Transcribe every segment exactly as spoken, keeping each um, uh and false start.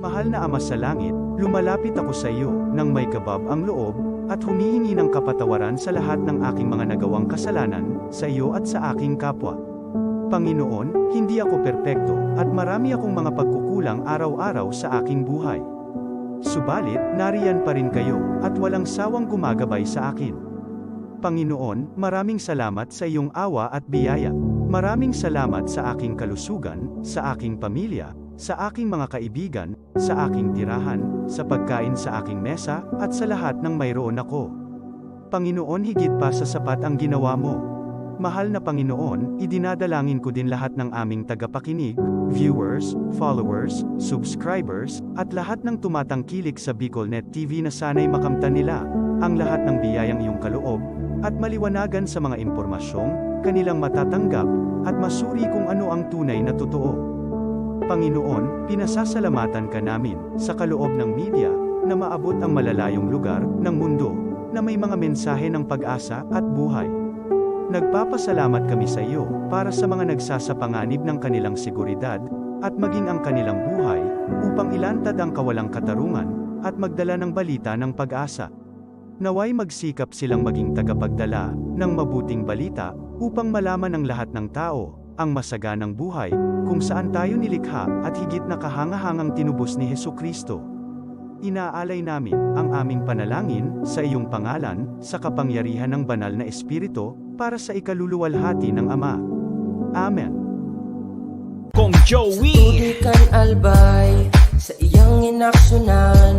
Mahal na Ama sa Langit, lumalapit ako sa iyo nang may kabab ang loob at humihingi ng kapatawaran sa lahat ng aking mga nagawang kasalanan sa iyo at sa aking kapwa. Panginoon, hindi ako perpekto at marami akong mga pagkukulang araw-araw sa aking buhay. Subalit, nariyan pa rin kayo at walang sawang gumagabay sa akin. Panginoon, maraming salamat sa iyong awa at biyaya. Maraming salamat sa aking kalusugan, sa aking pamilya, sa aking mga kaibigan, sa aking tirahan, sa pagkain sa aking mesa, at sa lahat ng mayroon ako. Panginoon, higit pa sa sapat ang ginawa mo. Mahal na Panginoon, idinadalangin ko din lahat ng aming tagapakinig, viewers, followers, subscribers, at lahat ng tumatangkilik sa BicolNet T V na sana'y makamtan nila ang lahat ng biyayang iyong kaloob at maliwanagan sa mga impormasyong kanilang matatanggap at masuri kung ano ang tunay na totoo. Panginoon, pinasasalamatan ka namin sa kaloob ng media na maabot ang malalayong lugar ng mundo na may mga mensahe ng pag-asa at buhay. Nagpapasalamat kami sa iyo para sa mga nagsasapanganib ng kanilang seguridad at maging ang kanilang buhay upang ilantad ang kawalang katarungan at magdala ng balita ng pag-asa. Naway magsikap silang maging tagapagdala ng mabuting balita upang malaman ng lahat ng tao ang masaganang buhay kung saan tayo nilikha at higit na kahangahangang tinubos ni Jesu-Cristo. Inaalay namin ang aming panalangin sa iyong pangalan, sa kapangyarihan ng Banal na Espiritu, para sa ikaluluwalhati ng Ama. Amen. Kong Joey. Tubig kan Albay, sa iyang inaksyonan,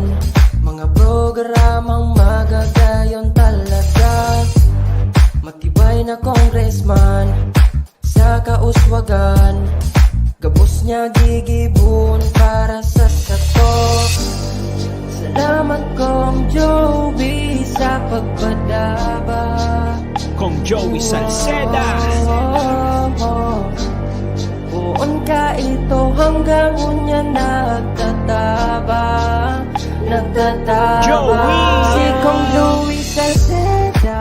mga programang magagayon talaga. Matibay na congressman, sa kauswagan, gabos niya gigibon para sa sato. Salamat, Kong Joey, sa pagpadaba. Kong Joey Salceda. Poon ka ito hanggang unya nagtataba, nagtataba. Joey! Si Kong Joey Salceda.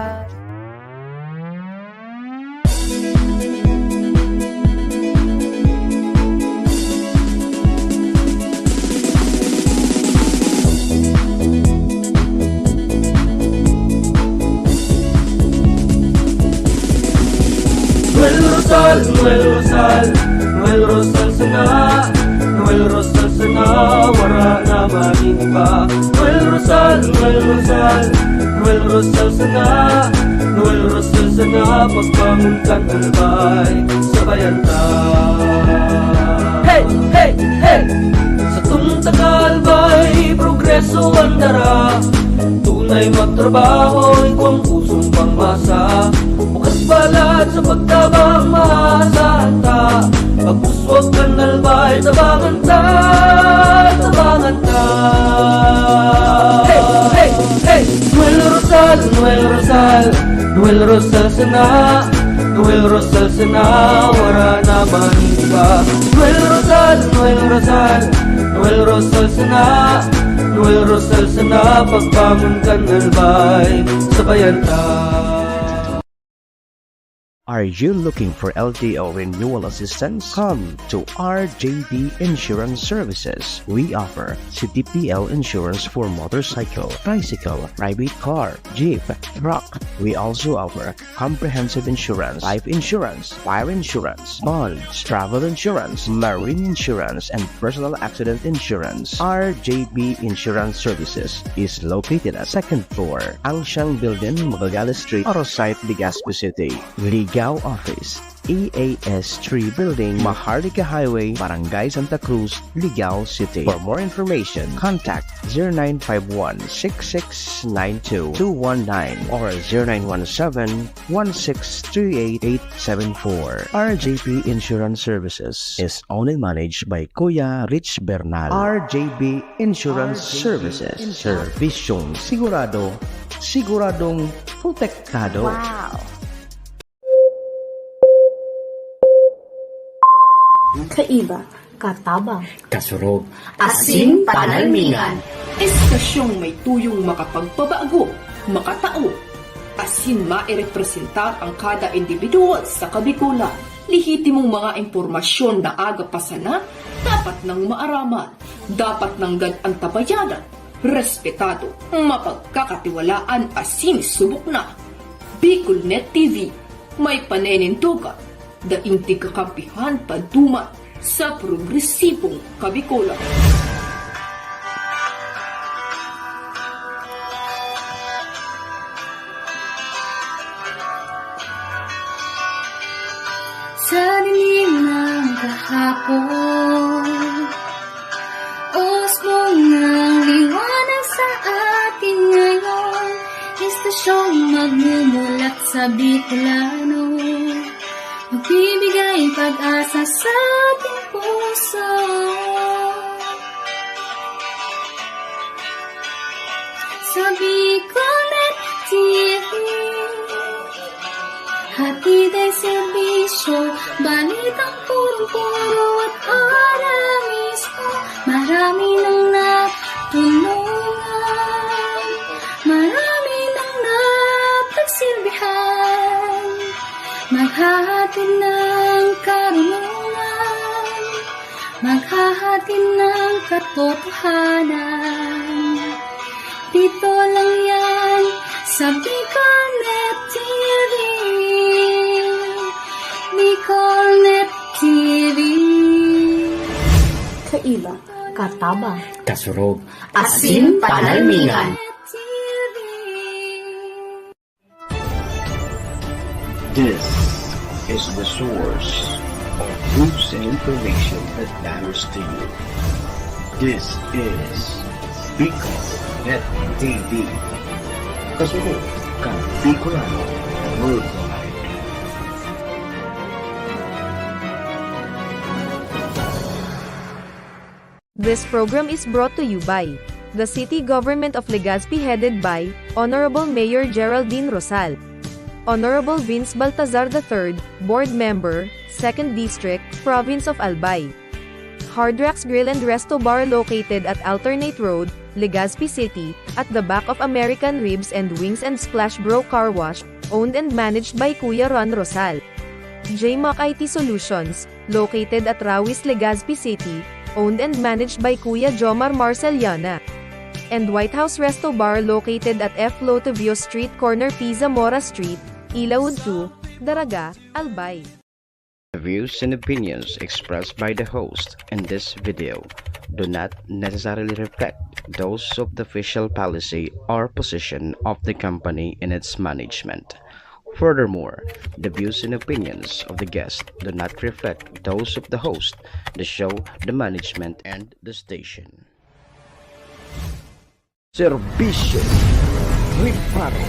Noel Rosal, Noel Rosal, Noel Rosal sana, Noel Rosal sana, wara na magin iba. Noel Rosal, Noel Rosal, Noel Rosal sana, Noel Rosal sana, pagbangon kan Albay, sabayan ta. Hey, hey, hey! Sa tungtang Albay, progreso ang dara. Tunay magtrabaho, ikaw ang pusong pangmasa. Bukas balat sa pagtabang, maasahan ta. Pag-uswag kan Albay, tabangan ta, tabangan ta. Hey, hey, hey! Noel Rosal, Noel Rosal, Noel Rosal sana, Noel Rosal sana, wara na man iba. Noel Rosal, Noel Rosal, Noel Rosal sana, Noel Rosal sana, pagbangon kan Albay, sabayan ta. Are you looking for L T O renewal assistance? Come to R J B Insurance Services. We offer C T P L insurance for motorcycle, tricycle, private car, jeep, truck. We also offer comprehensive insurance, life insurance, fire insurance, bonds, travel insurance, marine insurance, and personal accident insurance. R J B Insurance Services is located at second floor, Angshang Building, Magallanes Street, Arosite, Legazpi City. Ligao Office, E A S three Building, Maharlika Highway, Barangay Santa Cruz, Ligao City. For more information, contact zero nine five one six six nine two two one nine or zero nine one seven one six three eight eight seven four. R J P Insurance Services is owned and managed by Kuya Rich Bernal. R J P Insurance Services. Serbisyong sigurado, siguradong protektado. Wow! Kaiba, katabang, kasurog, asin panalmingan. Estasyong may tuyong makapagpabago, makatao, asin mairepresentar ang kada individual sa Kabikolan. Lehitimong mga impormasyon na aga pa sana, Dapat nang maaraman, dapat nanggad antabayanan, respetado, mapagkakatiwalaan asin subok na. BicolNet T V, may paninindogan, daing tigkakampihan paduman sa progresibong Kabikolan. Sa dilim ng kahapon, usbong ng liwanag sa atin ngayon, istasyong magmumulat sa Bicolano, magbibigay pag-asa sa ating puso. Sa BicolNet T V, hatid ay serbisyo, balitang purong-puro at ora mismo. Marami nang natulungan, marami nang napagsilbihan, maghahatid ng karunungan, maghahatid ng katotohanan. Dito lang yan sa BicolNet T V. BicolNet T V. Kaiba, katabang, kasurog, asin panalmingan. This is the source of news and information that matters to you. This is BicolNet T V. Kasunod kan Bicolano Worldwide. This program is brought to you by the City Government of Legazpi, headed by Honorable Mayor Geraldine Rosal, Honorable Vince Baltazar the third, Board Member, Second District, Province of Albay. Hard Rocks Grill and Resto Bar, located at Alternate Road, Legazpi City, at the back of American Ribs and Wings and Splash Bro Car Wash, owned and managed by Kuya Ron Rosal. J Mac I T Solutions, located at Rawis, Legazpi City, owned and managed by Kuya Jomar Marceliana. And White House Resto Bar, located at F Lotevio Street, corner P Zamora Street, Ilaud two, Daraga, Albay. The views and opinions expressed by the host in this video do not necessarily reflect those of the official policy or position of the company and its management. Furthermore, the views and opinions of the guest do not reflect those of the host, the show, the management, and the station. Serbisyo, reparo.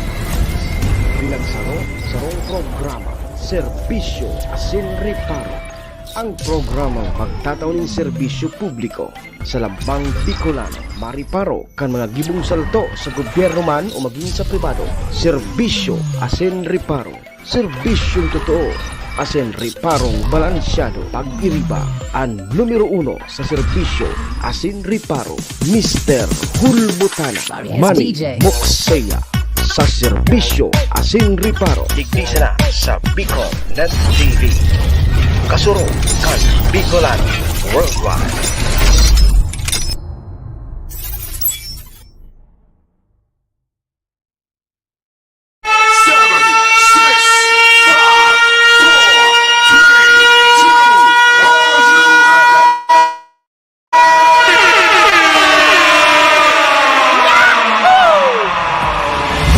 Bilang saro, sarong programa, serbisyo asin reparo. Ang programang magtatao nin serbisyo publiko sa lambang Bicolano, mareparo kan mga gibong salto sa gobyerno man o magin sa pribado. Serbisyo asin reparo. Serbisyong totoo asin reparong balansyado. Pag-iriba, an numero uno sa serbisyo asin reparo, Mister Hulbutana, Sorry, it's Manny D J. Moksea, sa serbisyo asin reparo. Digdi sana sa Bicol Net T V. Kasurog kan Bicolano Worldwide. Seven, six, five, four, three, two, all you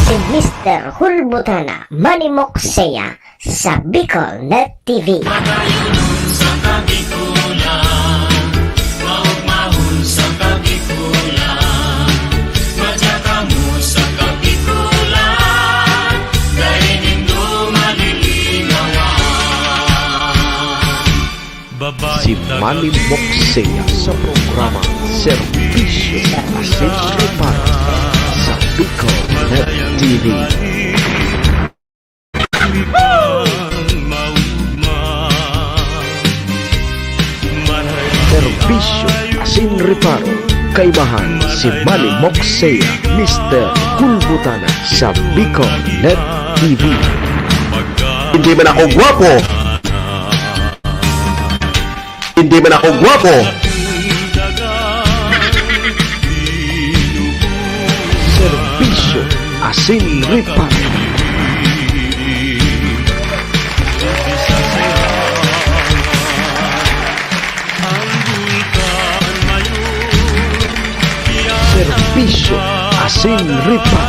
Si Mister Hulbutana, Manny Moksea, sa Bicol Net T V. Matayon sa Kabikulan, maugmahon sa Kabikulan, madya kamo sa Kabikulan, dai nindo malilinawan. Si Manny Moksea sa programa Serbisyo asin Reparo sa Bicol Net T V. Serbisyo asin reparo, kaibahan si Manny Moksea, Mister Hulbutana sa Bicol Net T V. Hindi man ako gwapo, hindi man ako gwapo, Asin Ripa. Serbisyo Asin Ripa.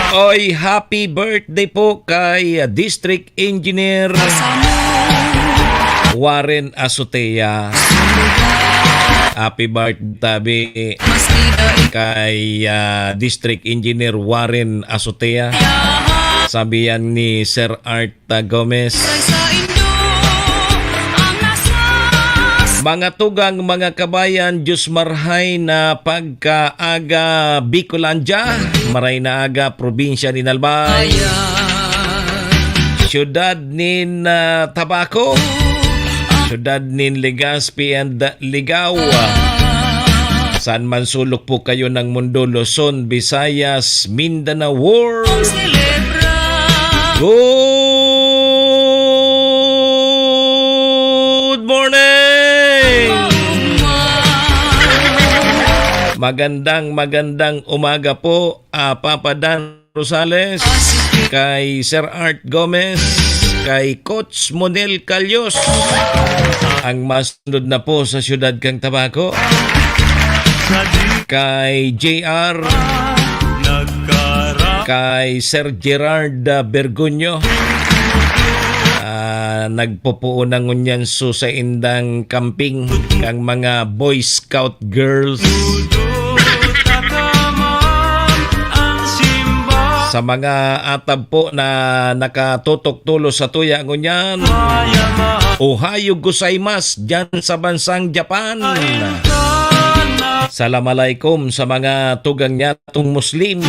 Oy, happy birthday po kay, ah, District Engineer Warren Azotea. Happy birthday tabi kay, ah, District Engineer Warren Azotea. Sabi yan ni Sir Art Gomez. Mga tugang, mga kabayan, Diyos marhay na pagkaaga, Bicolandia, maray na aga, probinsya nin Albay, siyudad nin, ah, Tabaco, siyudad nin Legazpi and Ligao. Saan man sulok po kayo ng mundo, Luzon, Visayas, Mindanao World. Good morning! Magandang, magandang umaga po, ah, Papa Dan Rosales, kay Sir Art Gomez, kay Coach Monel Calios. Ang masunod na po sa siyudad kang Tabaco, kay J R, kay Sir Gerard, ah, Bergunyo. Ah, nagpupuon na ngunyan su sa indang camping kang mga Boy Scout girls. Sa mga atab po na nakatutok tulos sa tuya ngunyan, Ohayo gozaimasu dyan sa bansang Japan. Salam alaikum sa mga tugang nyatong Muslim.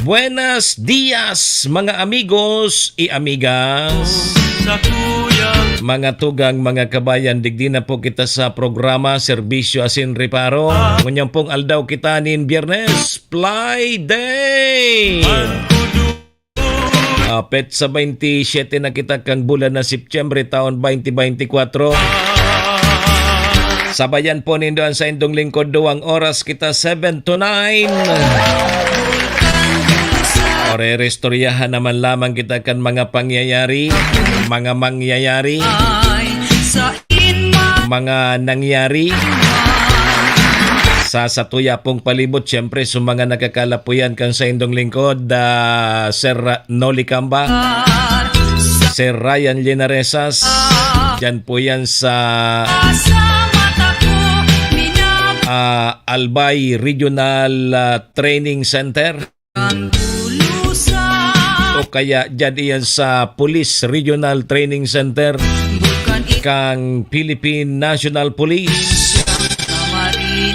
Buenas dias, mga amigos y amigas. Mga tugang, mga kabayan, digdi na po kita sa programa Serbisyo Asin Reparo. Ngunyan pong aldaw kita nin Biyernes, Fly Day! Ah, petsa baynte siyete na kita kan bulan na Setyembre, taon baynte baynte kwatro. Sabayan po nindo an saindong lingkod, duwang oras kita, seven to nine. Orerestoryahan naman lamang kita kan mga pangyayari, mga mangyayari, mga nangyari sa satuya pong palibot. Siyempre, sa mga nakakalapuyan kan saindong lingkod, ah, Sir Noli Camba, Sir Ryan Linaresas, dyan po yan sa, ah, Albay Regional, ah, Training Center. O kaya dyan iyan sa Police Regional Training Center kang Philippine National Police.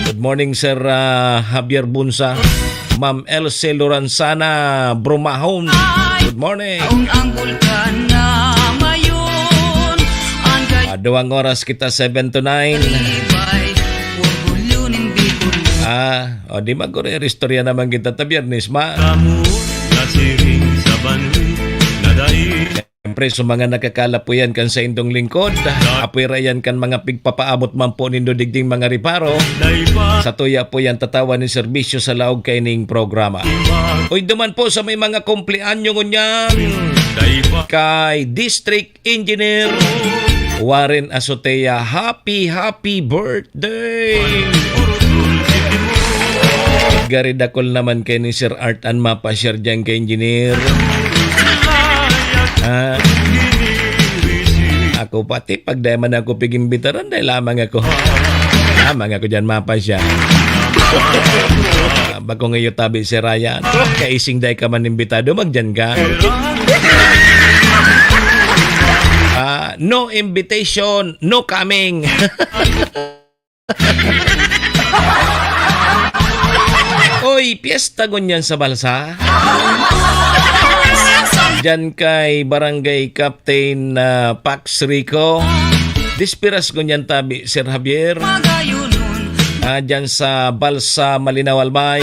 Good morning, Sir, ah, Javier Bunsa. Ma'am Elsie Loranzana Brumahon. Good morning. Ah, duwang oras kita, seven to nine. Ah, o, di magkuri-istorya naman kita ta Biyernes, ma. Kamo nasiring sa banwi na dai. Siyempre, sa mga nakakalapuyan kan saindong lingkod, apwera yan kan mga pigpapaabot man po nindo digding mga reparo. Sa tuya po yan tatawan ni serbisyo sa laog kaining programa. Oy, duman po sa may mga kumpleanyo ngunyan. Kay District Engineer Warren Azotea, happy, happy birthday! Gari dakul naman kay ni Sir Art an mapa-share dyan kay Engineer. Ah. Ako pati, pag dai man ako pig-imbitaran, dai lamang ako. Lamang ako dyan mapa-share. Ah, bako ngayon tabi si Ryan. Kaising dai ka man imbitado, magdyan ka. Ah, no invitation, no coming. Oy, piyesta ngunyan sa Balsa. Diyan kay Barangay Captain, ah, Pax Rico. Dispiras ngunyan tabi, Sir Javier. Ah, diyan sa Balsa, Malinao, Albay.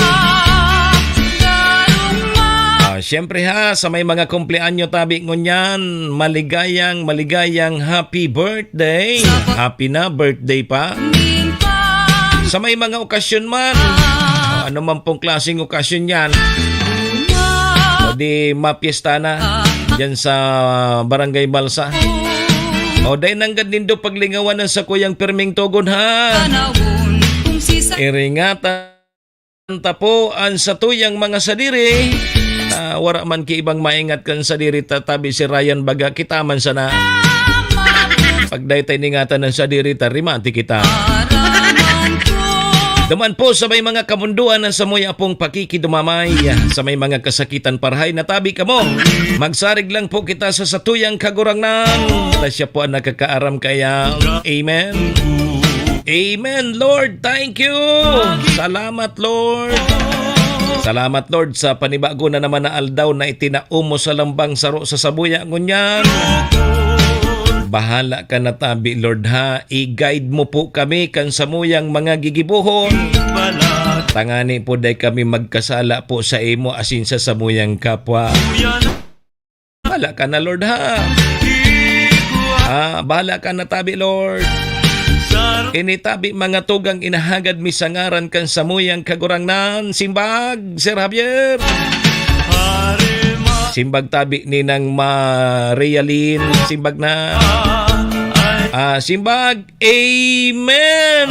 Ah, siyempre ha, sa may mga kumpleanyo tabi ngunyan, maligayang, maligayang happy birthday. Happy na birthday pa. Sa may mga okasyon man, o ano man pong klaseng okasyon yan, o di mapiesta na dyan sa Barangay Balsa. O dai nanggad nindo paglingawan ang sakuyang pirming tugon, ha? Iringatan ta po an satuyang mga sadiri. Ah, wara man ki ibang maingat kan sadiri ta, tabi si Ryan baga, kita man sana. Pag dai ta iningatan an sadiri ta, rimati kita. Duman po sa may mga kamundoan na samuya pong pakikidumamay, sa may mga kasakitan, parhay na tabi kamo. Magsarig lang po kita sa satuyang Kagurangnan. Ta siya po ang nakakaaram kaya. Amen. Amen, Lord. Thank you. Salamat, Lord. Salamat, Lord, sa panibago na naman na aldaw na itinao mo sa lambang saro sa sabuya ngunyan. Bahala ka na tabi, Lord, ha? I-guide mo po kami kan samuyang mga gigibohon. Tangani po, dai kami magkasala po sa imo asin sa samuyang kapwa. Bahala ka na, Lord, ha? Ah, bahala ka na tabi, Lord. Ini tabi, mga tugang, inahagad mi sa ngaran kan samuyang Kagurangnan. Simbag, Sir Javier. Simbag tabi, Ninang Marialin. Simbag na. Ah, simbag. Amen!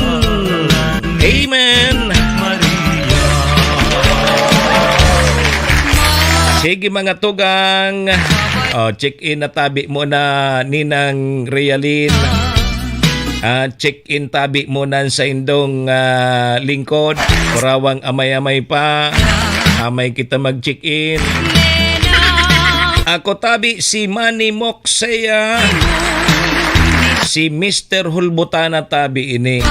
Amen! Sige, mga tugang. Oh, check-in na tabi muna, Ninang Realin. Ah, check-in tabi muna sa indong, ah, lingkod. Kurawang amay-amay pa. Amay kita mag-check-in. Ako tabi si Manny Mok Saya, si Mister Hulbutana tabi ini.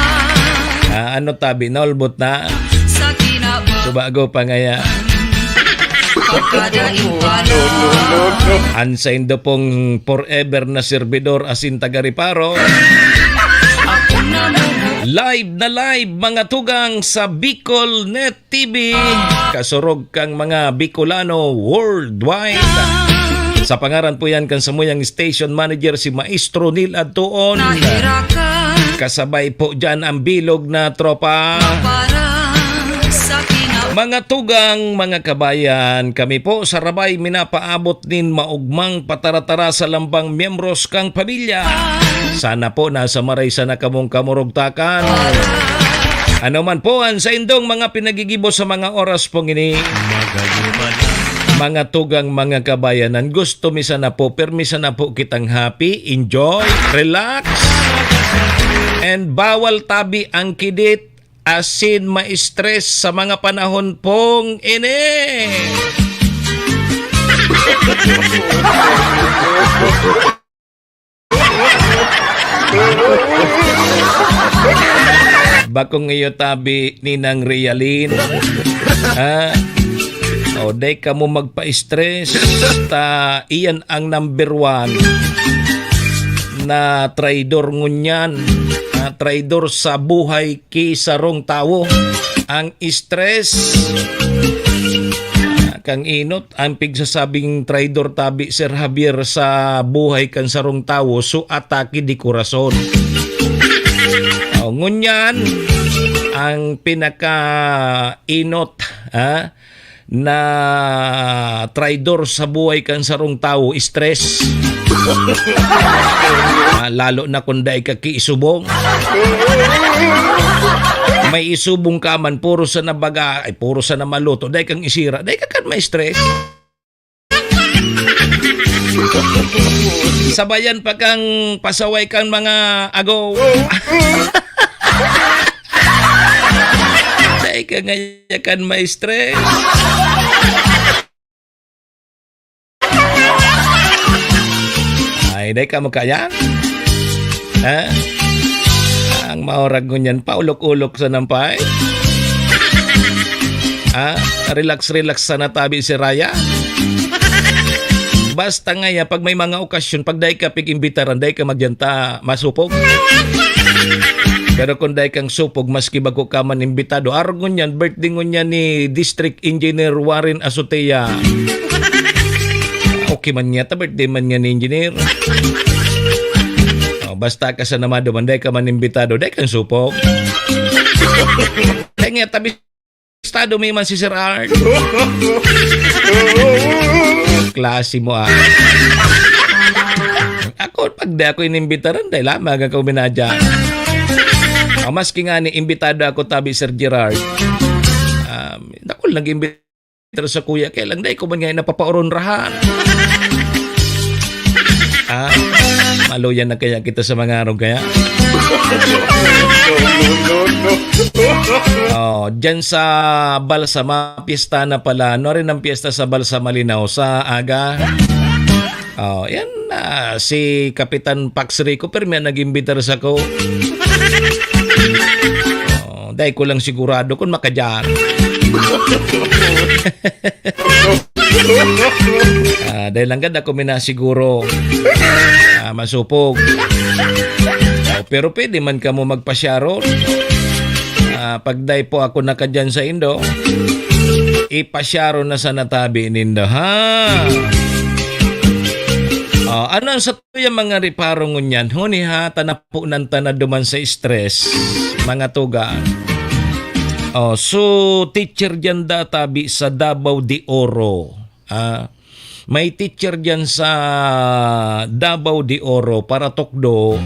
Ah, ano tabi, nahulbot na? Sa kinabahan. Subago pa ngaya. Pagkadaing pala. An saindo pong forever na servidor asin taga-reparo. Ako na mo. Live na live, mga tugang, sa Bicol Net T V, kasurog kang mga Bicolano worldwide. Sa pangaran po yan kan samuyang station manager, si Maestro Neil Adtuon. Kasabay po dyan ang bilog na tropa. Mga tugang, mga kabayan, kami po sa Rabay minapaabot nin maugmang pataratara sa lambang miyembros kang pamilya. Sana po nasa maray sana kamong kamurugtakan. Ano man po ang saindong mga pinagigibo sa mga oras pong ini. Mga tugang, mga kabayanan, gusto mi sana po, pirmi sana po kitang happy, enjoy, relax, and bawal tabi ang kidit asin ma-stress sa mga panahon pong ini. Bakong iyo tabi, Ninang Realin. Ha? O, dai kamo magpa-stress. Ta, iyan ang number one na traidor ngunyan. Ha? Traidor sa buhay ki sarong tawo. Ang stress. Kang inot, ang pigsasabing traidor tabi, Sir Javier, sa buhay kan sarong tawo, so atake de corazon. O, ngunyan, ang pinaka-inot, ha, na traidor sa buhay kan sarong tawo, stress. Ah, lalo na kung dai ka kiisubong. May isubong ka man, puro sa nabaga, ay, puro sa namaluto, dai kang isira, dai ka kan ma-stress. Sabayan pa kang pasaway kang mga agaw. Dai ka ngaya kan ma-stress. Ay, dai ka magkaya? Ha? Ang maurag ngunyan, paulok-ulok sa nampay. Ha? Relax, relax sana tabi si Raya. Basta ngaya, pag may mga okasyon, pag dai ka pig-imbitaran, dai ka magyanta, masupog. Pero kung dai kang supog, maski bago ka man imbitado, arog ngunyan, birthday ngunyan ni District Engineer Warren Azotea. Okay man niya, ta birthday man niya ni Engineer. O, basta ka sa namado man, dai ka man imbitado, dai kang supog. Kaya nga, tabistado mi man si Sir Art. Klase mo, ah. Ako, pag di ako inimbitaran, dahil lamang ako minadya. Ah, maski nga ni imbitado ako, tabi, Sir Gerard. Um, dakul nag-imbita sa kuya, kaya lang dai ko man nga napapaoronrahan. Ah, maluyan na kaya kita sa mga arog kaya? Oh, dyan sa Balsa, mapiyesta na pala. Ano rin ang piyesta sa Balsa, Malinaw? Sa aga? Oh, yan na. Si Kapitan Pax Rico, pero may nag-imbitar sa ko. Oh, dahil ko lang sigurado kung makadyan. Ah, dahil lang ganda ko minasiguro. Ah, masupog. Oh, pero pwede man kamo magpasyaro. Ah, pag dai po ako nakadyan sa indo, ipasyaro na sa natabi nindo, ha? Oh, ano ang sa tuyang mga reparo ngunyan? Huni ha, tanapo nan tana duman sa stress, mga tugang. Oh, so, teacher dyan databi sa Davao de Oro. Ah, may teacher dyan sa Davao de Oro, paratukdo,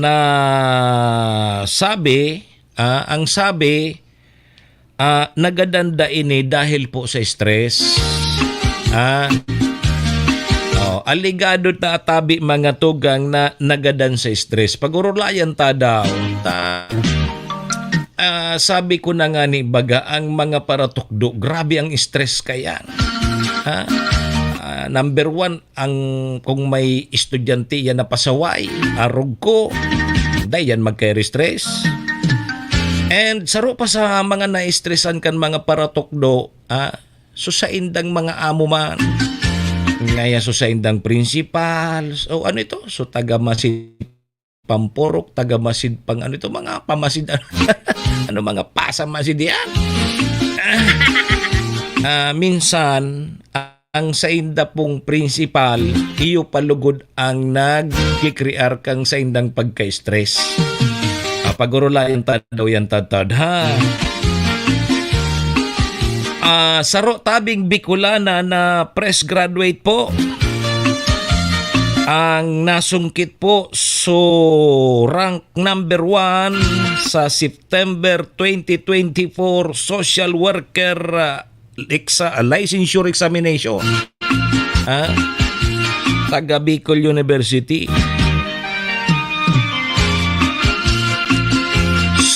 na sabi, ah, ang sabi, ah, nagadan da ini dahil po sa stress. Ah, oh, alegado ta tabi mga tugang na nagadan sa stress. Pag-urulayan ta daw, ta, ah, sabi ko na nga ni baga, ang mga paratukdo, grabe ang stress kayan. Ha? Ah, number one, ang, kung may estudyante yan na pasaway, arog ko, dai yan magka-stress. And saro pa sa mga na-stressan kan mga paratukdo, ah, so saindang mga amo man. Ngaya so saindang principal, so ano ito? So taga Masid Pampurok, taga Masid pang ano ito? Mga pamasid, ano, mga pasamasid yan? Ah, minsan, ang sainda pong principal, iyo pa lugod ang nagkikrear kang saindang pagka-stress. Ah, pag-urulayan ta daw yan, tadtad, ha? Ah, saro tabing Bicolana na fresh graduate po ang nasungkit po, so rank number one sa September twenty twenty-four social worker, ah, exa-, licensure examination. Ha? Taga Bicol University.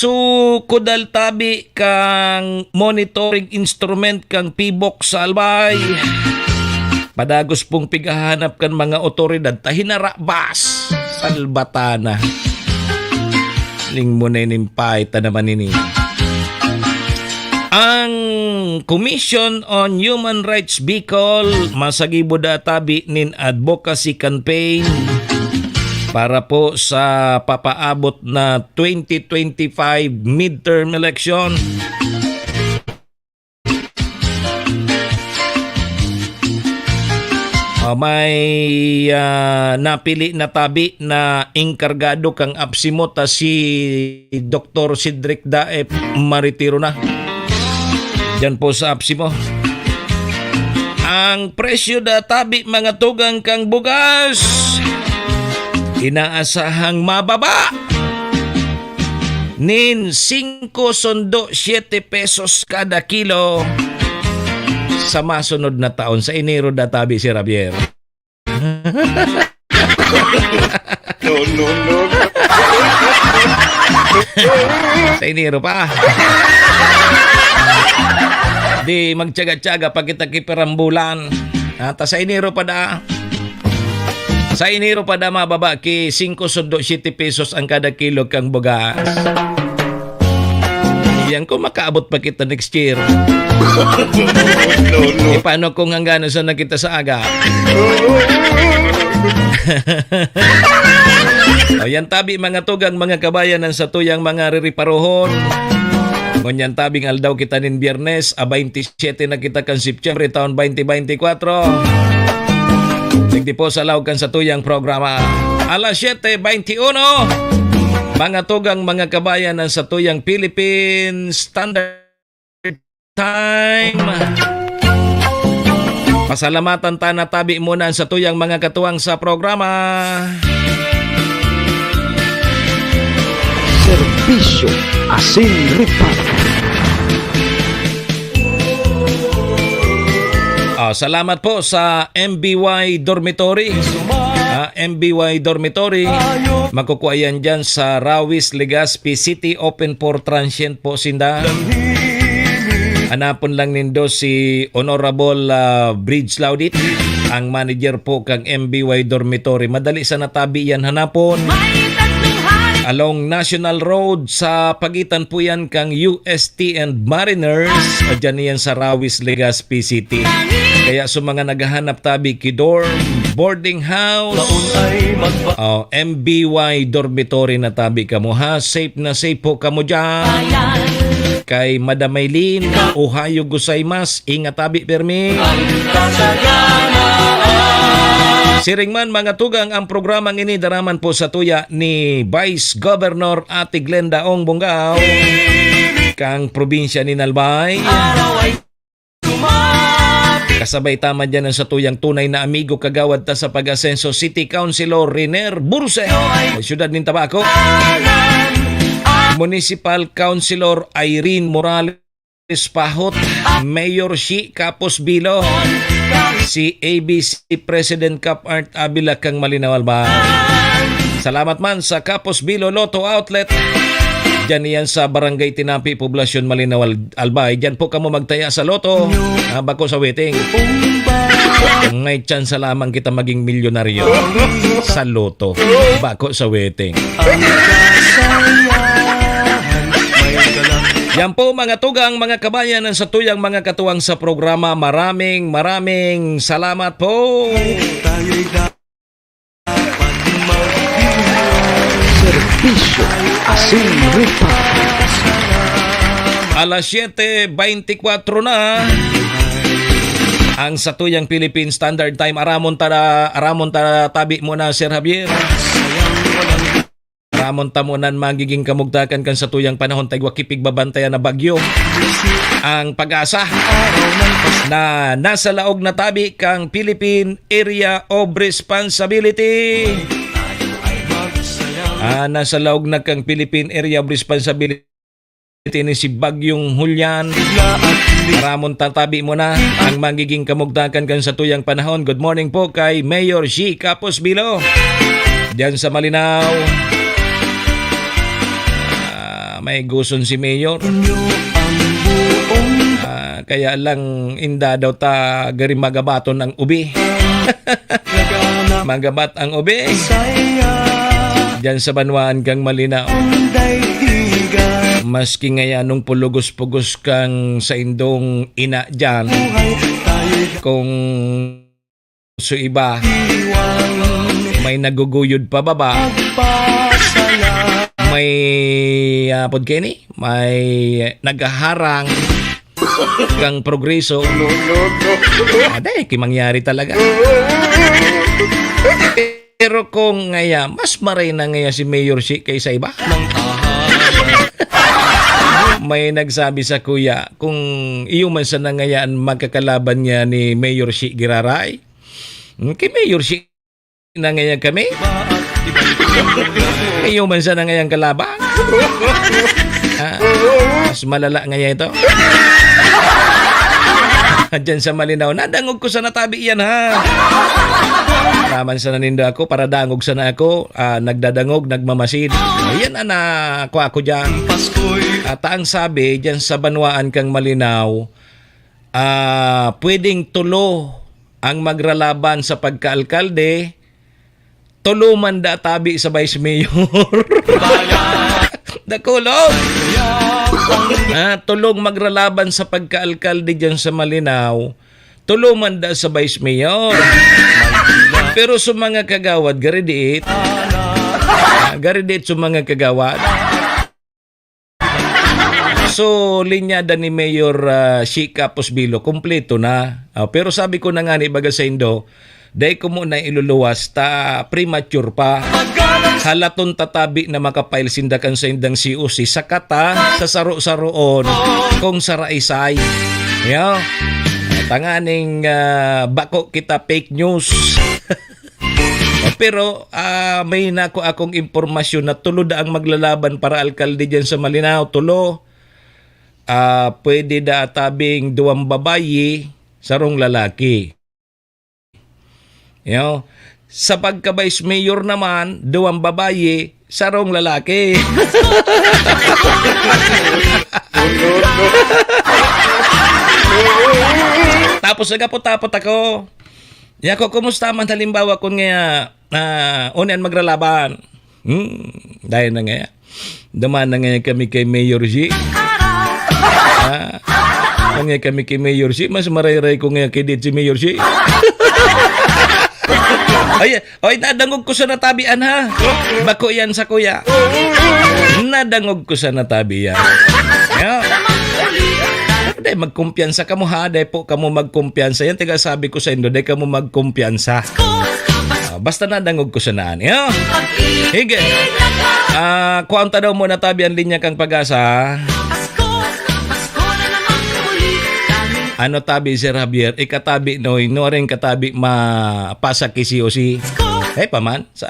So, kudal tabi kang monitoring instrument kang PHIVOLCS sa Albay. Padagos pong pighahanap kan mga otoridad, ta hinarabas, salbatana. Ning mo na inimpay ta naman ini. Ang Commission on Human Rights Bicol, masagibo da tabi nin advocacy campaign para po sa papaabot na twenty twenty-five midterm election. Ah, may, ah, napili na tabi na engkargado kang APSEMO ta si Doktor Cedric Daep, maretiro na. Diyan po sa APSEMO. Ang presyo da tabi, mga tugang, kang bugas, inaasahang mababa nin singko sundo siyete pesos kada kilo sa masunod na taon. Sa Enero da tabi, Sir Javier. No, no, no, no. Sa Enero pa. Di magtyaga-tyaga pa kita ki pirambulan. Ah, ta sa Enero pa da. Sa Enero pa da mababa ki singko sundo siyete pesos ang kada kilo kang bugas. Yan kung makaabot pa kita next year. No, no. E, paano kung hangganon sa na kita sa aga? O, yan tabi, mga tugang, mga kabayan, ang satuyang mga ririparohon. Ngunyan tabing aldaw kita nin Biyernes, a baynte siyete na kita kan Septyembre, taon baynte baynte kwatro. Digdi po sa laog kan satuyang programa. Alas siyete baynte uno. Mga tugang, mga kabayan, ang satuyang Philippine Standard Time. Pasalamatan ta na tabi muna ang satuyang mga katuwang sa programa. Serbisyo asin report. Ah, salamat po sa M B Y Dormitory. Ah, M B Y Dormitory. Makukuha yan dyan sa Rawis, Legazpi City. Open for transient po sinda. Hanapon lang nindo si Honorable, ah, Bridge Laudit, ang manager po kang M B Y Dormitory. Madali sa natabi yan hanapon. Along National Road, sa pagitan po yan kang U S T and Mariners. Diyan yan sa Rawis, Legazpi City. Kaya sa mga naghahanap tabi ki dorm, boarding house, oh, M B Y dormitory na tabi kamo, ha? Safe na safe po kamo dyan. Kay Madam Maylin, ohayo gozaimasu, ingat tabi permi. Siring man, mga tugang, ang programang ini daraman po sa tuya ni Vice Governor Ate Glenda Ong Bongao, kang probinsya ni Albay. Kasabay ta man dyan ang satuyang tunay na amigo, kagawad ta sa pag-asenso, City Councilor Riner Burse, sa siyudad nin Tabaco. Municipal Councilor Irene Morales Pahot, Mayor Shi Kapos Bilo, si A B C President Cap Art Avila kang Malinao, Albay. Salamat man sa Kapos Bilo Lotto Outlet. Diyan iyan sa Barangay Tinapi, Poblacion Malinao, Al-, Albay. Diyan po kamo magtaya sa Lotto. Ah, bako sa waiting. May tsansa lamang kita maging milyonaryo sa Lotto. Bako sa waiting. Yan po, mga tugang, mga kabayan, ang satuyang mga katuwang sa programa. Maraming, maraming salamat po. Serbisyo asin report. Alas siyete beintikwatro na ang satuyang Philippine Standard Time. Aramon ta, aramon ta tabi muna, Sir Javier. Aramon ta muna an magiging kamugtakan kan satuyang panahon ta igwa ki pigbabantayan na bagyo, ang Pag-asa, na nasa laog na tabi kang Philippine Area of Responsibility. Ah, nasa laog na kang Philippine Area of Responsibility ni si Bagyong Julian. Aramon ta tabi muna an magiging kamugtakan kan satuyang panahon. Good morning po kay Mayor Shi Kapos Bilo, diyan sa Malinao. Ah, may guson si Mayor. Ah, kaya lang, inda daw ta gari magabaton ang ubi. Magabat ang ubi. Diyan sa banwaan kang Malinao. Maski ngaya nung pulugos-pugos kang saindong ina diyan, kung sa iba, may naguguyod pababa, may, ah, pod kini, may naghaharang kang progreso. Aday, ki mangyari talaga. Pero kung ngaya, mas maray na ngaya si Mayor Shi kaysa iba. May nagsabi sa kuya, kung iyo man sana ngaya an magkakalaban niya ni Mayor Shi giraray, hmm, ki Mayor Shi na ngaya kami. Iyo man sana ngayang kalaban. Ah, mas malala ngaya ito. Diyan sa Malinao, nadangog ko sana tabi iyan, ha. Raman sana nindo ako, para dangog sana ako, ah, nagdadangog, nagmamasid. Ayan, ana, ako, ako diyan. At ang sabi diyan sa banwaan kang Malinao, ah, pwedeng tulo ang magralaban sa pagkaalkalde, tulo man da tabi sa vice mayor. Dakulog! Ah, tulong magralaban sa pagkaalkalde diyan sa Malinao, tulo man da sa vice mayor. Pero sa mga kagawad, gari diit. Ah, gari diit sa mga kagawad. So, linyada ni Mayor, ah, Shi Kapos Bilo, kompleto na. Ah, pero sabi ko na nga ni baga saindo, dai ko muna iluluwas ta premature pa. halaton ta tabi na maka-file sinda kan saindang C O C, saka ta sasaro-saroon kung saraysay. Yo. Tanganing, ah, bako kita fake news. Pero, ah, may nako akong impormasyon na tulo daang maglalaban para alkalde diyan sa Malinao, tulo. Ah, pwede da tabing duwang babayi, sarong lalaki. Yo. Sa pagka-vice mayor naman, duwang babayi, sarong lalaki. Tapos nagapot-apot ako. Yako, kumusta man halimbawa kun nga, ah, unan magralaban? Hmm, dai na nga. Duman na nga kami kay Mayor G. Ha? Ang nga kami kay Mayor G, mas marayray ko nga kay si Mayor G. Ay, ay, nadangog ko sa natabian, ha? Bako yan sa kuya. Nadangog ko sa natabian. Yeah. Dai magkumpiyansa kamo, ha? Dai po kamo magkumpiyansa. Yan, taga sabi ko sa indo, dai kamo magkumpiyansa. Ah, basta nadangog ko sa naan. Yeah. Hige. Ah, kuwang ta daw muna tabi ang linya kang Pag-asa. Ano tabi, Sir Javier? Ikatabi, no? Ino rin katabi ma-pass sa C O C? Eh, paman, sa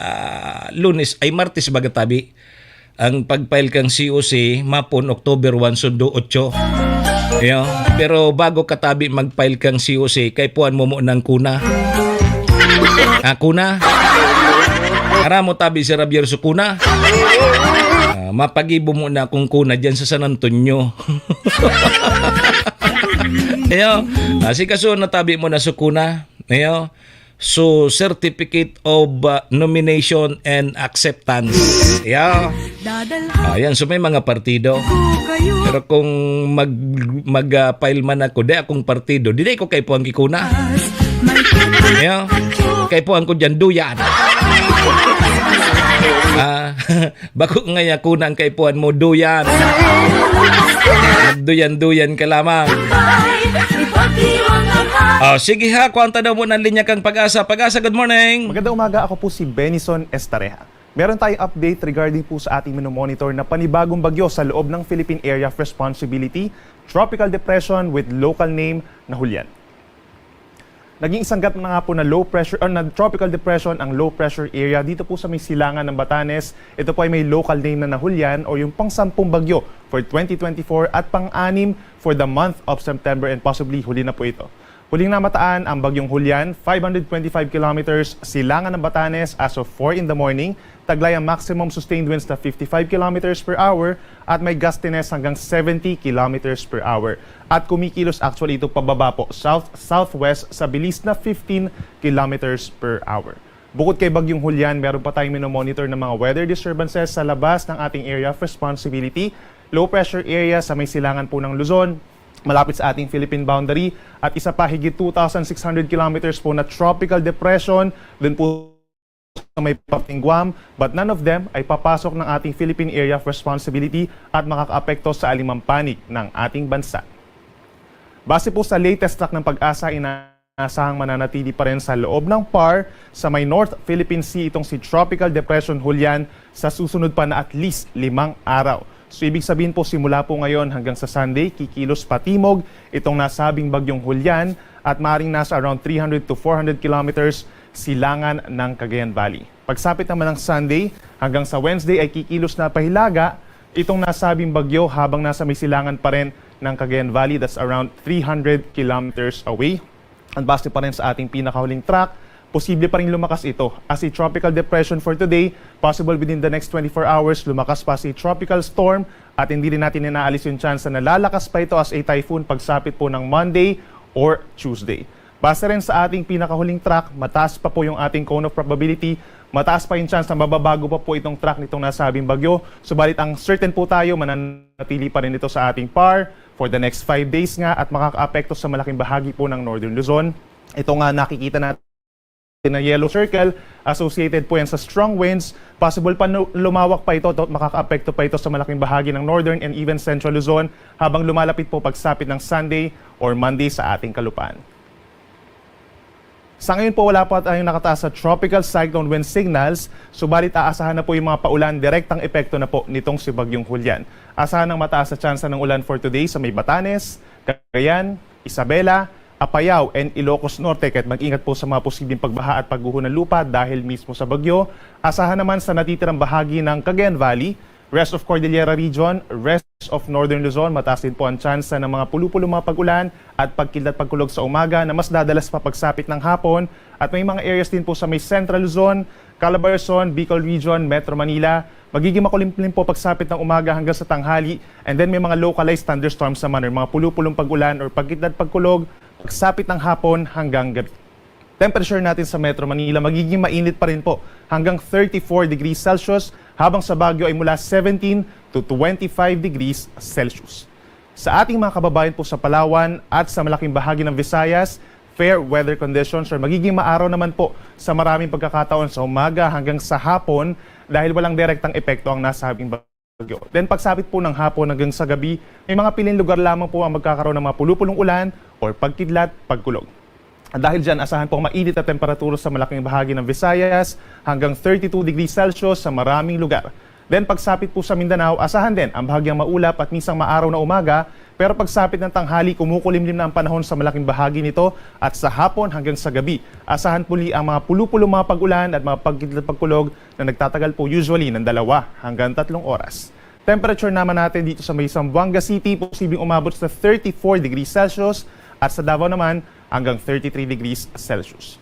Lunes, ay Martes baga tabi. Ang pag-file kang C O C, mapon October one, sundo otso. Yo. Pero bago ka tabi mag-file kang C O C, kaipuhan mo muna ang kuna. Ah, kuna. Aram mo tabi si Javier sa kuna. Ah, mapagibo mo na akong kuna dyan sa San Antonio. Yo. Ah, si kaso natabi mo na sa kuna. Yo. So, Certificate of, ah, Nomination and Acceptance. Yeah. Ah, yan. So, may mga partido. Pero kung mag, mag, ah, file man ako, di akong partido, di, di ko kaipuhan ki kuna. Yeah. Kaipuhan ko dyan, duyan. Ah, bako nga ya, kuna ang kaipuhan mo, duyan. Duyan-duyan ka lamang. Oh, sige ha, kuwang ta daw muna ang linya kang Pag-asa. Pag-asa, good morning. Magandang umaga, ako po si Benison Estareja. Meron tayong update regarding po sa ating minomonitor na panibagong bagyo sa loob ng Philippine Area of Responsibility, Tropical Depression with local name na Julian. Naging isang gat na nga po na low pressure or na tropical depression ang low pressure area dito po sa may silangan ng Batanes. Ito po ay may local name na na Julian o yung pang-sampung bagyo for twenty twenty-four at pang-anim for the month of September and possibly huli na po ito. Huling namataan ang Bagyong Julian, five hundred twenty-five kilometers silangan ng Batanes as of four in the morning, taglay ang maximum sustained winds na fifty-five kilometers per hour at may gustiness hanggang seventy kilometers per hour. At kumikilos actually ito pababa po, south-southwest sa bilis na fifteen kilometers per hour. Bukod kay Bagyong Julian, meron pa tayong minomonitor ng mga weather disturbances sa labas ng ating area of responsibility. Low pressure area sa may silangan po ng Luzon, malapit sa ating Philippine boundary, at isa pa, higit two thousand six hundred kilometers po na tropical depression dun po sa may parte ng Guam, but none of them ay papasok ng ating Philippine Area of Responsibility at makakaapekto sa alimang panig ng ating bansa. Base po sa latest track ng Pag-asa, inaasahang mananatili pa rin sa loob ng par sa may North Philippine Sea itong si Tropical Depression Julian sa susunod pa na at least limang araw. So, ibig sabihin po, simula po ngayon hanggang sa Sunday, kikilos patimog itong nasabing Bagyong Julian at maaring nasa around three hundred to four hundred kilometers silangan ng Cagayan Valley. Pagsapit naman ng Sunday, hanggang sa Wednesday ay kikilos na pahilaga itong nasabing bagyo habang nasa may silangan pa rin ng Cagayan Valley, that's around three hundred kilometers away. At base pa rin sa ating pinakahuling track, posible pa rin lumakas ito. As a tropical depression for today, possible within the next twenty-four hours, lumakas pa si tropical storm at hindi rin natin inaalis yung tsansa na lalakas pa ito as a typhoon pagsapit po ng Monday or Tuesday. Base rin sa ating pinakahuling track, mataas pa po yung ating cone of probability, mataas pa yung chance na mababago pa po itong track nitong nasabing bagyo. Subalit ang certain po tayo, mananatili pa rin ito sa ating par for the next five days nga at makakaapekto sa malaking bahagi po ng Northern Luzon. Ito nga nakikita natin na yellow circle, associated po yan sa strong winds. Possible pa nu-, lumawak pa ito, to, makakaapekto pa ito sa malaking bahagi ng Northern and even Central Luzon habang lumalapit po pagsapit ng Sunday or Monday sa ating kalupaan. Sa ngayon po, wala pa tayong nakataas sa tropical cyclone wind signals, subalit aasahan na po yung mga paulan, direktang epekto na po nitong si Bagyong Julian. Asahan ang mataas na tsansa ng ulan for today sa may Batanes, Cagayan, Isabela, Apayao, and Ilocos Norte, kaya't mag-ingat po sa mga posibleng pagbaha at pagguho ng lupa dahil mismo sa bagyo. Asahan naman sa natitirang bahagi ng Cagayan Valley, rest of Cordillera Region, rest of Northern Luzon, mataas din po ang tsansa ng mga pulupulong mga pag-ulan at pagkidlat pagkulog sa umaga na mas dadalas pa pagsapit ng hapon, at may mga areas din po sa may Central Luzon, Calabarzon, Bicol Region, Metro Manila. Magiging makulimlim po pagsapit ng umaga hanggang sa tanghali, and then may mga localized thunderstorms naman or mga pulupulong pag-ulan or pagkidlat pagkulog pagsapit ng hapon hanggang gabi. Temperature natin sa Metro Manila, magiging mainit pa rin po, hanggang thirty-four degrees Celsius, habang sa Baguio ay mula seventeen to twenty-five degrees Celsius. Sa ating mga kababayan po sa Palawan at sa malaking bahagi ng Visayas, fair weather conditions or magiging maaraw naman po sa maraming pagkakataon sa umaga hanggang sa hapon dahil walang direktang epekto ang nasabing bagyo. Then pagsapit po ng hapon hanggang sa gabi, may mga piling lugar lamang po ang magkakaroon ng mga pulupulong ulan or pagkidlat, pagkulog. At dahil dyan, asahan po ang mainit na temperatura sa malaking bahagi ng Visayas, hanggang thirty-two degrees Celsius sa maraming lugar. Then pagsapit po sa Mindanao, asahan din ang bahagyang maulap at minsang maaraw na umaga, pero pagsapit ng tanghali, kumukulimlim na ang panahon sa malaking bahagi nito at sa hapon hanggang sa gabi, asahan muli ang mga pulupulong mga pag-ulan at mga pagkidlat pagkulog na nagtatagal po usually ng dalawa hanggang tatlong oras. Temperature naman natin dito sa may Zamboanga City, posibleng umabot sa thirty-four degrees Celsius at sa Davao naman hanggang thirty-three degrees Celsius.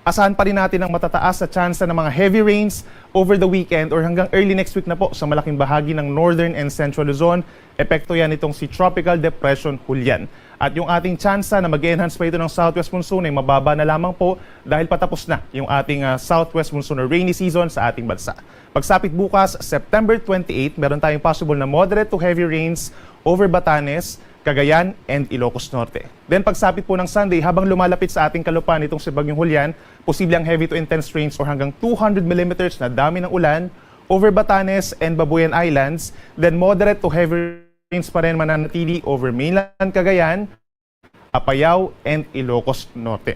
Asahan pa rin natin ang matataas na tsansa ng mga heavy rains over the weekend or hanggang early next week na po sa malaking bahagi ng Northern and Central Luzon. Epekto yan nitong si Tropical Depression Julian. At yung ating tsansa na mag-enhance pa ito ng southwest monsoon ay mababa na lamang po dahil patapos na yung ating ah, southwest monsoon or rainy season sa ating bansa. Pagsapit bukas, September twenty-eight, meron tayong possible na moderate to heavy rains over Batanes, Cagayan, and Ilocos Norte. Then pagsapit po ng Sunday, habang lumalapit sa ating kalupaan itong si Bagyong Julian, posible ang heavy to intense rains or hanggang two hundred millimeters na dami ng ulan over Batanes and Babuyan Islands, then moderate to heavy rains pa rin mananatili over mainland Cagayan, Apayao, and Ilocos Norte.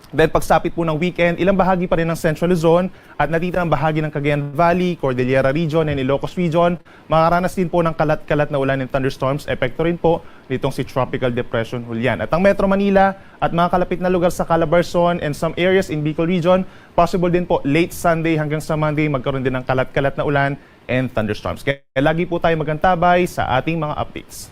Then pagsapit po ng weekend, ilang bahagi pa rin ng Central Luzon at natitirang bahagi ng Cagayan Valley, Cordillera Region, and Ilocos Region, makakaranas din po ng kalat-kalat na ulan and thunderstorms. Epekto rin po nitong si Tropical Depression Julian. At ang Metro Manila at mga kalapit na lugar sa Calabarzon and some areas in Bicol Region, possible din po late Sunday hanggang sa Monday magkaroon din ng kalat-kalat na ulan and thunderstorms. Kaya lagi po tayo magantabay sa ating mga updates.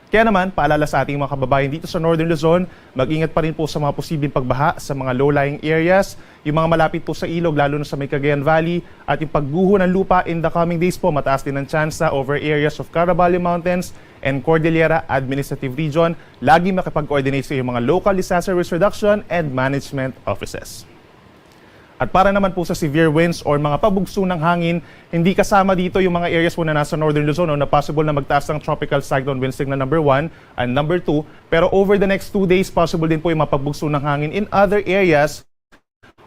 Kaya naman, paalala sa ating mga kababayan dito sa Northern Luzon, mag-ingat pa rin po sa mga posibleng pagbaha sa mga low-lying areas, yung mga malapit po sa ilog, lalo na sa may Cagayan Valley, at yung pagguho ng lupa in the coming days po, mataas din ang tsansa over areas of Caraballo Mountains and Cordillera Administrative Region. Lagi makipag-coordinate sa iyong mga local disaster risk reduction and management offices. At para naman po sa severe winds or mga pabugso ng hangin, hindi kasama dito yung mga areas po na nasa Northern Luzon, no, na possible na magtaas ang Tropical Cyclone Wind Signal number one and number two. Pero over the next two days, possible din po yung mga pabugso ng hangin in other areas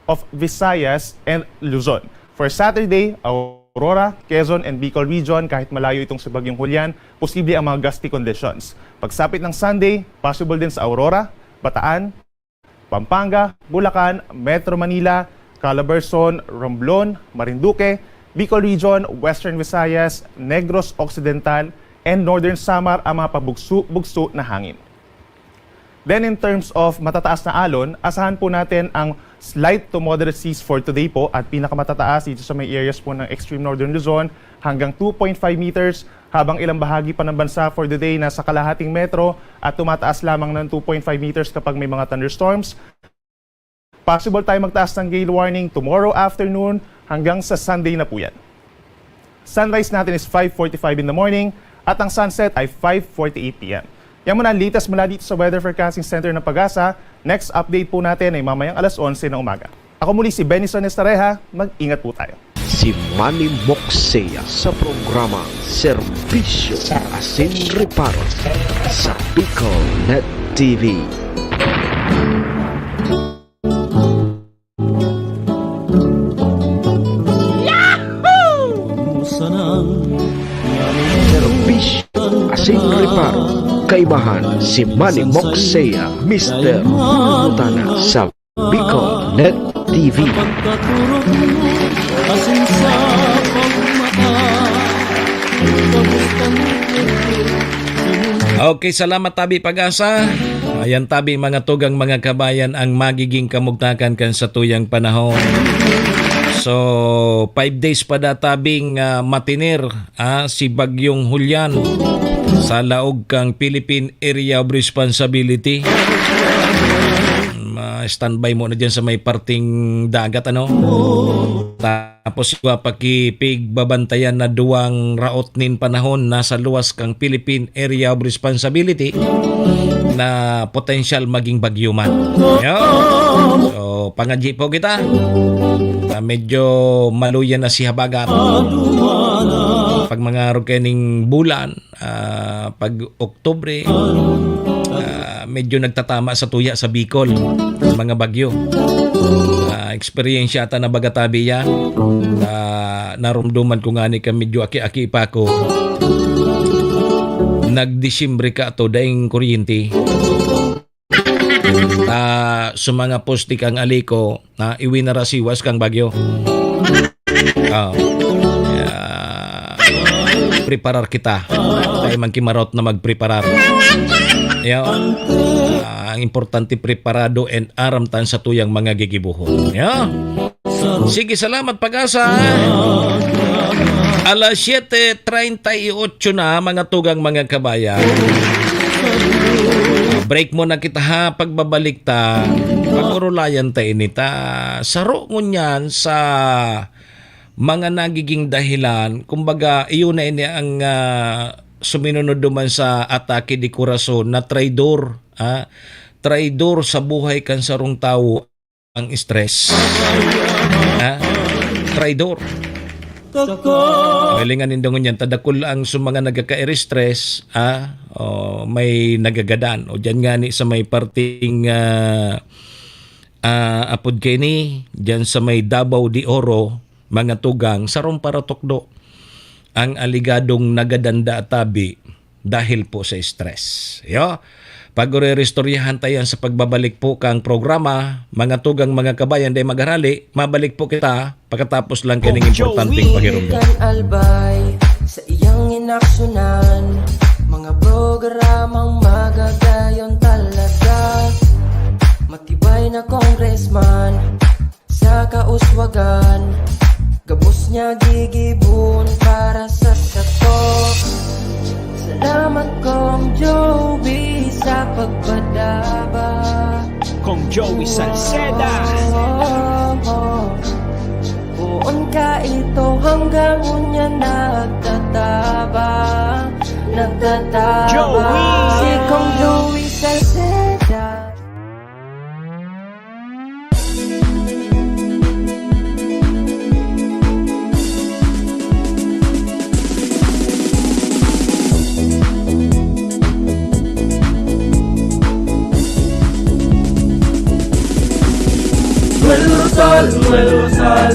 of Visayas and Luzon. For Saturday, Aurora, Quezon, and Bicol Region, kahit malayo itong si Bagyong Julian, posible ang mga gusty conditions. Pagsapit ng Sunday, possible din sa Aurora, Bataan, Pampanga, Bulacan, Metro Manila, Calabarzon, Romblon, Marinduque, Bicol Region, Western Visayas, Negros Occidental, and Northern Samar ang mga pabugso-bugso na hangin. Then in terms of matataas na alon, asahan po natin ang slight to moderate seas for today po at pinakamatataas dito sa may areas po ng extreme northern Luzon hanggang two point five meters, habang ilang bahagi pa ng bansa for the day nasa kalahating metro at tumataas lamang ng two point five meters kapag may mga thunderstorms. Possible tayo magtaas ng gale warning tomorrow afternoon hanggang sa Sunday na po yan. Sunrise natin is five forty-five in the morning at ang sunset ay five forty-eight p m. Yan muna ang latest mula dito sa Weather Forecasting Center ng PAGASA. Next update po natin ay mamayang alas onse ng umaga. Ako muli si Benison Estareja. Mag-ingat po tayo. Si Manny Moxea sa programa Serbisyo Asin Reparo sa Bicol Net T V. Serbisyo Asin Reparo. Kaibahan, si Manny Moksea, Mister Bulutana sa Bicol Net T V. Okay, salamat tabi Pag-asa. Ayan tabi mga tugang, mga kabayan, ang magiging kamugtakan kan satuyang panahon. So, five days pa da tabing, ah, matinir, ah, si Bagyong Julian sa laog kang Philippine Area of Responsibility. Ma-standby mo na dyan sa may parting dagat, ano? Tapos, iwa pakipigbabantayan na duwang raot nin panahon na sa luwas kang Philippine Area of Responsibility na potensyal maging bagyo man. Yan. So, pangadyi po kita na medyo maluya na si habagat. Pag mga arog kaining bulan, ah, pag Oktubre, ah, medyo nagtatama sa tuya sa Bicol, mga bagyo. Ah, eksperyensya ata na baga tabi yan. Ah, narumduman ko ngani ka medyo aki-aki pa ako. Nagdisyembre ka ato, daing kuryente. Ah, sa mga poste kang aliko, na iwinarasiwas kang bagyo. Ah, kaya, preparar kita. Tayo man kimarot na magpreparar. Yan. Ah, ang importante, preparado and aram tan sa tuyang mga gigibuhon. Yan. Sige, salamat, Pag-asa. Alas siete treinta y ocho na, mga tugang, mga kabayan. Break muna kita, ha. Pagbabalik ta, pag-orolayan ta ini ta. Saro ngunyan sa mga nagiging dahilan, kumbaga, iyon na ini ang, ah, suminunod duman sa atake de corazon na traidor, ha? Traidor sa buhay kan sarong tawo ang stress. Ha? Traidor. Galingan nindo ngunyan, tadakul ang sa mga nagkaka-stress, ha? O, may nagagadan. O, dyan nga ni sa may parting, ah, ah, apod kaini, dyan sa may Davao de Oro, mga tugang, sarong paratukdo ang aligadong nagadanda tabi dahil po sa stress. Yo, pag-ureristoryahan ta yan sa pagbabalik po kang programa, mga tugang, mga kabayan, dai magarali, mabalik po kita pagkatapos lang kining importanteng pagirumdom. Kan Albay, sa iyang inaksyonan, mga programang magagayon talaga. Matibay na congressman, sa kauswagan, gabos niya gigibon para sa sato. Salamat, Kong Joey, sa pagpadaba. Kong Joey Salceda. Poon ka ito hanggang unya nagtataba, nagtataba. Joey! Si Kong Joey Salceda. Noel Rosal, Noel Rosal,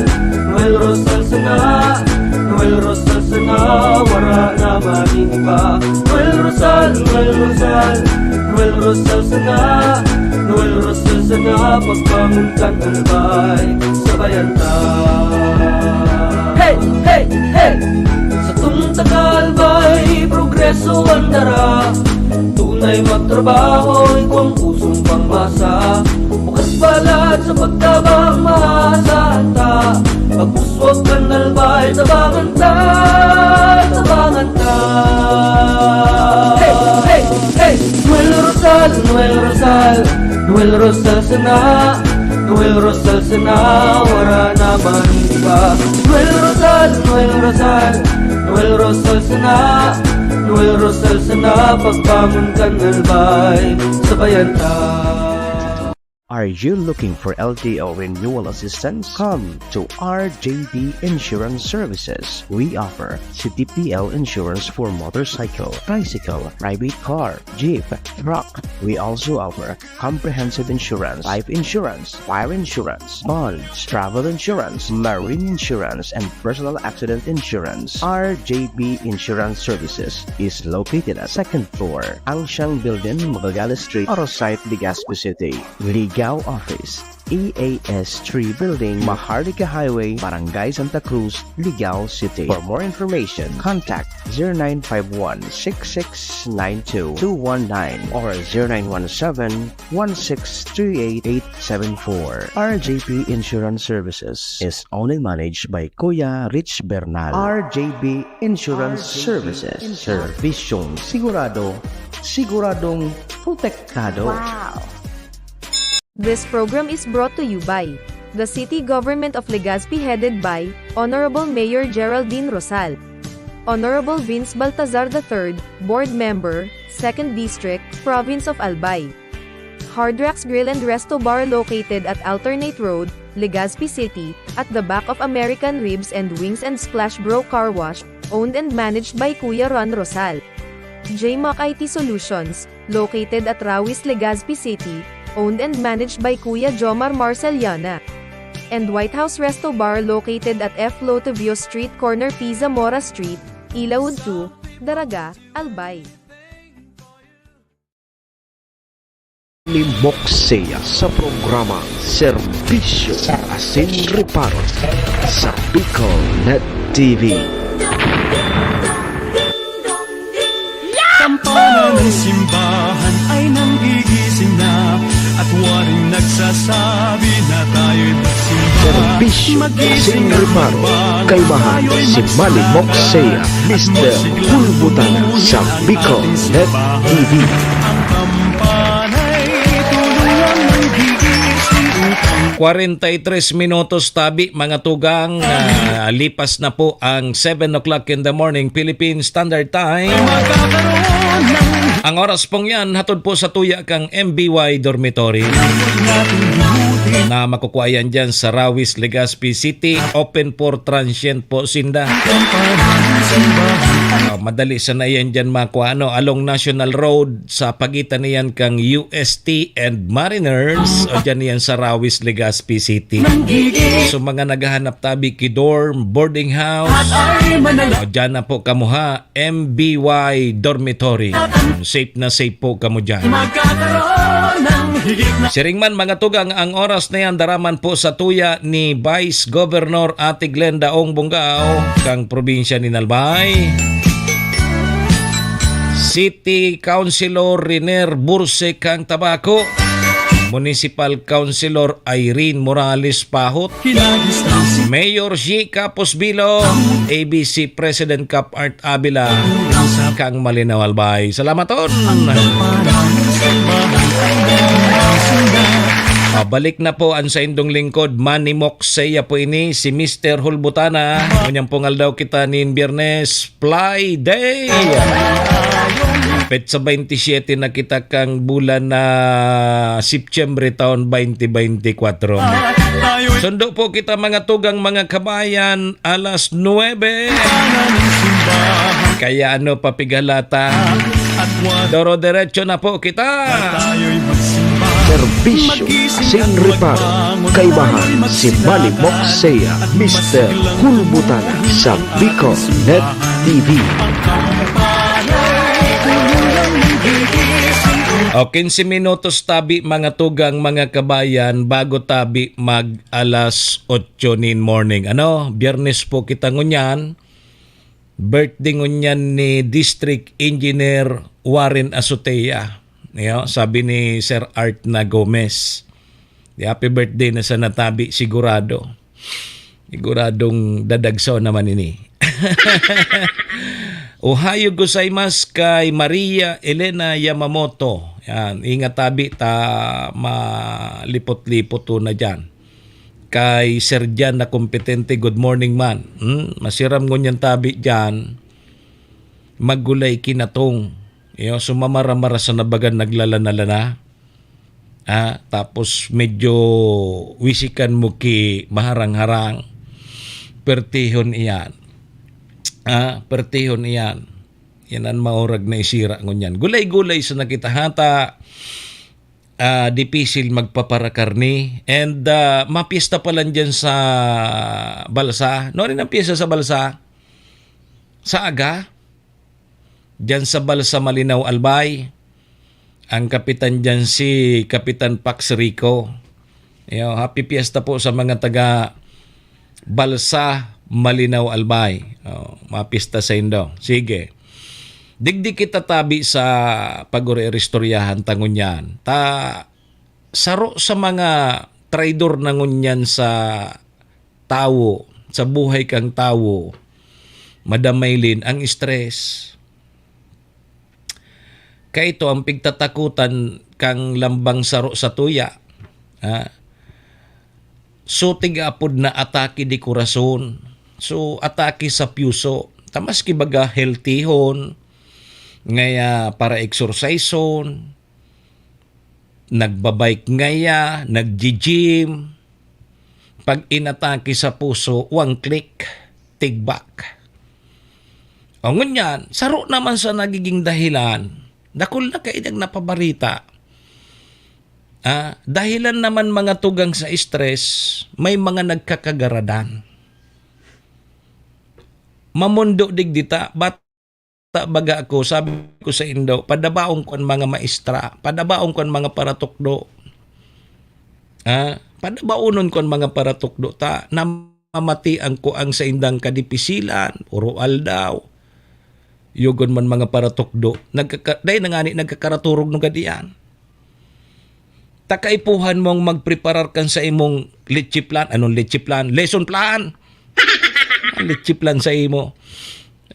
Noel Rosal sana, Noel Rosal sana, wara na maning iba. Noel Rosal, Noel Rosal, Noel Rosal sana, Noel Rosal sana, pagbangon kan Albay, sabayan ta. Hey, hey, hey! Sa tunta ka Albay, progreso ang dara. Tunay magtrabaho, igwang pusong pangmasa. Bukas palad sa pagtabang, maasahan ta. Pag-uswag kan Albay, tabangan ta, tabangan ta. Hey, hey, hey! Noel Rosal, Noel Rosal, Noel Rosal sana. Noel Rosal sana, wara na man iba. Noel Rosal, Noel Rosal, Noel Rosal sana. Noel Rosal sana, pagbangon kan Albay, sabayan ta. Are you looking for L T O renewal assistance? Come to R J B Insurance Services. We offer C T P L insurance for motorcycle, tricycle, private car, jeep, truck. We also offer comprehensive insurance, life insurance, fire insurance, bonds, travel insurance, marine insurance, and personal accident insurance. R J B Insurance Services is located at second floor, Angsiang Building, Magallanes Street, Oro Site, Legazpi City. Ligao Office, E A S three Building, Maharlika Highway, Barangay Santa Cruz, Ligao City. For more information, contact zero nine five one six six nine two two one nine or zero nine one seven one six three eight eight seven four. R J P Insurance Services is owned and managed by Kuya Rich Bernal. R J B Insurance Services. Serbisyong sigurado, siguradong protektado. Wow! This program is brought to you by the City Government of Legazpi, headed by Honorable Mayor Geraldine Rosal, Honorable Vince Baltazar the third, Board Member, Second District, Province of Albay. Hard Rocks Grill and Resto Bar, located at Alternate Road, Legazpi City, at the back of American Ribs and Wings and Splash Bro Car Wash, owned and managed by Kuya Ron Rosal. J Mac I T Solutions, located at Rawis, Legazpi City, owned and managed by Kuya Jomar Marceliana. And White House Resto Bar, located at F Lotivio Street, corner P Zamora Street, Ilaud two, Daraga, Albay. Ni Moksea sa programang Serbisyo asin Reparo sa Bicol Net T V. Kampana ng simbahan ay nanggigising na, at waring nagsasabi na tayo'y magsimba. Serbisyo asin Reparo, kaibahan si Manny Moksea, Mister Bulbutana sa Bicol Net T V. Ang kampana'y tulong lang ng gigising upang Kwarenta y tres minutos tabi, mga tugang, ah, lipas na po ang seven o'clock in the morning, Philippine Standard Time. Ang oras pong yan, hatod po sa tuya kang M B Y Dormitory na makukuha yan dyan sa Rawis, Legazpi City. Open for transient po sinda. Ah, madali sana yan dyan makuha, ano, along National Road, sa pagitan niyan kang U S T and Mariners, o dyan yan sa Rawis, Legazpi City. So, mga naghahanap tabi ki dorm, boarding house, o dyan na po kamo ha, M B Y Dormitory. Safe na safe po kamo dyan. Magkakaroon ng higit na Siring man, mga tugang, ang oras na yan, daraman po sa tuya ni Vice Governor Ate Glenda Ong Bongao, kang probinsya ni Albay. City Councilor Riner Burse kang Tabaco. Municipal Councilor Irene Morales Pahot. Mayor G. Capos Bilo, A B C President Cap Art Avila, kang Malinao Albay. Salamaton! Ah, balik na po ang saindong lingkod, Manny Moksea po ini, si Mister Hulbutana. Ngunyan pong aldaw kita nin Biyernes, Fly Day. Petsa twenty-seven na kita kang bulan na Setyembre taon twenty twenty-four. Sundo po kita, mga tugang, mga kabayan, alas nuebe. Kaya ano pa pigalata? Doro-derecho na po kita. Serbisyo asin reparo, kaibahan si Manny Moksea, Mister Hulbutana sa Bicol Net T V. O, quince minutos tabi, mga tugang, mga kabayan, bago tabi mag alas otso nin morning. Ano, Biyernes po kita ngunyan. Birthday ngunyan ni District Engineer Warren Azotea. Yo, sabi ni Sir Art na Gomez. Di, happy birthday na sana tabi, sigurado. Siguradong dadagsaw naman ini. Ohayo gozaimasu kay Maria Elena Yamamoto. Yan, ingat tabi ta malipot-lipot na dyan. Kay Sir Jan na kompetente, good morning, man. Hmm? Masiram ngunyan tabi dyan. Maggulay kinatong. Iyo, sumamara-mara sa nabagan naglalana-lana. Ah, tapos medyo wisikan mo ki maharang-harang. Pertihon iyan. Ah, pertihon iyan. Yan ang maurag na isira ngunyan. Gulay-gulay sa nakita hata, ah, dipisil magpaparakarni. And, ah, mapiyesta pa lang dyan sa Balsa. No, rin ang piyesta sa Balsa? Sa Aga? Dyan sa Balsa Malinaw, Albay. Ang kapitan dyan si Kapitan Pax Rico. Yo, happy fiesta po sa mga taga Balsa Malinaw, Albay. Oh, mapista sa indo. Sige. Digdi kita tabi sa pag-uri-istoryahan ta ngunyan. Ta, saro sa mga traidor na ngunyan sa tawo, sa buhay kang tawo, Madam Maylin, ang stress. Kaito ang pigtatakutan kang lambang saro sa tuya. Ha? So, tiga apod na atake di korason. So, atake sa puso. Ta maski baga healthyhon, ngaya para exerciseon, nagbabike ngaya, nagji-gym. Pag inatake sa puso, one click, tigbak. O ngunyan, saro naman sa nagiging dahilan, dakul na kaidang napabarita. Ah, dahilan naman mga tugang sa stress, may mga nagkakagaradan. Mamundo digdi ta, bat-, ta baga ako, sabi ko sa indo, "Padabaon ko an mga maestra, padabaon ko an mga paratukdo." Ah, padabaonon ko an mga paratukdo ta, namamatian ko ang saindang kadipisilan, oro-aldaw. Yugon man mga paratukdo, nagkaka-, dai na ngani nagkakaraturog no gadian. Ta kaipuhan mong magpreparar kan sa imong leche plan. Anong leche plan? Lesson plan! Ang leche plan sa imo.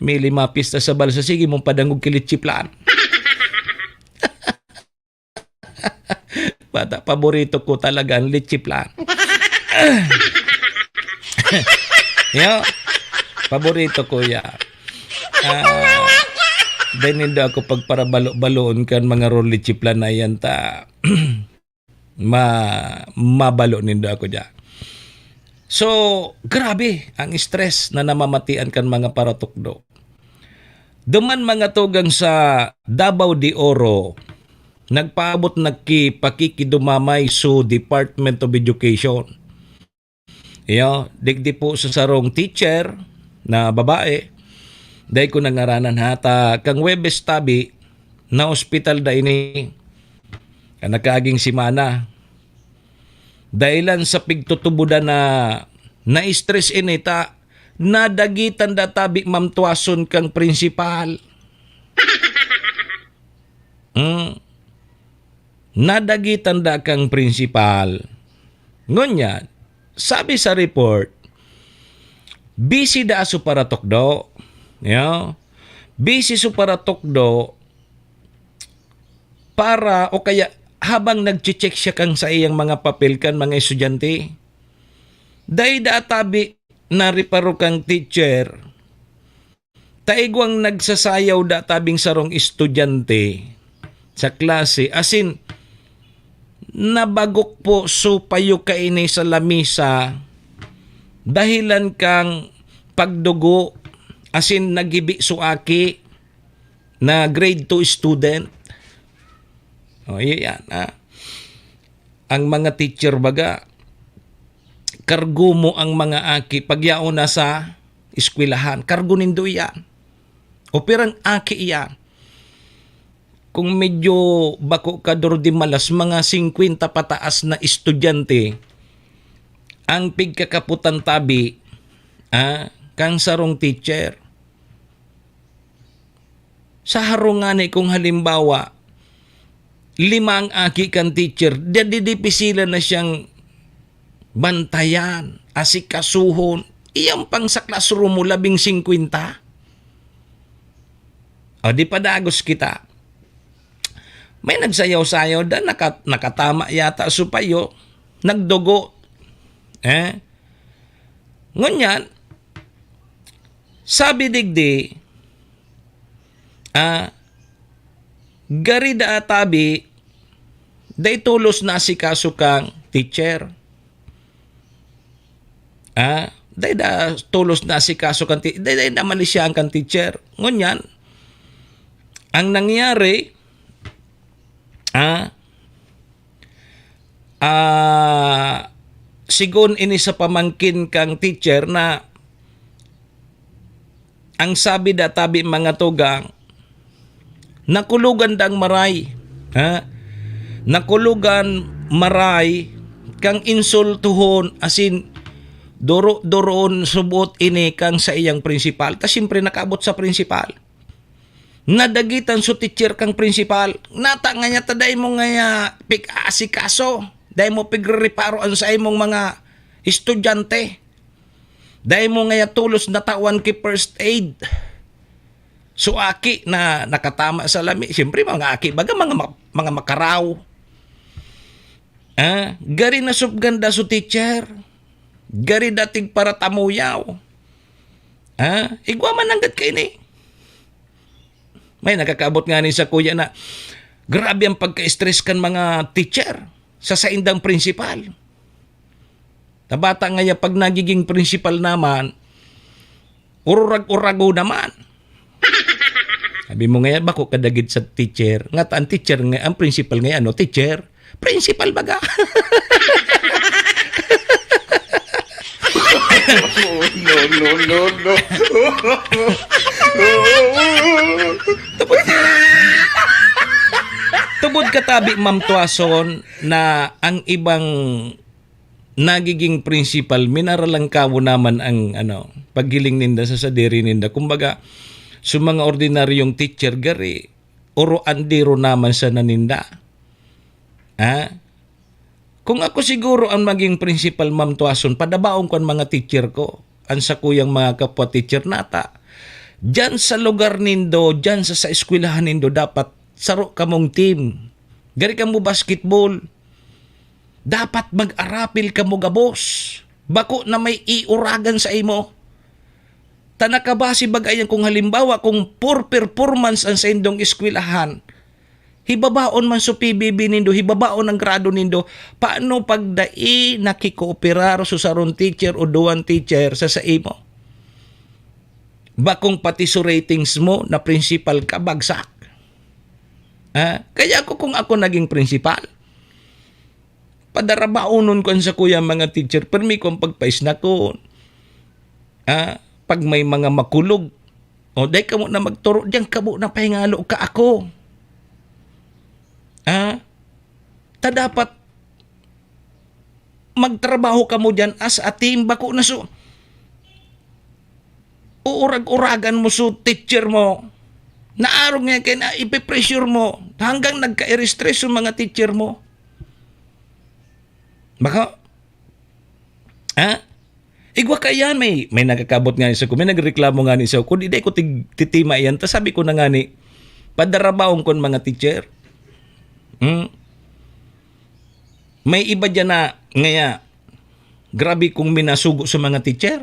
May lima pista sa balsa, sige mong padangog ki leche plan. Bata, paborito ko talaga ang leche plan. Yo, paborito ko ya. Ah, dai nindo ako pagparabalo-baloon kan mga ro leche plan na yan ta. Ma-, mabalo nindo ako diya. So, grabe ang stress na namamatian kan mga paratukdo. Duman mga tugang sa Davao de Oro, nagpaabot na ki pakikidumamay so Department of Education. Iyo, digdi po sa sarong teacher na babae, dai ko nangaranan ha, ta kang Huwebes tabi, na ospital da ini, kan nakaaging semana. Dahilan sa pigtutubodan na na-stress ini ta, nadagitan da tabi mamtuason kang prinsipal. Hmm. Nadagitan da kang prinsipal. Ngunyan, sabi sa report, busy da so paratukdo. Yo? Busy so paratukdo para, o kaya habang nagche-check siya kan saiyang mga papel kan mga estudyante. Dai da tabi na reparo kang teacher. Ta igwang nagsasayaw da tabing sarong estudyante sa klase, asin nabagok po so payo kaini sa lamesa, dahilan kang pagdugo, asin nagibi so aki na grade two student. O, iyo yan, ha? Ang mga teacher baga, kargo mo ang mga aki, pagyaon na sa eskwelahan, kargo nindo iyan. O pirang aki iyan. Kung medyo bako ka, Dor, di malas, mga singkwenta pataas na estudyante ang pigkakaputan tabi, ah, kang sarong teacher. Sa harong ngani, kung halimbawa, lima ang aki kan teacher, dadi dipisilan na siyang bantayan, asikasuhon. Iyan pang sa classroom mo, labing singkwenta. O, di padagos kita. May nagsayaw-sayaw da, naka-, nakatama yata so payo, nagdugo. Eh? Ngunyan, sabi digdi, ah, gari da tabi, Dai tolos naasikaso kang teacher. Ah, dai da tolos naasikaso kang ti-, dai, dai namalisyahan kang teacher. Ngunyan, ang nangyari, ah, ah, sigon ini sa pamangkin kang teacher na ang sabi da tabi mga tugang, nakulogan dang maray, ha? Nakulogan maray kang insultuhon, asin doro-doron subot ini kang saiyang prinsipal. Ta siyempre nakaabot sa prinsipal. Nadagitan so teacher kang prinsipal. Nata nga niya ta dai mo nga niya pig-aasikaso, dai mo pigrereparo an sa imong mga estudyante. Dai mo ngaya tolos natawan ki first aid. So, aki na nakatama sa lami. Siyempre, mga aki, baga mga ma-, mga makaraw. Ah, gari nasupgan da so teacher. Gari dating paratamuyaw. Ah, igwa man nanggad kaini. May nakakaabot nga ni sa kuya na grabe ang pagka-stress kan mga teacher sa saindang principal. Tabata nga ya pag nagiging principal naman, ururag-urago naman. Sabi mo nga yan, bako kadagit sa teacher. Nga ta-, ang teacher nga, ang principal nga ano, teacher. Principal baga. No, no, no, no. Tubod katabi, Ma'am Tuason, na ang ibang nagiging principal, minaralangkawo naman ang, ano, paghiling ninda sa sadiri ninda. Kumbaga, sa mga ordinaryong teacher, gari, oro andero naman sa naninda. Ha? Kung ako siguro ang maging principal, Ma'am Tuason, padabaon ko ang mga teacher ko, ang sakuyang mga kapwa teacher nata. Diyan sa lugar nindo, diyan sa, sa eskwelahan nindo, dapat saro kamong team. Gari kamo basketball. Dapat mag-arapil kamo gabos. Bako na may iuragan sa imo. Ta nakabase baga yan kung halimbawa, kung poor performance ang saindong eskwelahan, hibabaon man so P B B nindo, hibabaon ang grado nindo, paano pag dai nakikooperar so sarong teacher o duwang teacher sa, sa imo? Bakong pati so ratings mo na principal ka, bagsak. Ah, kaya ako, kung ako naging principal, padarabaonon ko an sakuyang mga teacher, permi ko ang pagpaisnakon. Ah, pag may mga makulog, o, dai kamo na magturo, diyan kamo na pahingalo ka ako. Ah, ta dapat magtrabaho kamo diyan as a team, bako na so uurag-uragan mo so teacher mo. Naarog nga kay na ipipressure mo hanggang nagka-stress yung mga teacher mo. Baka, ha? Igwa ka yan, may, may nagkakabot nga sa ko, may nagreklamo nga ni sa ko, di, di ko tig-, titima yan. Ta sabi ko na nga ni, padarabaon ko ang mga teacher. Hmm? May iba dyan na, ngaya, grabe kong minasugo sa mga teacher.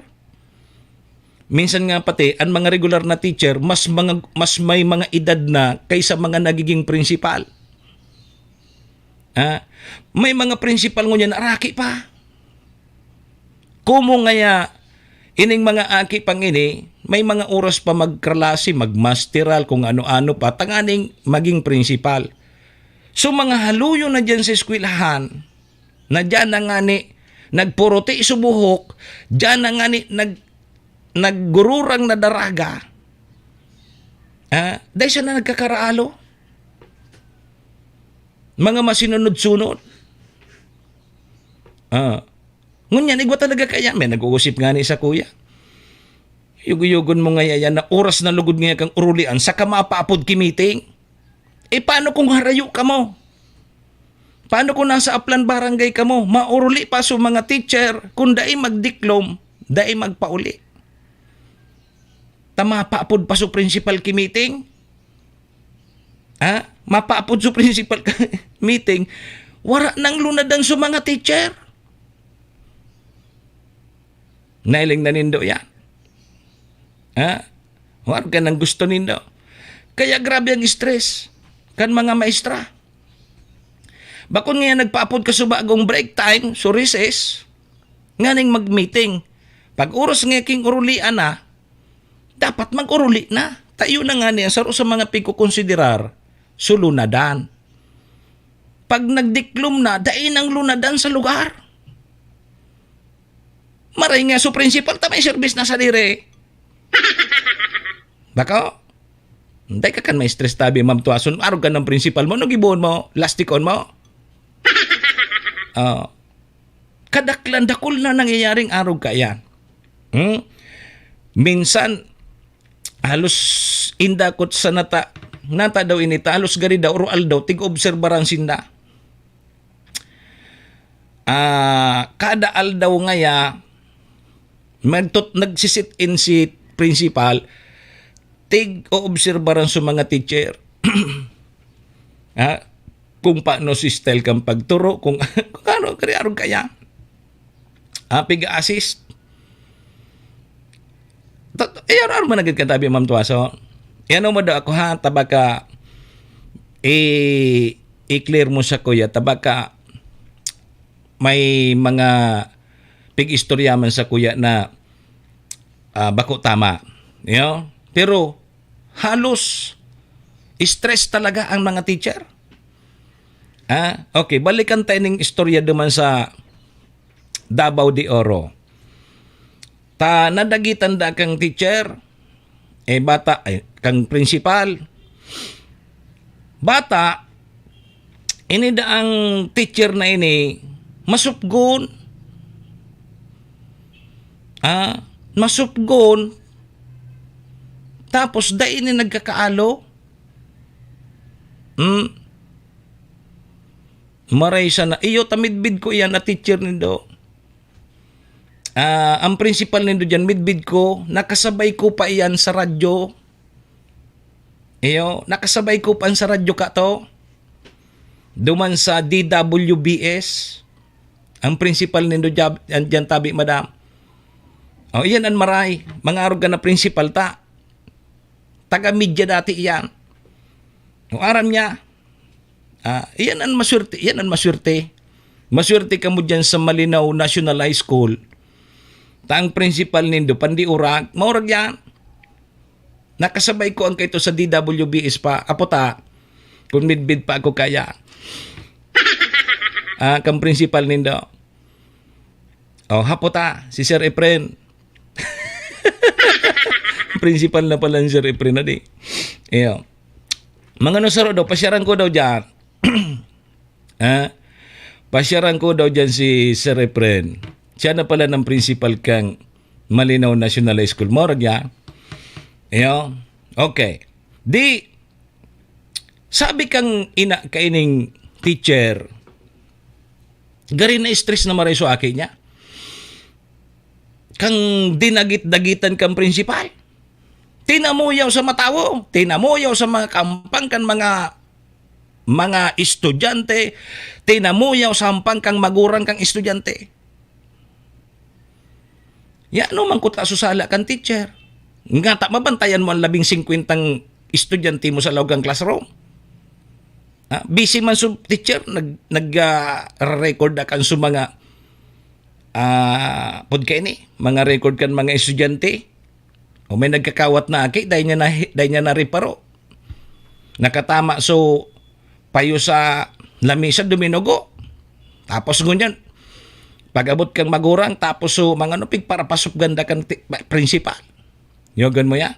Minsan nga pati, ang mga regular na teacher, mas mga, mas may mga edad na kaysa mga nagiging principal. Ha? May mga principal ngunyan, araki pa. Kumo ngaya, ining mga aki pang ini, may mga oras pa magkalasi, magmasteral, kung ano-ano pa, tanganing maging principal. So, mga haluyo na dyan sa eskwelahan, na dyan na nga ni nagpuruti sa buhok, dyan na nga ni nag-, naggururang na daraga, ah, dahil siya na nagkakaraalo. Mga masinunod-sunod. Ah. Ngunyan, igwa talaga kaya, may nag-uusip nga ni sa kuya. Yugo-yugon mo nga yan na oras na lugod nga kang urulian, saka mapaapod ki meeting. E, paano kung harayo ka mo? Paano kung nasa Aplan Barangay ka mo? Mauruli pa so mga teacher, kung dai magdiklom, dai magpauli. Ta mapaapod pa so principal ki meeting? Ha? Mapaapod so principal ki meeting? Wara nang lunadan so mga teacher. Nailing na nindo yan. Ha? Huwag ka nang gusto nindo. Kaya grabe ang stress kan mga maestra. Bakon nga nagpaapod ka sa bagong break time, so recess, nganing mag-meeting. Pag oras nga king urulian na, dapat mag-uruli na. Tayo na nga niya, saro sa mga pagkukonsiderar, so lunadan. Pag nagdiklom na, dai nang lunadan sa lugar. Maray nga, so principal ta may service na sa dire. Bako? Hindi ka kan ma-stress tabi, Ma'am Tuason. Arog ka ng principal mo. Ano gibuon mo? Lastikon mo? Oh. Kadaklan, dakul na nangyayaring arog ka yan. Hmm? Minsan, halos indakot sa nata, nata daw inita, halos gari daw, oro aldaw, tig-obserbaran sinda. Ah, kada aldaw ngaya, magtut-, nagsisit-in si principal, tig-oobserbaran sa mga teacher. Ha? Kung paano si style kang pagturo, kung, kung ano, kaya kaya. Ah, pig-assist. Tot-, eh, ano, ano man nagad katabi, Ma'am Tuaso? Eh, ano mo daw ako, ha? Tabaka, eh, i-clear mo sa kuya. Tabaka, may mga pig-istorya man sa kuya na, ah, bako tama. You know? Pero, halos stress talaga ang mga teacher. Ah, okay, balikan tayo ning istorya duman sa Davao de Oro. Ta nadagitan da kang teacher, eh, bata, eh, kang principal. Bata, ini da ang teacher na ini, masupgon. Ah, masupgon. Tapos, dai ini nagkakaalo. Hmm. Maray sana. Iyo, ta midbid ko iyan na teacher nindo. Ah, ang principal nindo diyan, midbid ko, nakasabay ko pa iyan sa radyo. Iyo, nakasabay ko pa sa radyo ka to. Duman sa D W B S, ang principal nindo diyan, diyan tabi, madam. O, iyan ang maray. Mga arog ka na principal ta. Taga-media dati iyan. O, aram niya. Ah, iyan ang maswerte, iyan ang maswerte. Maswerte kamo diyan sa Malinao National High School. Ta ang principal nindo, pandiurag, maurag yan. Nakasabay ko ang kaito sa D W B S pa. Apo ta, kung midbid pa ako kaya. Ah, kang principal nindo. O, hapo ta, si Sir Efren. Principal na pala ni Sir Efren, adi. Iyo. Mga nusaro daw, pasyaran ko daw dyan. Ha? Pasyaran ko daw dyan si Sir Efren. Siya na pala ng principal kang Malinao National High School. Maurag yan. Iyo. Okay. Di, sabi kang ina kaining teacher, gari na stress na maray so aki niya. Kang dinagit-dagitan kang principal. Tinamuyaw sa matawo, tinamuyaw sa mga kampang kan mga, mga estudyante, tinamuyaw sa hampang kang magurang kang estudyante. Ya, ano man kuta susala kan teacher? Nga ta mabantayan mo ang labing singkwentang estudyante mo sa laog kan classroom. Ah, busy man so teacher, nag, nag, ah, record na kan so mga, ah, pod kaini, mga record kan mga estudyante. O may nagkakawat na aki, dai niya na, dai niya na reparo. Nakatama so payo sa lamisa, duminugo. Tapos ngunyan, pag-abot kang magurang, tapos so mga ano, pigparapasok ganda kan ti-, principal. Yogan mo yan?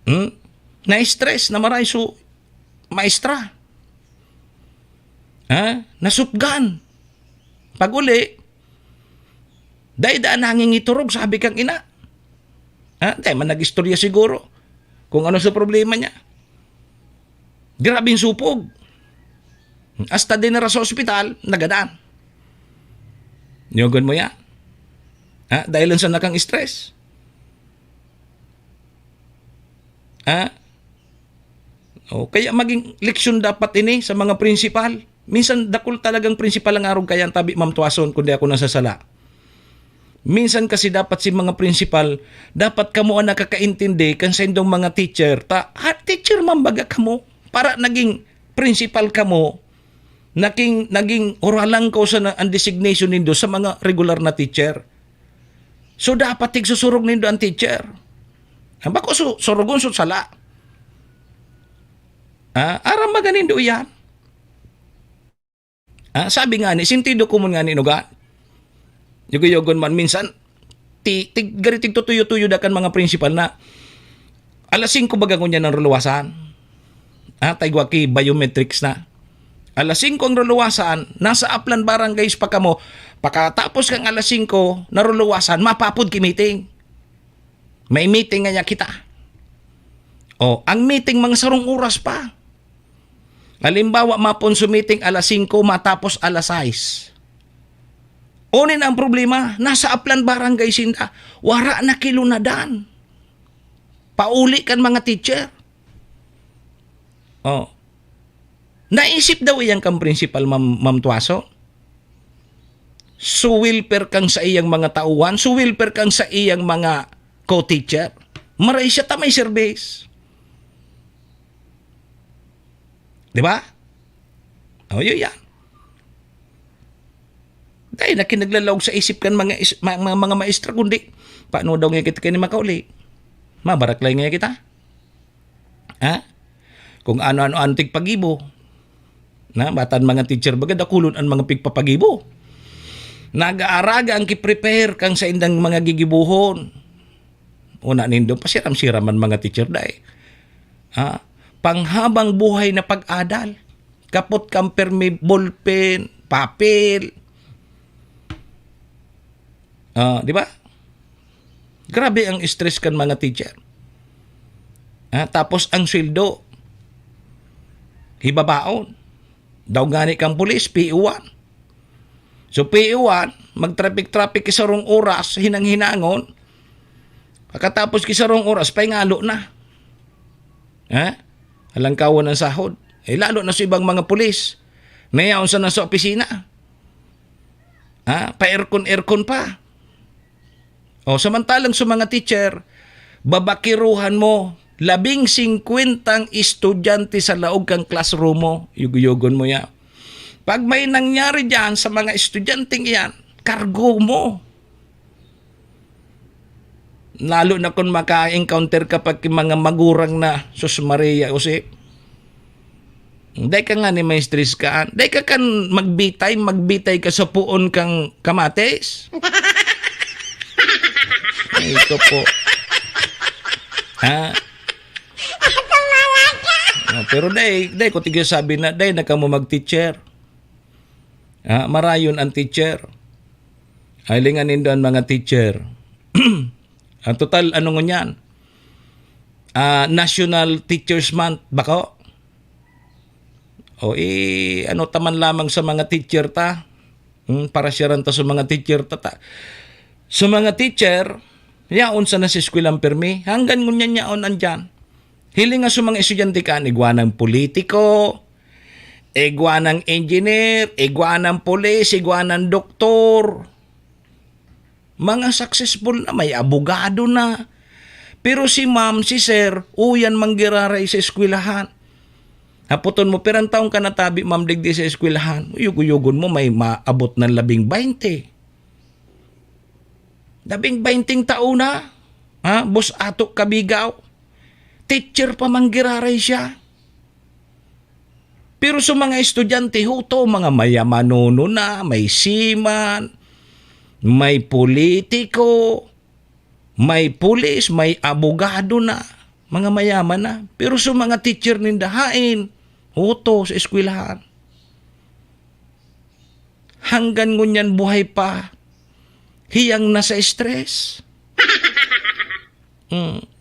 Hmm? Na-stress, na maray so maestra. Ha? Nasupgan. Pag-uli, dai-dai nangingiturog, sabi kang ina. Ha? Dai man nag-istorya siguro kung ano sa problema niya. Grabing supog. Hasta dinara sa ospital, nagadan. Nyogon mo yan. Ha? Dahil lang sa nakang stress. Ha? O, kaya maging leksyon dapat ini sa mga prinsipal. Minsan, dakul talagang prinsipal ang arog kaya ang tabi, Ma'am Tuason, kundi ako nasasala. Minsan kasi dapat si mga prinsipal, dapat kamo ang nakakaintindi kan sa indong mga teacher. Ta, ha, teacher man baga kamo. Para naging prinsipal kamo, Naging, naging oralan ko sa na, ang designation nindo sa mga regular na teacher. So, dapat tigsusurog nindo ang teacher. Ang bako su-, surugon sa sala. Ah, aram ba ganindo iyan? Ah, sabi nga ni, sentido komon nga ni, nuga. Yugo-yugon man minsan, ti-, tig-, gari tigtutuyo-tuyo da kan mga principal na, alas singko baga ngunyan ang ruluwasan. Ah, taigwa ki biometrics na. Alas singko ang ruluwasan, nasa Aplan Barangays pa kamo, pakatapos kang alas singko, naruluwasan, mapapod ki meeting. May meeting nga niya kita. Oh, ang meeting mga sarong oras pa. Halimbawa, mapon su meeting alas singko, matapos alas sais. Unin ang problema, nasa Aplan Barangay sinda. Wara na kilunadan. Pauli kan mga teacher. Oh. Naisip daw iyan kan principal, Ma'am, Ma'am Tuaso. Su welfare kang sa iyang mga tauhan, su welfare kang sa iyang mga co-teacher. Maray siya ta may service. Di ba? O, yun yan. Dahil na kinaglalaog sa isip kan mga is-, ma-, mga, mga maestra, kundi, "Paano daw nga kita kini makauli? Mabaraklay nga kita?" Ha? Kung ano-ano ang tigpagibo. Na, batan mga teacher, baga dakulon ang mga pigpapagibo. Nag-aaraga ang ki-prepare kang saindang mga gigibohon. Una nindo, pasiram-siram ang mga teacher dai. Ha? Panghabang buhay na pag-adal. Kapot kang permi, ballpen, papel. Ah, di ba? Grabe ang stress kan mga teacher. Ah, tapos ang sweldo, hibabaon. Daw gani kang pulis, P O one. So, P O one, mag-traffic-traffic ki sarong oras, hinang-hinangon. Pagkatapos ki sarong oras, paingalo na. Ha? Halangkawan ang sahod. Eh, lalo na sa ibang mga pulis. Nayaon sa nasa opisina. Ha? Pa-aircon-aircon pa. O, samantalang sa mga teacher, babakiruhan mo, labing singkwentang estudyante sa laog kang classroom mo, yugo-yugon mo ya. Pag may nangyari diyan sa mga estudyanteng iyan, kargo mo. Lalo na kung maka-encounter ka pa ki mga magurang na, sus Maria, Jose. Dai ka nga ni ma-stress ka. Dai ka kan magbitay, magbitay ka sa puon kang kamatis. Ay, ito po. Ha? Ah, pero dai, dai ko tigil sabi na, dai na kamo mag-teacher. Ah, marayon ang teacher. Hilingan nindo ang mga teacher. Ang total, ano ngunyan? Ah, National Teachers Month, bako? O, eh, ano ta man lamang sa mga teacher ta? Hmm, parasyaran ta sa mga teacher ta, ta. Sa mga teacher, yaon sana sa eskwelahan pirmi. Hanggang ngunyan yaon andyan. Hiling nga sa mga estudyante kan, igwa nang politiko, igwa nang engineer, igwa nang pulis, igwa nang doktor. Mga successful na, may abogado na. Pero si ma'am, si sir, uyan manggiraray sa eskwelahan. Hapoton mo, "Pirang taon ka natabi, ma'am, digdi sa eskwelahan?" Uyog-uyogon mo, may maabot na labing baynte. Labing baynteng taon na, ha? Boss Ato Kabigaw. Teacher pa manggiraray siya. Pero sa mga estudyante, huto, mga mayamanonon na, may seaman, may politiko, may pulis, may abogado na, mga mayaman na. Pero sa mga teacher ninda, hain, huto sa eskwelahan. Hanggang ngunyan buhay pa, hiyang nasa stress. Mm.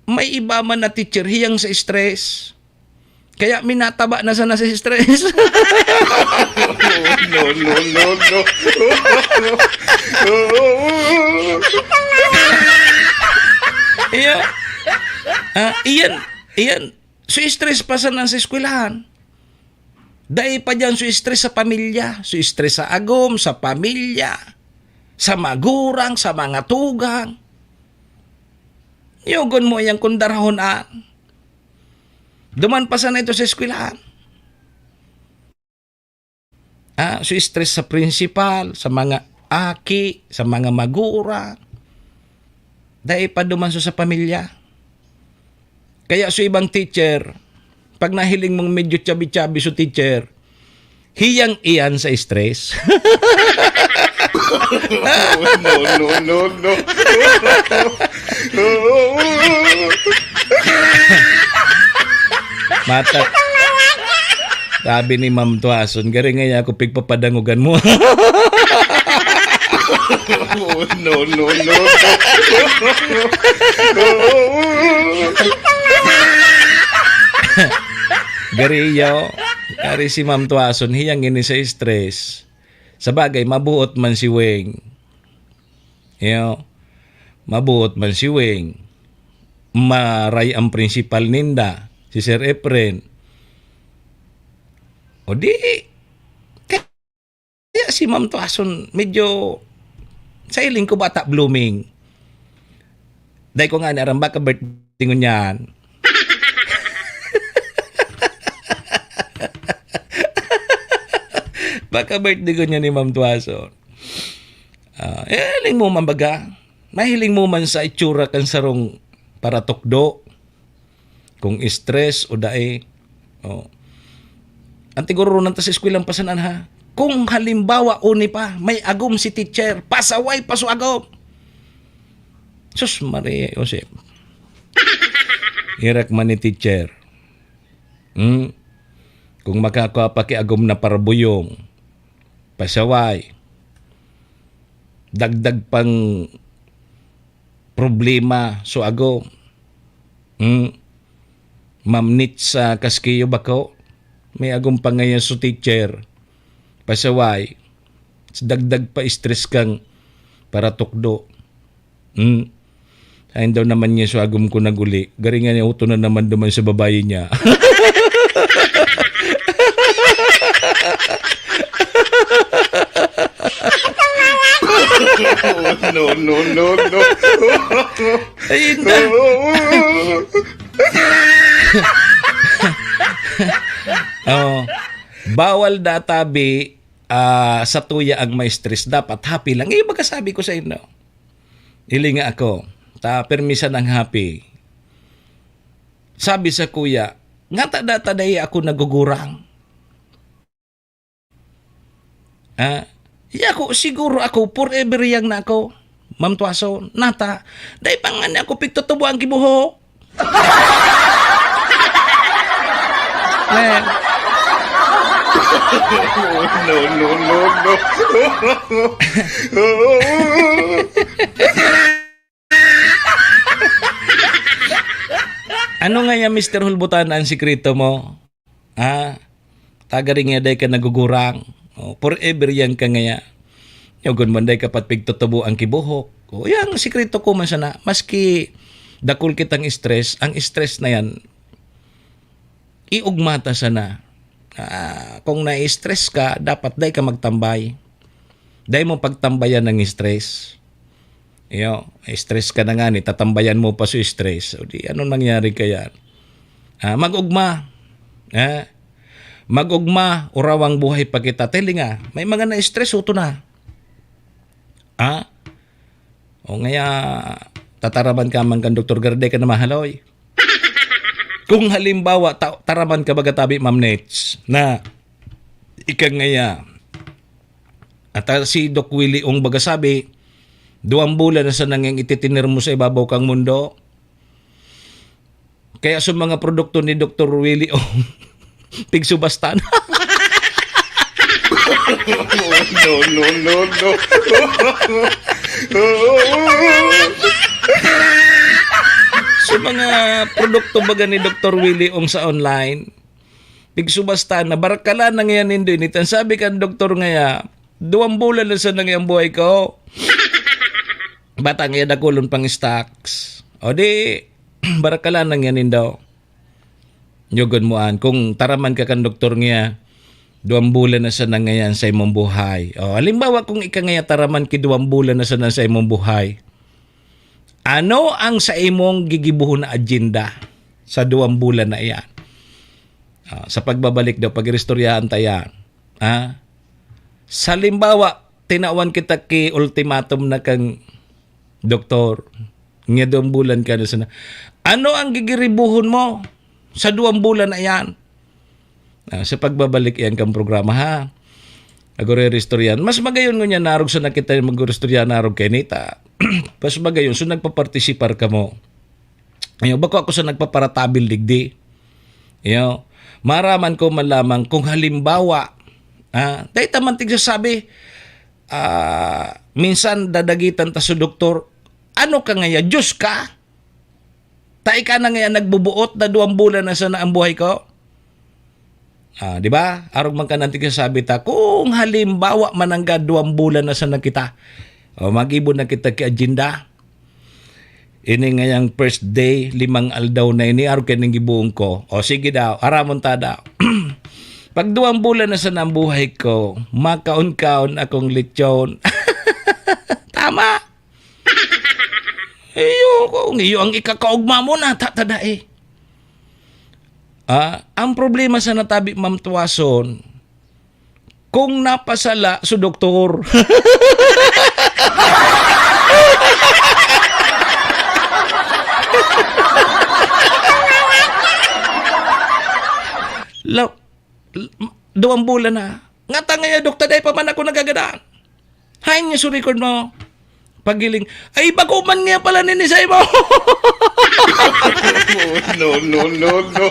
May iba man na teacher, hiyang sa stress. Kaya minataba na sana sa stress. No, no, no, no. Iya. Ah, iyan, iyan. So, stress pa sana sa eskwelahan. Dai pa diyan so stress sa pamilya, so stress sa agom, sa pamilya, sa magurang, sa mga tugang. Yugon mo iyang kundarahon, ah. Duman pa sana ito sa eskwelahan. Ah, so stress sa principal, sa mga aki, sa mga magurang. Dai pa duman so sa pamilya. Kaya so ibang teacher, pag nahiling mong medyo chubby-chubby so teacher, hiyang iyan sa stress. No, no, no, no, no. Matak. Sabi ni Ma'am Tuason, gari nga ako pigpapadangogan mo. Oh, no, no, no, no. Gari iyo, gari si Ma'am Tuason, hiyang ini sa stress. Sa bagay, mabuot man si Weng. Iyo, mabuot man si Weng. Maray ang principal ninda, si Sir Efren. O di, kaya si Ma'am Tuason, medyo, sa hiling ko bata blooming. Dai ko nga ni aram, baka birthday ngunyan. Baka birthday ngunyan ni Ma'am Tuason. Ah, eh, hiling mo man baga. Mahiling mo man sa itsura kan sarong paratukdo. Kung stress o dai. Oh. Ang tiguro nanta sa eskwelang pasanan ha. Kung halimbawa, uni pa, may agom si teacher, pasaway pa so agom. Sus Maria Joseph. Irak man ni teacher. Hmm? Kung makakua pa ki agom na parbuyong, pasaway, dagdag pang problema so agom. Hmm? Mamnit sa kaskiyo bako, may agom pa ngayon so teacher, pasaway, dagdag pa stress kang paratukdo. Hmm? Sain daw naman niya so agom ko naguli. Garingan niya uto na naman duman sa babayi niya. No, no, no, no. Ayun na. Oh. Bawal databi ah, sa tuya ang ma-stress. Dapat happy lang. Eh, baga sabi ko sa inyo. Hiling nga ako, ta permisan ang happy. Sabi sa kuya, nga ta data dai ako nagugurang. Ah, iya ko, siguro ako, forever young na ako. Ma'am Tuason, nata, dai pa nga niya ako pigtutubo ang kibuho. Man. No, no, no, no. Ano nga yan, Mister Hulbutan, ang sikreto mo? Ha? Tagaring nga day ka nagugurang. Oh, forever young ka ngaya. Yogon man day ka pat pigtutubo ang kibuhok. Oh, yan, sikreto ko man sana. Maski dakul kitang stress, ang stress na yan, iugma ta sana. Ah, kung na-stress ka, dapat day ka magtambay. Day mo pagtambayan ang stress. Iyo, stress ka na nga ni, tatambayan mo pa so stress. O di, anong nangyari kaya? Ah, mag-ugma. Ah, mag-ugma, urawang buhay pa kita. Teli nga, may mga na-stress, uto na. Ah? O ngaya, tataraman ka man kan doktor, garde ka na mahaloy. Kung halimbawa, ta- taraman ka baga tabi, Ma'am Nets, na ika ngaya, at ah, si Doc Willie Ong baga sabi, duwang bulan na sa nangyang ititiner mo sa ibabaw kang mundo. Kaya sa mga produkto ni Doktor Willie Ong, pigsubastan. No, no, no, no. Sa mga produkto baga ni Doktor Willie Ong sa online, pigsubastan na, barkalan na ngayon nindo init. Ang sabi kan doktor ngaya, duwang bulan na sa nangyang buhay ko. Bata ngaya dakulon pang stocks. O di, barkalan na ngayon nindo. Nyogon mo an, kung taraman ka kan doktor ngaya, duwang bulan na sa nangayan sa imong buhay. O, halimbawa, kung ika ngaya taraman ki duwang bulan na sa sa imong buhay, ano ang sa imong gigibuhon na agenda sa duwang bulan na iyan? Ah, sa pagbabalik daw, pag-iristoryahan ta yan. Ha? Sa halimbawa, tinawan kita ki ultimatum na kang doktor, nga duwang bulan ka na sana. Ano ang gigiribuhon mo sa duwang bulan na yan? Ah, sa pagbabalik yan kang programa, ha? Ago re-istoryahan. Mas magayon ngunyan narog sa nakita yung mag-istorya narog kay Nita. Mas magayon, so nagpapartisipar ka mo. Ayaw, bako ako sa nagpaparatabil digdi. Ayaw, maraman ko man lamang kung halimbawa, ah, dahil taman tigsasabi, ah, minsan dadagitan ta sa doktor, "Ano ka ngaya? Diyos ka? Ta ika na ngaya nagbubuot na duwang bulan na sana ang buhay ko?" Ah, di ba? Arog man ka nang tigsasabi ta, kung halimbawa mananggad duwang bulan na sana kita, o, mag-ibon na kita ki agenda. Ini ngayang first day, limang aldaw na ini, arog kay ning gibohon ko. O, sige daw, aramon ta daw. Pag duwang bulan na sana ang buhay ko, makaon-kaon akong lechon. Tama! Iyo, kung iyo ang ikakaugma mo na, tatada eh. Ah, ang problema sa natabi, Ma'am Tuwason, kung napasala sa doktor. La-, l-, duwang bulan na. Nga ta ngaya, doktor, dai pa man ako nagagadan. Hain niya sa record mo. Pagiling, "Ay, bako man niya pala nini sa imo." No, no, no, no.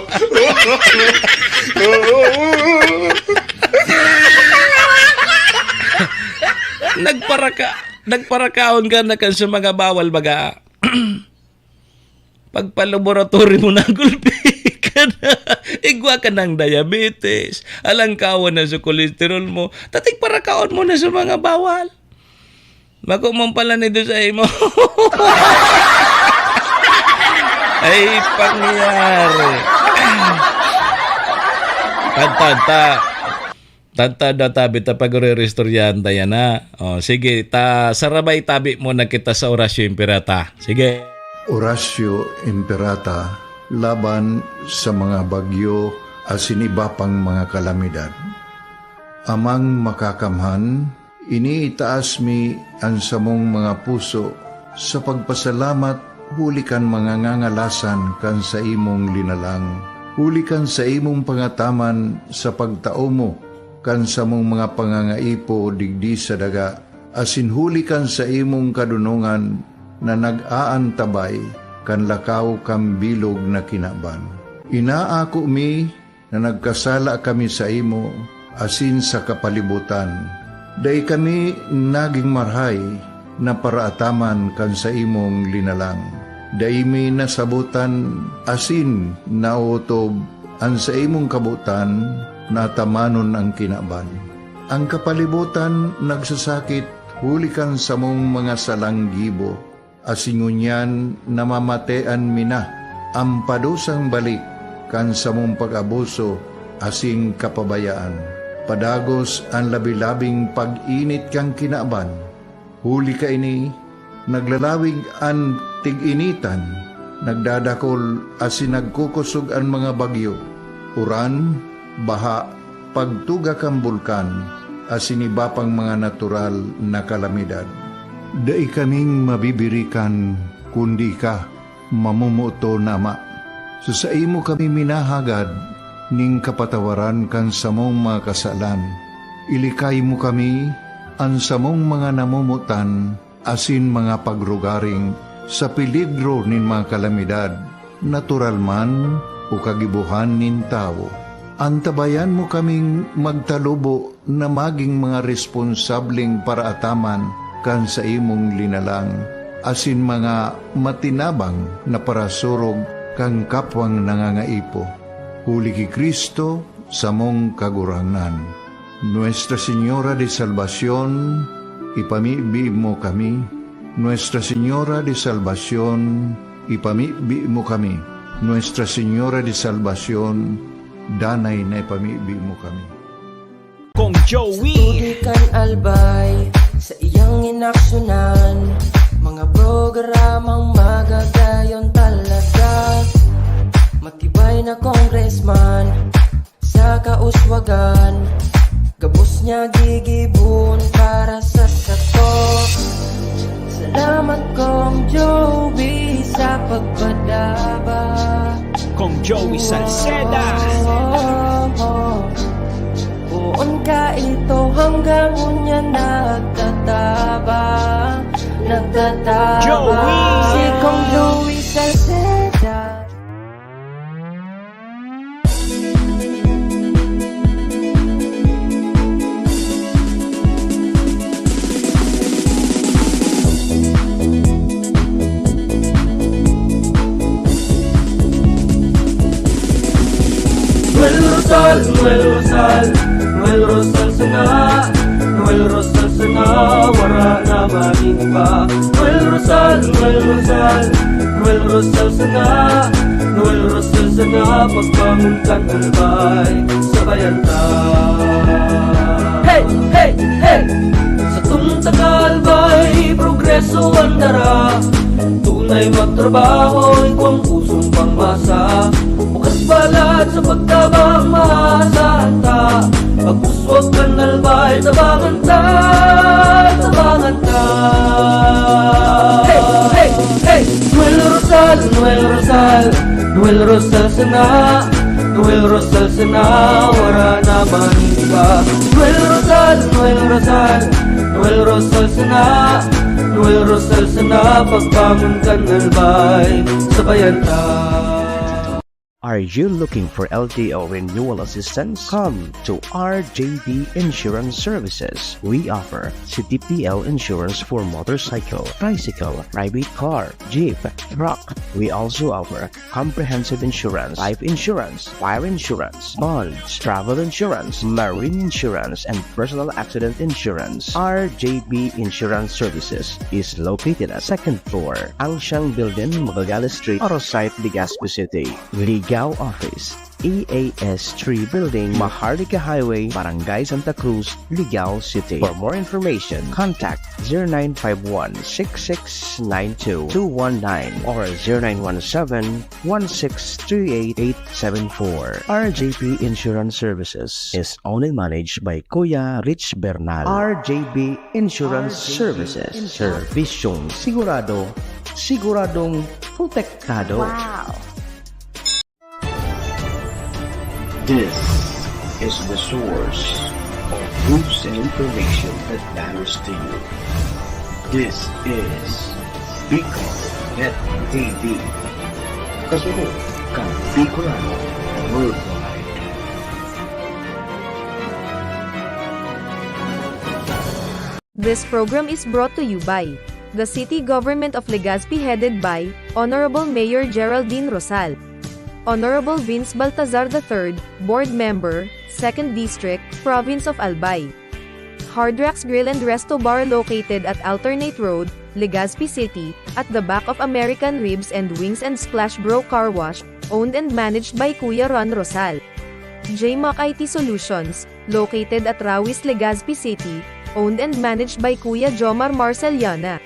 Nagparaka-, nagparakaon ka na kan sa mga bawal baga. Pagpalaboratory mo, nagulpi ka na. Igwa ka ng diabetes. Alangkawan na sa cholesterol mo. Tatig parakaon mo na sa mga bawal. Bako man pala nito sa imo. Ay, pangyari. Tantanta. Tantad na tabi ta pag-re-istoryahan ta yan, ha? O, sige, ta, sarabay tabi muna kita sa Orasyo Imperata. Sige. Orasyo Imperata laban sa mga bagyo asin iba pang mga kalamidad. Amang Makakamhan, iniitaas mi an samong mga puso sa pagpasalamat huli kan mga ngangalasan kan saimong linalang, huli kan saimong pangataman sa pagtao mo kan samong mga pangangaipo digdi sa daga, asin huli kan saimong kadonongan na nag-aantabay kan lakaw kan bilog na kinaban. Inaako mi na nagkasala kami saimo asin sa kapalibotan. Dai kami nagin marahay na paraataman kan saimong linalang. Dai mi nasabotan asin naotob an saimong kabotan na atamanon an kinaban. An kapalibotan nagsasakit huli kan samong mga salang gibo, asin ngunyan namamatean mi na an padusang balik kan samong pag-abuso asin kapabayaan. Padagos an labi-labing pag-init kan kinaban. Huli kaini, naglalawig an tig-initan, nagdadakol asin nagkukosog an mga bagyo, uran, baha, pagtuga kan bulkan, asin iba pang mga natural na kalamidad. Dai kaming mabibirikan, kundi ika, mamomoton na Ama. Sa saimo kami minahagad nin kapatawaran kan samong mga kasalan. Ilikay mo kami, an samong mga namomotan, asin mga pagrugaring sa peligro nin mga kalamidad, natural man o kagibohan nin tawo. Antabayan mo kaming magtalubo na magin mga responsableng paraataman kan saimong linalang, asin mga matinabang na parasurog kan kapwang nangangaipo. Huli ki Cristo, samong Kagurangnan. Nuestra Señora de Salvacion, ipamibi mo kami. Nuestra Señora de Salvacion, ipamibi mo kami. Nuestra Señora de Salvacion, danay na ipamibi mo kami. Kong Joey. Tubig kan Albay, sa iyang inaksyunan. Mga programang magagayon talaga. Matibay na congressman, sa kauswagan. Gabos Nya gigibohon para sa sato. Salamat, Kong Joey, sa pagpadaba. Kong Joey Salceda. Poon ka ito hanggang unya nagtatabang, nagtatabang. Joey! Si Kong Joey Salceda. Noel Rosal, Noel Rosal, Noel Rosal sana, Noel Rosal sana, wara na maning iba. Noel Rosal, Noel Rosal, Noel Rosal sana, Noel Rosal sana, pagbangon kan Albay, sabayan ta. Hey, hey, hey! Satong taga Albay, progreso an dara. Tunay magtrabaho, igwang pusong pangmasa. Bukas balat sa pagtabang, maasahan ta. Pagpuswag kan Albay, tabangan ta, tabangan ta. Hey, hey, hey! Noel Rosal, Noel Rosal, Noel Rosal sana, Noel Rosal sana, wara na man iba. Noel Rosal, Noel Rosal, Noel Rosal sana, Noel Rosal sana, pagbangon kan Albay, sabayan ta. Are you looking for L T O renewal assistance? Come to R J B Insurance Services. We offer C T P L insurance for motorcycle, tricycle, private car, jeep, truck. We also offer comprehensive insurance, life insurance, fire insurance, bonds, travel insurance, marine insurance, and personal accident insurance. R J B Insurance Services is located at second floor, Angshang Building, Magallanes Street, Oro Site, Legazpi City. Ligao Office, E A S three Building, Maharlika Highway, Barangay Santa Cruz, Ligao City. For more information, contact zero nine five one, six six nine two, two one nine or zero nine one seven, one six three eight, eight seven four. R J P Insurance Services is owned and managed by Kuya Rich Bernal. R J B Insurance Services. Serbisyong sigurado, siguradong protektado. Wow! This is the source of news and information that matters to you. This is Bicol Net T V. Kasunod kan Bicolano Worldwide. This program is brought to you by the City Government of Legazpi, headed by Honorable Mayor Geraldine Rosal, Honorable Vince Baltazar the third, Board Member, Second District, Province of Albay. Hard Rocks Grill and Resto Bar, located at Alternate Road, Legazpi City, at the back of American Ribs and Wings and Splash Bro Car Wash, owned and managed by Kuya Ron Rosal. J Mac I T Solutions, located at Rawis, Legazpi City, owned and managed by Kuya Jomar Marceliana.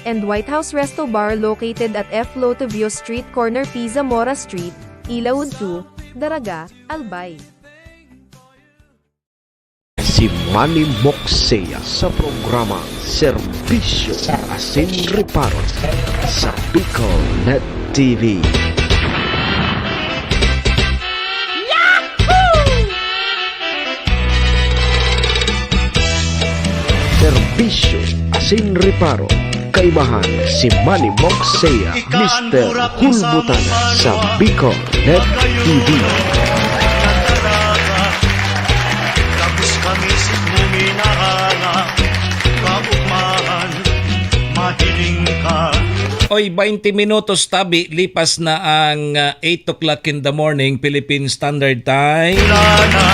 And White House Resto Bar, located at F Lotovio Street, corner P Zamora Street, Ilaud two, Daraga, Albay. Si Manny Moksea sa programa Serbisyo Asin Reparo sa Bicol Net T V. Serbisyo Asin Reparo. Kaibahan si Manny Moksea, Mister Hulbutan sa Bicol Net T V. Tapos kami sa huminahanga, kaugmahan, mahiling ka. Oy, baynte minutos tabi, lipas na ang, ah, eight o'clock in the morning, Philippine Standard Time. Wala na.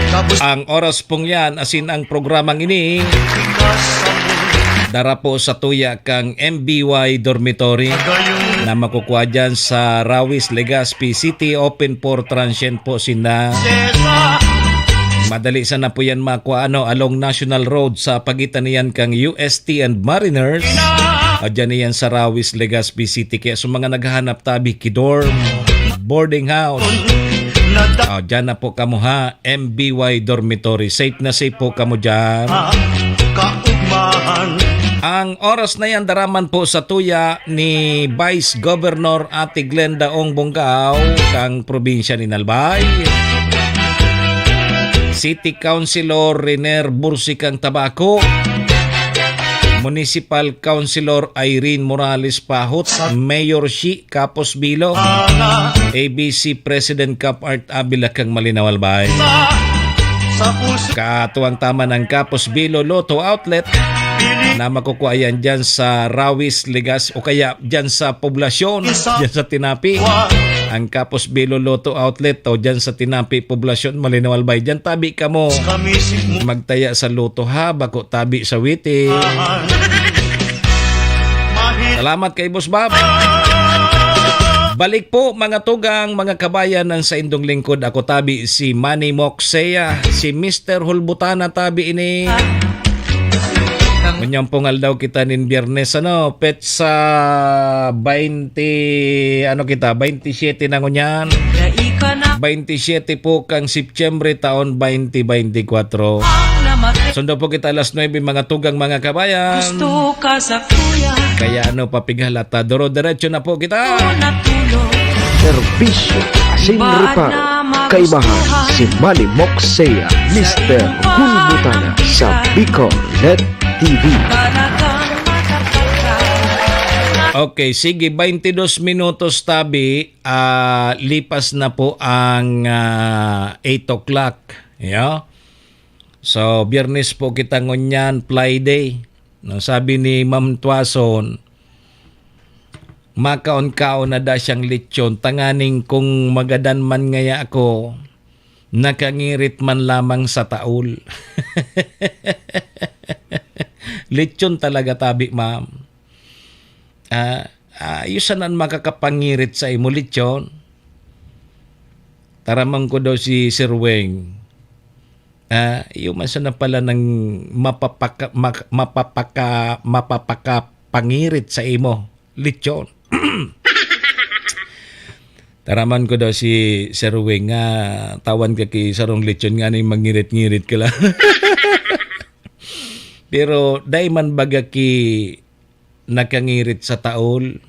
Tapos ang oras pong yan, asin ang programang ini, dara po sa tuya kang M B Y Dormitory na makukuha dyan sa Rawis, Legazpi City. Open for transient po sinda. Madali sana po yan makuha, ano, along National Road sa pagitan niyan kang U S T and Mariners. Adyan niyan sa Rawis, Legazpi City. Kaya sa mga naghahanap tabi ki dorm, boarding house, Oh, dyan na po kamo ha, M B Y Dormitory. Safe na safe po kamo dyan. Ang oras na yan, daraman po sa tuya ni Vice Governor Ate Glenda Ong Bongao, kang probinsya ni Albay. City Councilor Riner Bursi kang Tabaco. Municipal Councilor Irene Morales Pahot, Mayor Shi Capos Bilo, A B C President Cap Art Abila kang Malinaw Albay. Katuwang tama ng Capos Bilo Lotto Outlet na makukuha yan dyan sa Rawis, Legazpi, o kaya dyan sa Poblasyon, dyan sa Tinapi. Ang Capos Bilo Lotto Outlet o dyan sa Tinapi, Poblasyon, Malinaw Albay. Dyan tabi kamo. Magtaya sa Lotto ha, bako tabi sa Witi. Salamat kay Boss Bob. Balik po, mga tugang, mga kabayan, ang saindong lingkod. Ako tabi si Manny Moksea, si Mister Hulbutana tabi ini. Ngunyan pong aldaw kita nin Biyernes, ano, petsa baynte, ano kita, baynte siyete na ngunyan. Baynte siyete po kang Setyembre taon baynte baynte kwatro. Sundo po kita alas nuebe, mga tugang, mga kabayan. Gusto ka sa kuya. Kaya ano, papighalata, duro-diretso na po kita. Natulog. Serbisyo asin reparo. Kaibahan si Manny Moksea, Mister Hulbutana sa Bicol Net T V. Okay, sige, baynte dos minutos tabi, ah, lipas na po ang, ah, eight o'clock. Yeah? So, Biyernes po kita ngunyan, Friday. No, sabi ni Ma'am Tuason, makaon-kaon na da siyang lechon, tanganing kung magadan man ngaya ako, nakangirit man lamang sa taol. Lechon talaga tabi, ma'am. Ah, ah, iyo sana an makakapangirit sa imo, lechon. Taramon ko daw si Sir Weng. Ah, iyo man sana pala nang mapapaka-, mak-, mapapaka-, mapapakapangirit sa imo, lechon. Taramon ko daw si Sir Weng nga tawan ka ki sarong lechon nganing mangirit-ngirit ka lang. Pero dai man baga ki nakangirit sa taol.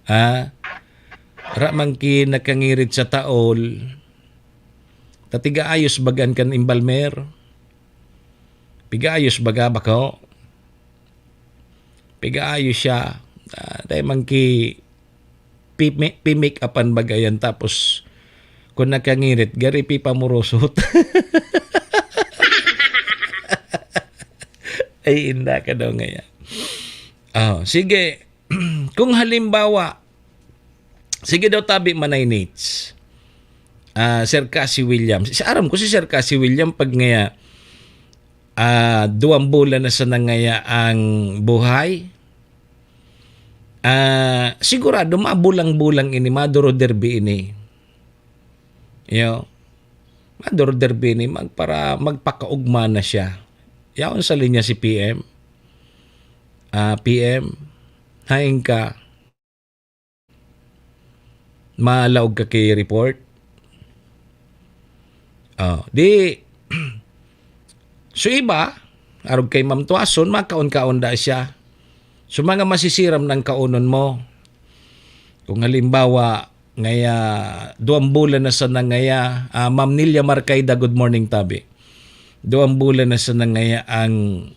Ha? Ra man ki nakangirit sa taol. Ta tigaayos bagan kan embalmer. Pigaayos baga bako. Pigaayos siya. Ah, dai man ki pimi-, pimik apan bagayan tapos kung nakangirit, gari pipamurusot. Ay, inda ka daw ngaya. Oh, sige. Kung halimbawa, sige daw tabi, Manay Nits. Ah, Sir Cassie Williams. Si, aram ko si Sir Cassie Williams pag ngaya, ah, duwang bulan na sana ngaya ang buhay. Ah, sigurado mabulang-bulang ini, maduro-derby ini. Iyo. Maduro-derby ini, magpara-, magpakaugma na siya. Yaon sa linya si P M. Ah, P M, haen ka. Malaog ka ki report. Oh, di, so iba, arog kay Ma'am Tuason, makaon-kaon da siya. So, mga masisiram ng kaonon mo. Kung halimbawa, ngaya, duwang bulan na sana ngaya, ah, Ma'am Nilia Marcaida, good morning, tabi. Duwang bulan na sana ngaya ang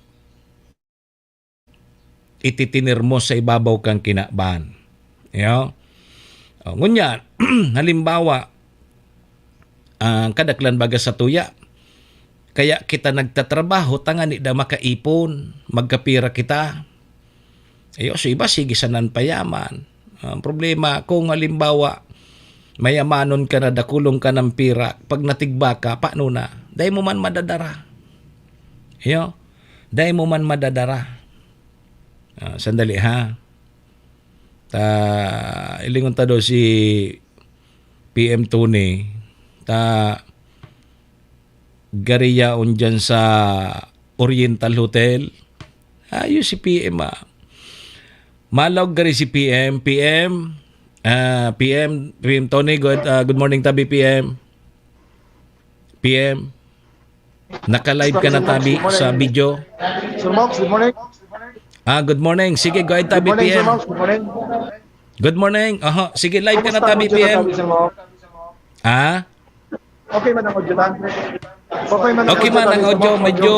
ititinir mo sa ibabaw kang kinaban. Yo? O, ngunyan, halimbawa, ang kadaklan baga sa tuya, kaya kita nagtatrabaho, tangani da makaipon, magkapira kita. Ayo, so iba, sige sanan payaman. Ang problema, kung halimbawa, mayamanon ka na, dakulong ka ng pira, pag natigba ka, paano na? Dai mo man madadara. Iyo, dai mo man madadara. Ah, sandali, ha. Ta, ilingon ta daw si P M Tony. Ta, gari yaon dyan sa Oriental Hotel. Ayos si P M, ah. Malaog gari si P M. P M, ah, P M, P M Tony, good, ah, good morning tabi, P M. P M. Naka-live ka na tabi sa video. Sir Mox, good morning. Ah, good morning. Sige, go ahead, Good tabi, morning, Sir P M. Mox. Good morning. Good morning. Aha, sige, live ka na Kumusta tabi, ang audio na P M. tabi, Sir Mox? Ah? Okay man ang audio, tan? Okay man ang Okay audio man tabi, ang Sir audio. Mox. Medyo,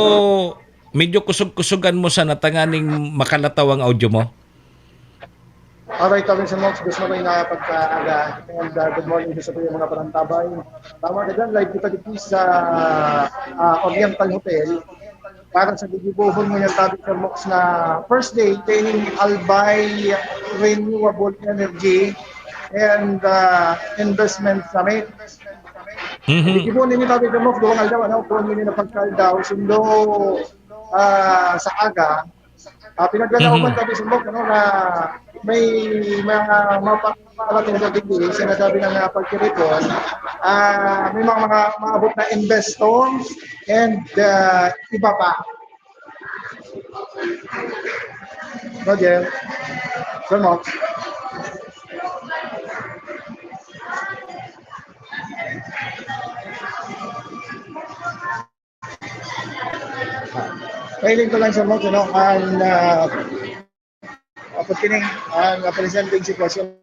medyo kusog-kusugan mo sana tanganing makalataw ang audio mo. Alright, kami sa Mox, gusto ko yung pagkaaga. And uh, good morning sa mga parantabay. Tama ka dyan, live kita dito sa uh, Oriental Hotel. Para sa gigibohon mo yung topic sa Mox na first day, training Albay Renewable Energy and uh, Investment Summit. Mhm. Gigibohon ninyo topic sa Mox, duwang aldaw, ano? Kung hindi na pagkaldaw, sundo uh, sa aga, Ah, pinaglalaoman Mhm. kami sa Bok, ano, na may mga mapa-, mapaparating sa digdi, sinasabi ng mga pagkiripon, ah, may mga, mga maabot na investor and, ah, iba pa. Roger, Sir Mox. Pahiling ko lang sa Mox, ano, ang, ah, apot kini, ang presenteng sitwasyon.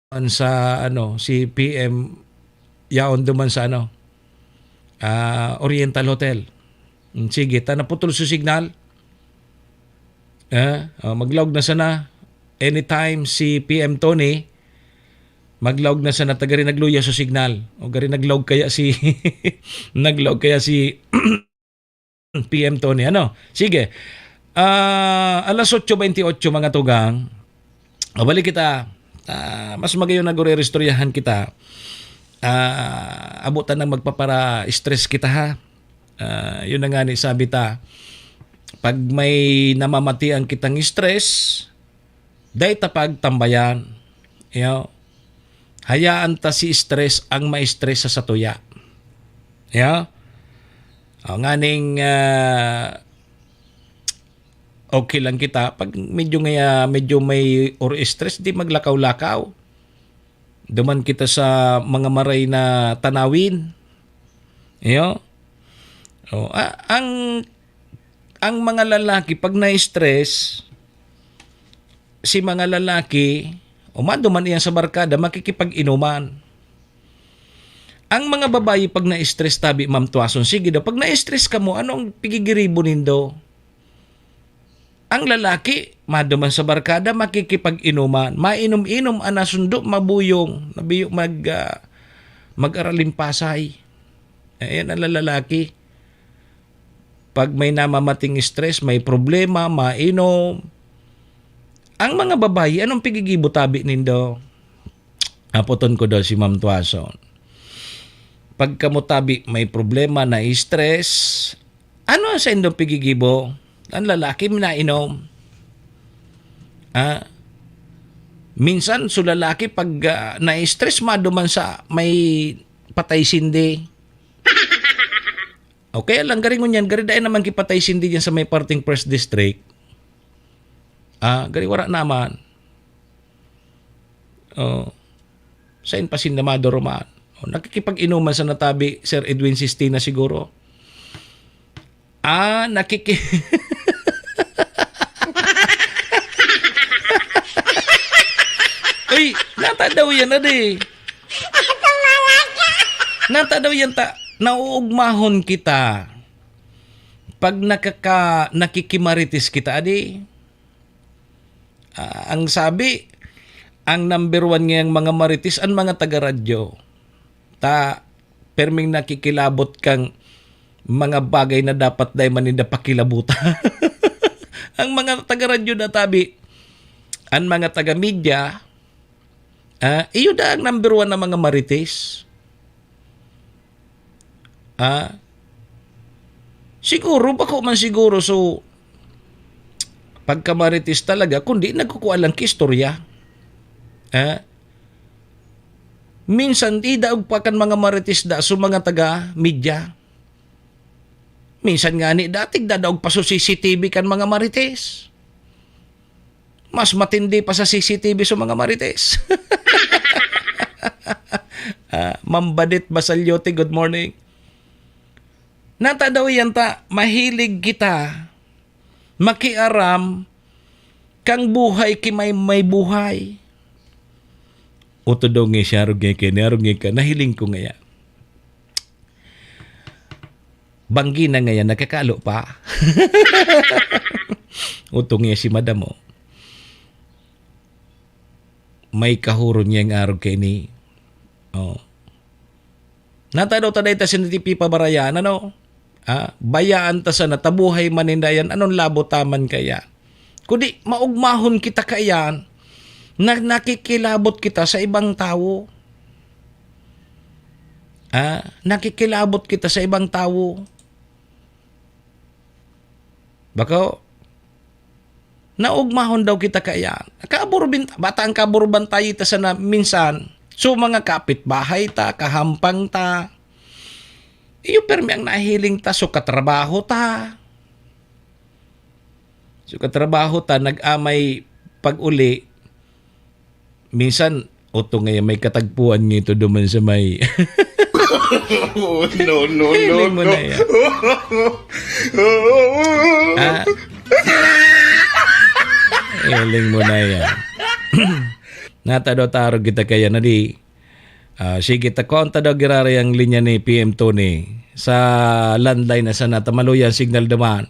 An sa ano, si P M yaon duman sa ano, ah, Oriental Hotel. Hmm, sige, ta naputol sa signal. Eh, oh, maglaog na sana. Anytime si P M Tony, maglaog na sana, ta gari nagluya sa signal. O gari naglaog kaya si, naglaog kaya si P M Tony, ano? Sige. Ah, alas otso bentiocho, mga tugang. Mabalik kita. Ah, mas magayon na guri-istoryahan kita. Ah, abutan nang magpapara-stress kita, ha? Ah, yun na nga ni sabi ta, pag may namamatian kitang stress, dai ta pagtambayan. Yo. Hayaan ta si stress ang ma-stress sa satuya. Yo. O, nganing, ah, okay lang kita. Pag medyo ngaya, medyo may or stress, di maglakaw-lakaw. Duman kita sa mga maray na tanawin. Iyo. O, a-, ang, ang mga lalaki, pag na-stress, si mga lalaki, o maduman iyan sa barkada, makikipag-inuman. Ang mga babayi, pag na-stress, tabi, Ma'am Tuason, sige daw, pag na-stress kamo, ano ang pigigiribo nindo? Ang lalaki, maduman sa barkada, makikipag-inuman. Mainom-inom, an nasundo, mabuyong, nabiyo mag, ah, mag-aralimpasay. Ayan ang lalaki. Pag may namamating stress, may problema, mainom. Ang mga babayi, anong pigigibo tabi nindo? Apoton ko daw si Ma'am Tuason. Pag kamo tabi may problema, na-stress, ano ang saindong pigigibo? Ang lalaki, minainom. Ah, minsan, so lalaki, pag, ah, na-stress, maduman sa may patay sindi. O kaya lang, gari ngunyan, gari dai naman kipatay sindi dyan sa may parting First District. Ah, gari wala naman. Oh. Sain pa sinda maduruman? Oh, nakikipag-inuman sa natabi, Sir Edwin Sistina siguro. Ah, nakiki-, Uy, nata daw yan, adi. Nata daw yan ta, nauugmahon kita. Pag nakaka-, nakikimarites kita, adi. Ah, ang sabi, ang number one ngayang mga marites, ang mga taga-radyo. Ta, perming nakikilabot kang mga bagay na dapat dai man ninda pakilabutan. Ang mga taga-radyo na tabi, ang mga taga-media, ah, iyo da ang number one na mga marites. Ah, siguro, bako man siguro, so, pagkamarites talaga, kundi nagkukua lang ki istorya. Ah, minsan, di daog pa kan mga marites da, so mga taga-media. Minsan nga ni, datig dadaog pa so C C T V kan mga marites. Mas matindi pa sa C C T V sa mga marites. Ah, Ma'am Badit Basalyote, good morning. Nata daw yan ta, mahilig kita makiaram kang buhay ki may, may buhay. Utodong nga siya, arog nga ka, niarog nga ka, nahiling ko ngaya. Banggi na ngayan, nakakalo pa. Utong niya si madam, oh. May kahuron niya ang arog kaini. Oh. Natado ta dahil ta sinitipi pabarayaan, ano? Ah, bayaan ta sana, tabuhay man ninda yan. Anong labot taman kaya? Kundi maugmahon kita kaiyan na nakikilabot kita sa ibang tawo. Ah, nakikilabot kita sa ibang tawo. Bako, naugmahon daw kita kaiyan. Kaburbin-, bata ang kaburbantayi ta sana minsan. So, mga kapitbahay ta, kahampang ta. Iyo, permi ang nahiling ta, so katrabaho ta. So, katrabaho ta, nag-amay pag-uli, minsan, oto ngayon, may katagpuan nga ito duman sa may Oh, no, no, no, Hiling mo no. na yan. Ha? Hiling mo na yan. Natado tarog kita kaya na di. Ah, sige, ta konta daw giraray ang linya ni P M Tony. Sa landline na sana, ta maluya ang signal duman.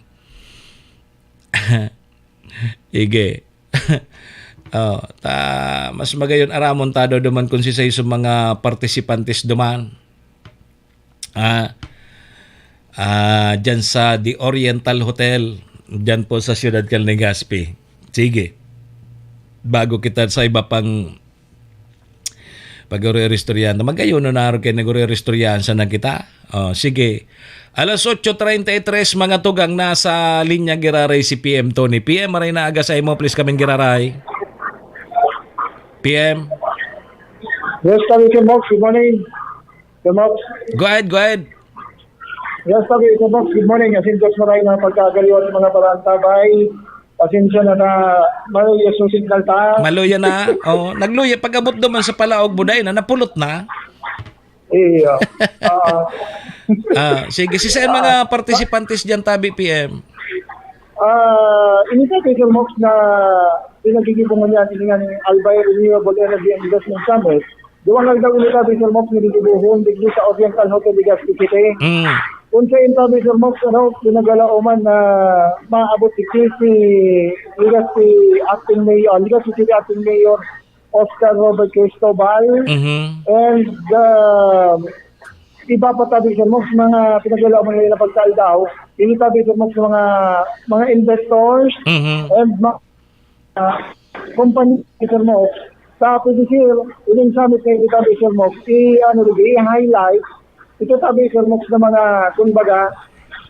Sige. Oh, ta, mas magayon aramon ta daw duman kung sisay sa mga partisipantes duman. Ah, ah, dyan sa The Oriental Hotel, dyan po sa Siyudad kan Legazpi. Sige. Bago kita sa iba pang pag-uri-istoryahan, magayon na naroon kayo nag-uri-istoryahan sana kita. Oh, sige. Alas otso treinta y tres, mga tugang, nasa linya giraray si P M Tony. P M, maray na aga sa imo, please kaming giraray. P M. Yes, sabi si Mox. Good morning. Si Mox. Go ahead, go ahead. Yes, sabi si Mox. Good morning. Asin, Diyos maray na pagkagaliwan sa mga parantabay. Pasensya na na, maluya sa signal ta. Maluya na. Oh, nagluya pag-abot duman sa palaog buday na napulot na. Iyo. Ah. Ah, sige, si saan mga partisipantes diyan, tabi, P M? Ah, ini sa Peter Mox na pinagkikibungan niya, ini nga ni Albay Renewable Energy and Investment Summit. Duwang aldaw ini, tabi, Sir Mox, ni Dibuhon, digdi sa Oriental Hotel, Legazpi City. Mm. Kung sa intabi, Sir Mox, ano, pinagalaoman na maabot si, si Legazpi Acting Mayor, Legazpi City Acting Mayor, Oscar Robert Cristobal. Mhm. And, um, iba pa, tabi, Sir Mox, mga pinagalaoman nila na pagkaaldaw. Ini, tabi, Sir Mox, mga, mga investors Mhm. and mga ah, company, Sir Mox, sa P D C L, ining summit na ito, tabi, Sir Mox, i-, ano, i-highlight, ito, tabi, Sir Mox, na mga, kumbaga,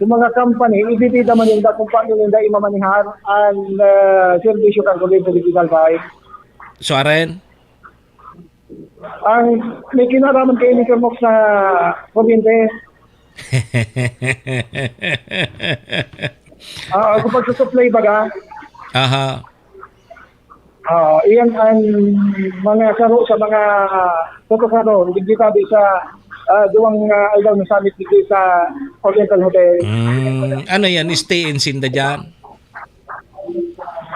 yung mga company, ibibida man ninda kung paano ninda imamanihar ang, ah, serbisyo kan gobyerno digdi sa Albay. So, Aren? Ang may kinaraman kayo ni Sir Mox sa kuryente. Ah, kung pagsusupply baga. Aha. Ah, iyan ang mga saro sa mga tutukaron, digdi tabi sa, ah, duwang, ah, aldaw na summit digdi sa Oriental Hotel. Mm, ano yan? Stay in sinda dyan?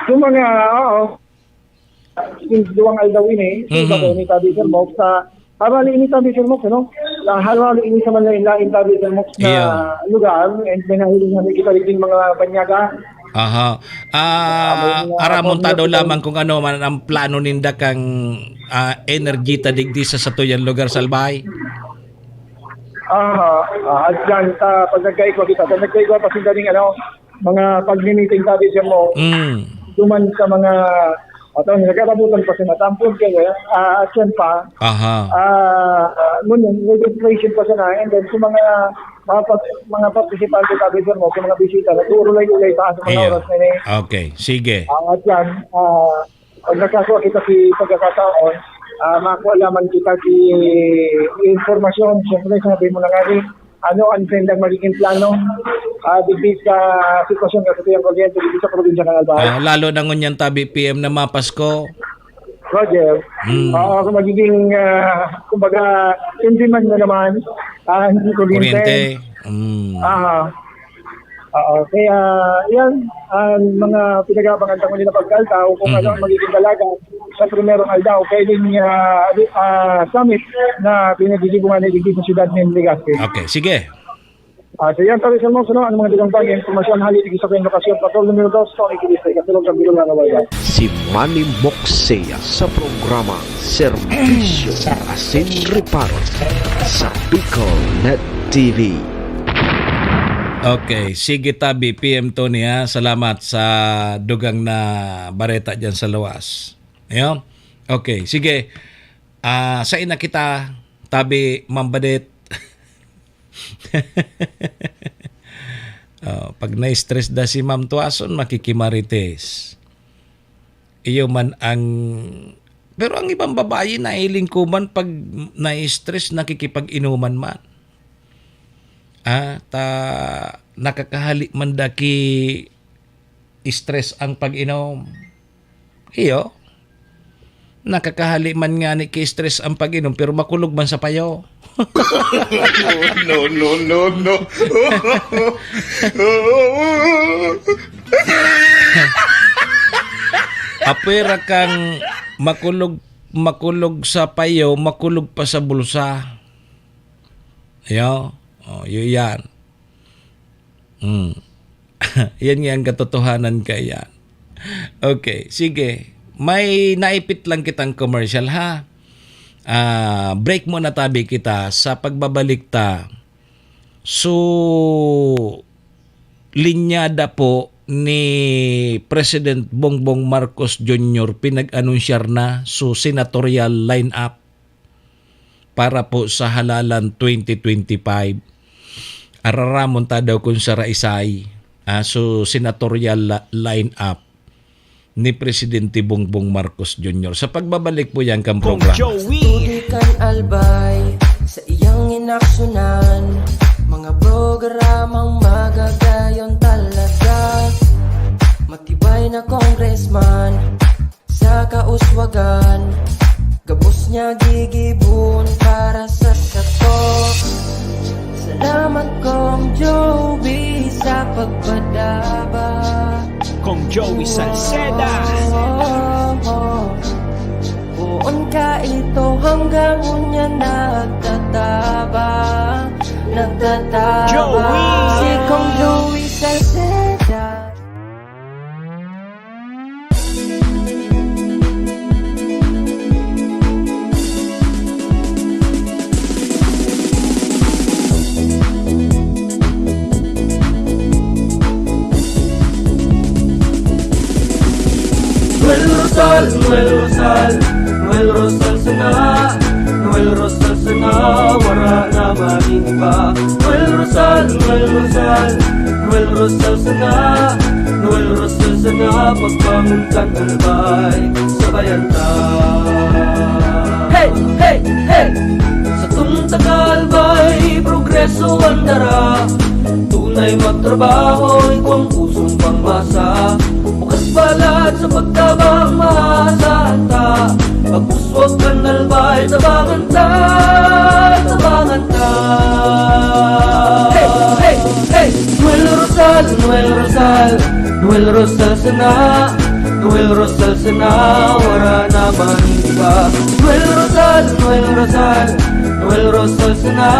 Yung mga, oo. Yung duwang aldaw ini, Mhm. sa ini, tabi, Sir Mox, sa harali ini, tabi, Sir Mox, ano? Sa harali ini sa Manila, tabi, Sir Mox, na Iya. lugar, and may nahiling na may kita rin mga banyaga. Aha. Ah, Ah, may mga aramon ta daw pamilya lamang kung ano man ang plano ninda kang, ah, energy ta digdi sa satuyang lugar, Salbahay. Aha. Ah, at yan, ah, pag nagkaigwa kita, pag nagkaigwa pa sinda ning, ano, mga pagmi-meeting, sabi siya mo, Mm. duman sa mga, ato, nagkakabutan pa sa matampon kaya, ah, at yan pa, Aha. ah, ah, ngunyan, registration pa siya na, and then sa mga, mga pa-, mga participante, sabi siya mo, sa mga bisita, nag-uulay-ulay pa sa mga Yeah. oras na yun. Okay, sige. Ah, at yan, ah, pag nagkasuha kita si pagkakataon, ah, makuha lamang kita si impormasyon, siyempre, sabi mo na nga rin, ano ang trend ang magiging plano, ah, digdi sa sitwasyon ng satuyang kuryente dito sa probinsya ng Albay? Ah, lalo na ngunyan tabi P M na mapasko. Roger, Mm. ah, kung magiging, ah, kumbaga, in demand na naman, ah, hindi kuryente. Kuryente. Mm. Ah, oo, kaya yan, ang mga pinag-aabangan sa huli na pagkaltaw, kung ano Mhm. ang magiging dalaga sa primerong aldaw, pwedeng, ah, ah, summit na pinagdidibungan ni digdi sa siyudad ng Legazpi. Okay, sige. Ah, so yan, Pare Salmon, ano ang mga dagang bagay, impormasyon, hali, digdi sa kayong lokasyon, Patrol numero dos, Tony Kiliste, Kasulog ng Bilog na Nawayan. Si Manny Moxea sa programa Serbisyo Asin Reparo sa Bicol Net T V. Okay, sige tabi, P M Tony, ha. Salamat sa dugang na bareta dyan sa luwas. Ayo? Okay, sige. Ah, sain na kita, tabi, Ma'am Badet. Oh, pag na-stress da si Ma'am Tuason, makikimarites. Iyo man ang, pero ang ibang babae, nailing ko man pag na-stress, nakikipag-inuman man. Ah, ta, nakakahali man da ki stress ang pag-inom. Iyo. Nakakahali man ngani ki stress ang pag-inom, pero makulog man sa payo. No, no, no, no. Apwera kang makulog, makulog sa payo, makulog pa sa bulsa. Iyo. Oh, yun yan. Hmm. Yan nga ang katotohanan kaya. Okay, sige. May naipit lang kitang commercial, ha? Ah, break muna tabi kita. Sa pagbabalik ta, so, linyada po ni President Bongbong Marcos Junior pinag-anunsyar na so senatorial lineup para po sa halalan twenty twenty-five. Araramon ta daw kun saraisay, ah, so senatorial la-, lineup ni Presidente Bongbong Marcos Junior. Sa pagbabalik po yan kang Kong programa. Joey. Sa tubig kan Albay, sa iyang inaksyonan, mga programang magagayon talaga. Matibay na congressman, sa kauswagan, gabos niya gigibon para sa sato. Salamat, Kong Joey, sa pagpadaba. Kong Joey Salceda. Oh, oh, oh. Poon ka ito hanggang unya nagtatabang, nagtatabang. Joey! Si Kong Joey Salceda. Noel Rosal, Noel Rosal, Noel Rosal sana, Noel Rosal sana, wara na maning iba. Noel Rosal, Noel Rosal, Noel Rosal sana, Noel Rosal sana, pagbangon kan Albay, sabayan ta. Hey, hey, hey! Satong taga-Albay, progreso an dara. Tunay magtrabaho, igwang pusong pangmasa. Bukas balat sa pagtabang, maasahan ta. Pag-uswag kan Albay, tabangan ta, tabangan ta. Hey, hey, hey! Noel Rosal, Noel Rosal, Noel Rosal sana, Noel Rosal sana, wara na man iba. Noel Rosal, Noel Rosal, Noel Rosal sana,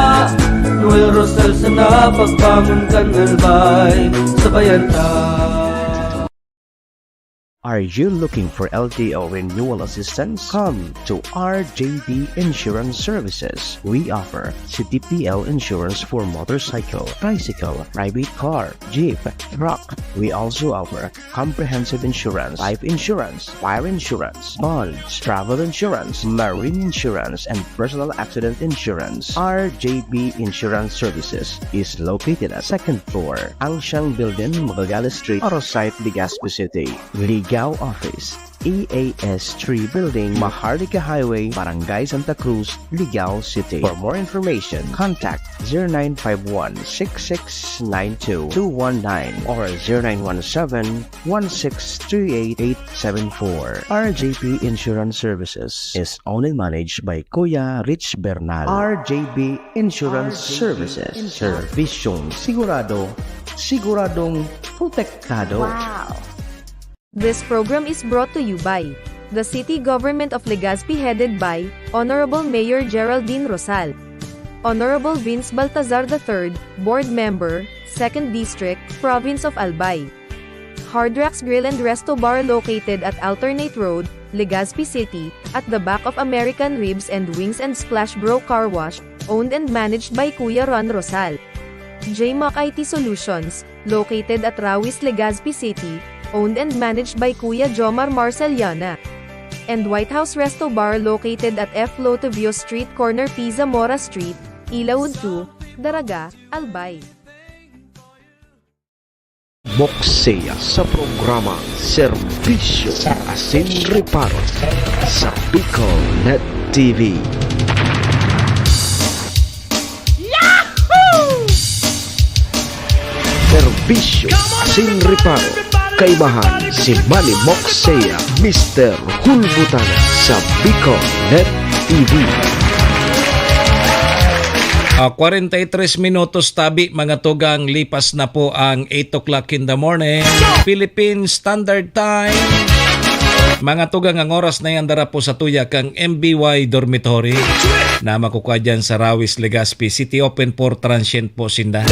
Noel Rosal sana, pagbangon kan Albay, sabayan ta. Are you looking for L T O renewal assistance? Come to R J B Insurance Services. We offer C T P L insurance for motorcycle, tricycle, private car, jeep, truck. We also offer comprehensive insurance, life insurance, fire insurance, bonds, travel insurance, marine insurance, and personal accident insurance. R J B Insurance Services is located at second floor, Angsiang Building, Magallanes Street, Oro Site, Legazpi City. Ligao Office, E A S three Building, Maharlika Highway, Barangay Santa Cruz, Ligao City. For more information, contact zero nine five one six six nine two two one nine or zero nine one seven one six three eight eight seven four. R J P Insurance Services is owned and managed by Kuya Rich Bernal. R J B Insurance Services. Servisyong sigurado, siguradong protektado. Wow! This program is brought to you by the City Government of Legazpi, headed by Honorable Mayor Geraldine Rosal, Honorable Vince Baltazar the third, Board Member, Second District, Province of Albay. Hard Rocks Grill and Resto Bar, located at Alternate Road, Legazpi City, at the back of American Ribs and Wings and Splash Bro Car Wash, owned and managed by Kuya Ron Rosal. J Mac I T Solutions, located at Rawis, Legazpi City, owned and managed by Kuya Jomar Marceliana. And White House Resto Bar, located at F Lotivio Street, corner P. Zamora Street, Ilaud two, Daraga, Albay. Moksea sa programa Serbisyo asin Reparo sa Bicol Net T V. Yahoo! Serbisyo asin Reparo, kaibahan si Manny Moksea, Mister Hulbutana sa Bicol Net T V. Ah, kwarenta y tres minutos tabi, mga tugang, lipas na po ang eight o'clock in the morning, Philippine Standard Time. Mga tugang, ang oras na yan dara po sa tuya kang M B Y Dormitory na makukwa dyan sa Rawis, Legazpi City. Open for transient po sinda.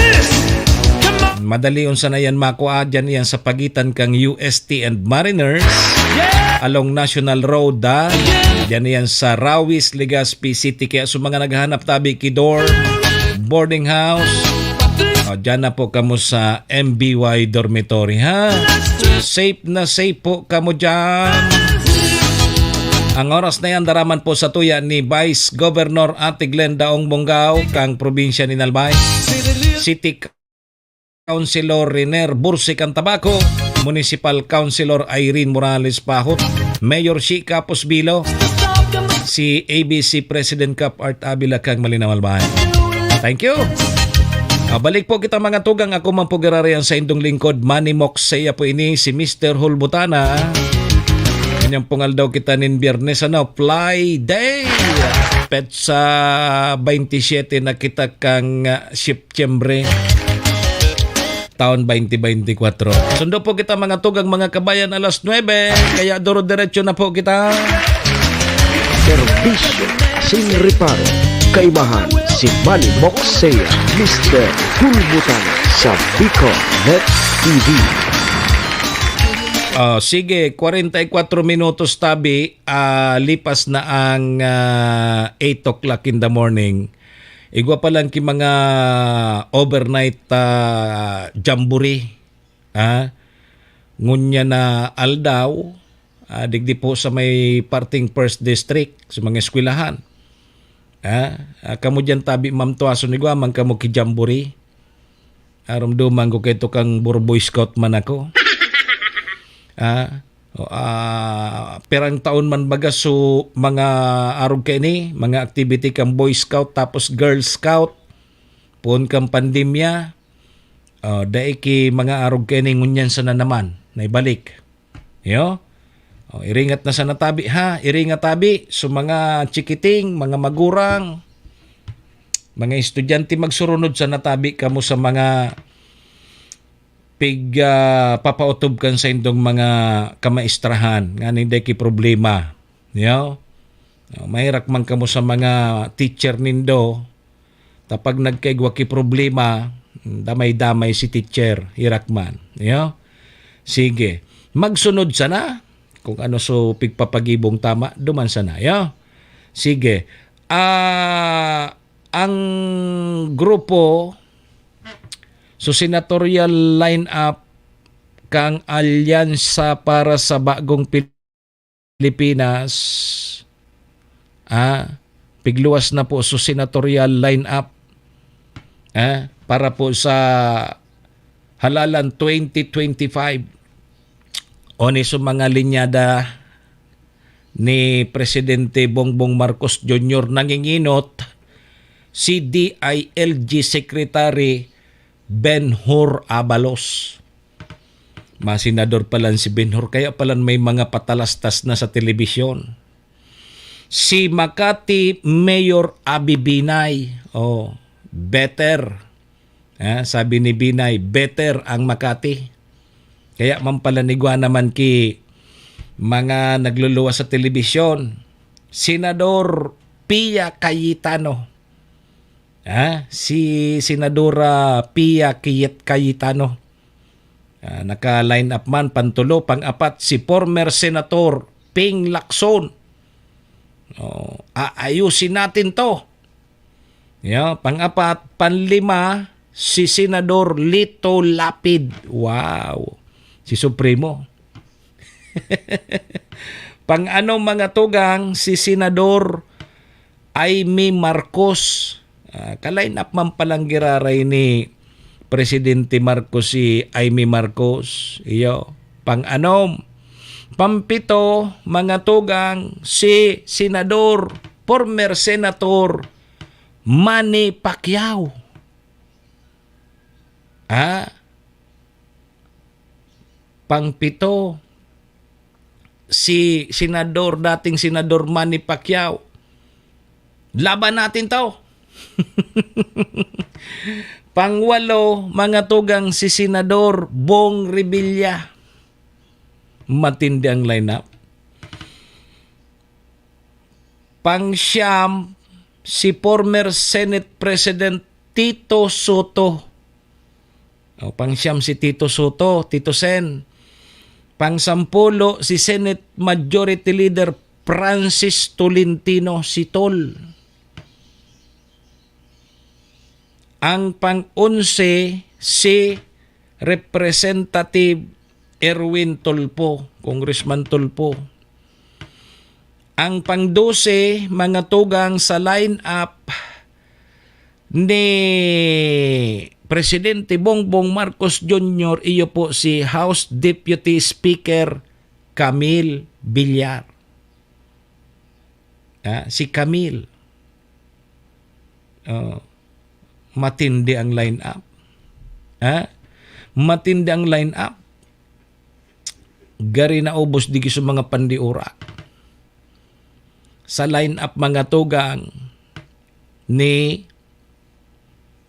Madali unsa na yan makua dyan yan sa pagitan kang U S T and Mariners along National Road, ha? Dyan yan sa Rawis, Legazpi City. Kaya sa mga naghahanap tabi ki dorm, boarding house, o, dyan na po kamo sa M B Y Dormitory, ha? Safe na safe po kamo dyan. Ang oras na yan, daraman po sa tuya ni Vice Governor Ate Glenda Ong Bongao, kang probinsya ni Albay. City Councilor Riner Bursi Cantabaco, Municipal Councilor Irene Morales Pahot, Mayor Shi Capos Bilo, si A B C President Cap Art Avila kang Malinaw Albay. Thank you. Ah, balik po kita, mga tugang. Ako man po giraray ang saindong lingkod, Manny Moksea po ini, si Mister Hulbutana. Inyong pong aldaw kita nin Biyernes, ano, Fly Day. Petsa twenty-seven na kita kang, ah, Septyembre, taon twenty twenty-four. Sundo po kita, mga tugang, mga kabayan, alas nuebe, kaya duro-diretso na po kita. Serbisyo sin reparo. Kaibahan si Manny Moksea, Mister Hulbutana sa Bicol Net T V. Ah, sige, kwarenta y kwatro minutos tabi, ah, lipas na ang, ah, eight o'clock in the morning. Igwa pa lang ki mga overnight, ah, jamboree, ah, ngunyan na aldaw, ah, digdi po sa may parting First District, sa mga eskwelahan. Ah, ah, kamo diyan tabi, Ma'am Tuason, igwa man kamo ki jamboree. Aromdoman ko kay tukang Boy Scout man ako. Ah, o, ah, pirang taon man baga so mga arog kaini, mga activity kan Boy Scout tapos Girl Scout, poon kan pandemya, ah, dai ki mga arog kaini ngunyan sana naman naibalik. Yo? O, iringat na sana tabi, ha? Iringat tabi so mga chikiting, mga magurang, mga estudyante, magsurunod sana tabi kamo sa mga pig, ah, papautob kan saindong mga kamaistrahan, nganing dai ki problema. Yo? O, maherak man kamo sa mga teacher nindo, ta pag nagkaigwa ki problema, damay-damay si teacher, herak man. Yo? Sige. Magsunod sana kung ano so pigpapagibong tama, duman sana, ya. Sige. Ah, ang grupo, so senatorial lineup kang Alyansa para sa Bagong Pilipinas, ah, pigluwas na po so senatorial lineup, ah, para po sa halalan twenty twenty-five. Oni so mga linyada ni Presidente Bongbong Marcos Junior nanginginot, si D I L G Secretary Ben-Hur Abalos. Masenador palan si Ben-Hur, kaya palan may mga patalastas na sa telebisyon. Si Makati Mayor Abi Binay, oh, better. Ah, sabi ni Binay, better ang Makati. Kaya man pala nigwa naman ki mga nagluluwas sa telebisyon. Senador Pia Cayetano. Ah, si Senadora Pia Cayet-, Cayetano. Ah, naka-line up man, pantulo, pang-apat, si former Senator Ping Lacson. Oh, aayusin natin to. Ya, pang-apat, panlima, si Senador Lito Lapid. Wow. Si Supremo. Pang-anom, mga tugang, si Senador Imee Marcos. Ah, ka-line up man palang giraray ni Presidente Marcos si Imee Marcos. Iyo. Pang-anom. Pampito, mga tugang, si Senador, former Senator Manny Pacquiao. Ah? Pangpito, si Senador, dating Senador Manny Pacquiao. Laban natin to. Pangwalo, mga tugang, si Senador Bong Revilla. Matindi ang lineup. Pangsyam, si former Senate President Tito Sotto. O, pangsyam si Tito Sotto, Tito Sen. Pangsampulo, si Senate Majority Leader Francis Tolentino, si Tol. Ang pang-onse, si Representative Erwin Tulfo, Congressman Tulfo. Ang pang-dose, mga tugang, sa line-up ni Presidente Bongbong Marcos Junior, iyo po si House Deputy Speaker Camille Villar. Ah, si Camille. Oh, matindi ang line-up. Ha? Matindi ang line-up. Gari naubos digi sa mga pandiura. Sa line-up, mga tugang, ni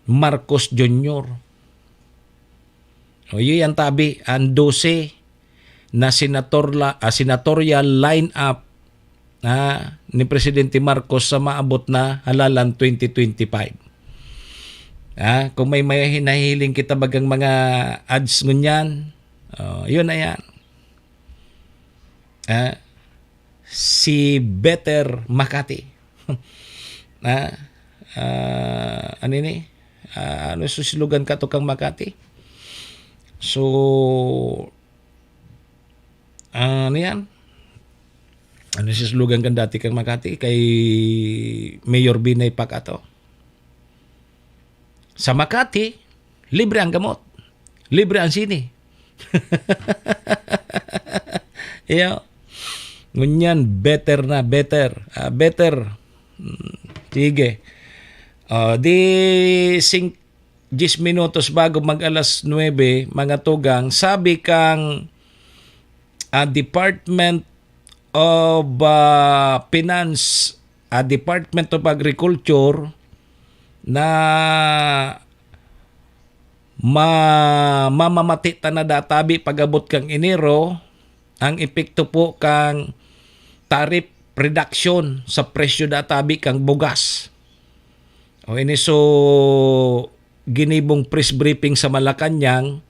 Marcos Junior. O, yun ang tabi, ang dose na senator la-, ah, senatorial line-up, ah, ni Presidente Marcos sa maabot na halalan twenty twenty-five. Ah, kung may, may nahihiling kita bagang mga ads ngunyan, oh, yun na yan. Ah, si Better Makati. Ah, ah, ano ini? Ah, ano suslugan ka to kang Makati? So, ah, ano yan? Ano suslugan kan dati kang Makati? Kay Mayor Binay Pac ato. Sa Makati, libre ang gamot. Libre ang sine. Iyo. Ngunyan, better na, better. Ah, better. Hmm, sige. Ah, di sing-, diyes minutos bago mag-alas nuebe, mga tugang, sabi kang, ah, Department of, ah, Finance, ah, Department of Agriculture na ma-, mamamati ta na databi pag-abot kang Enero ang epekto po kang tariff reduction sa presyo databi kang bugas. O ini so ginibong press briefing sa Malacañang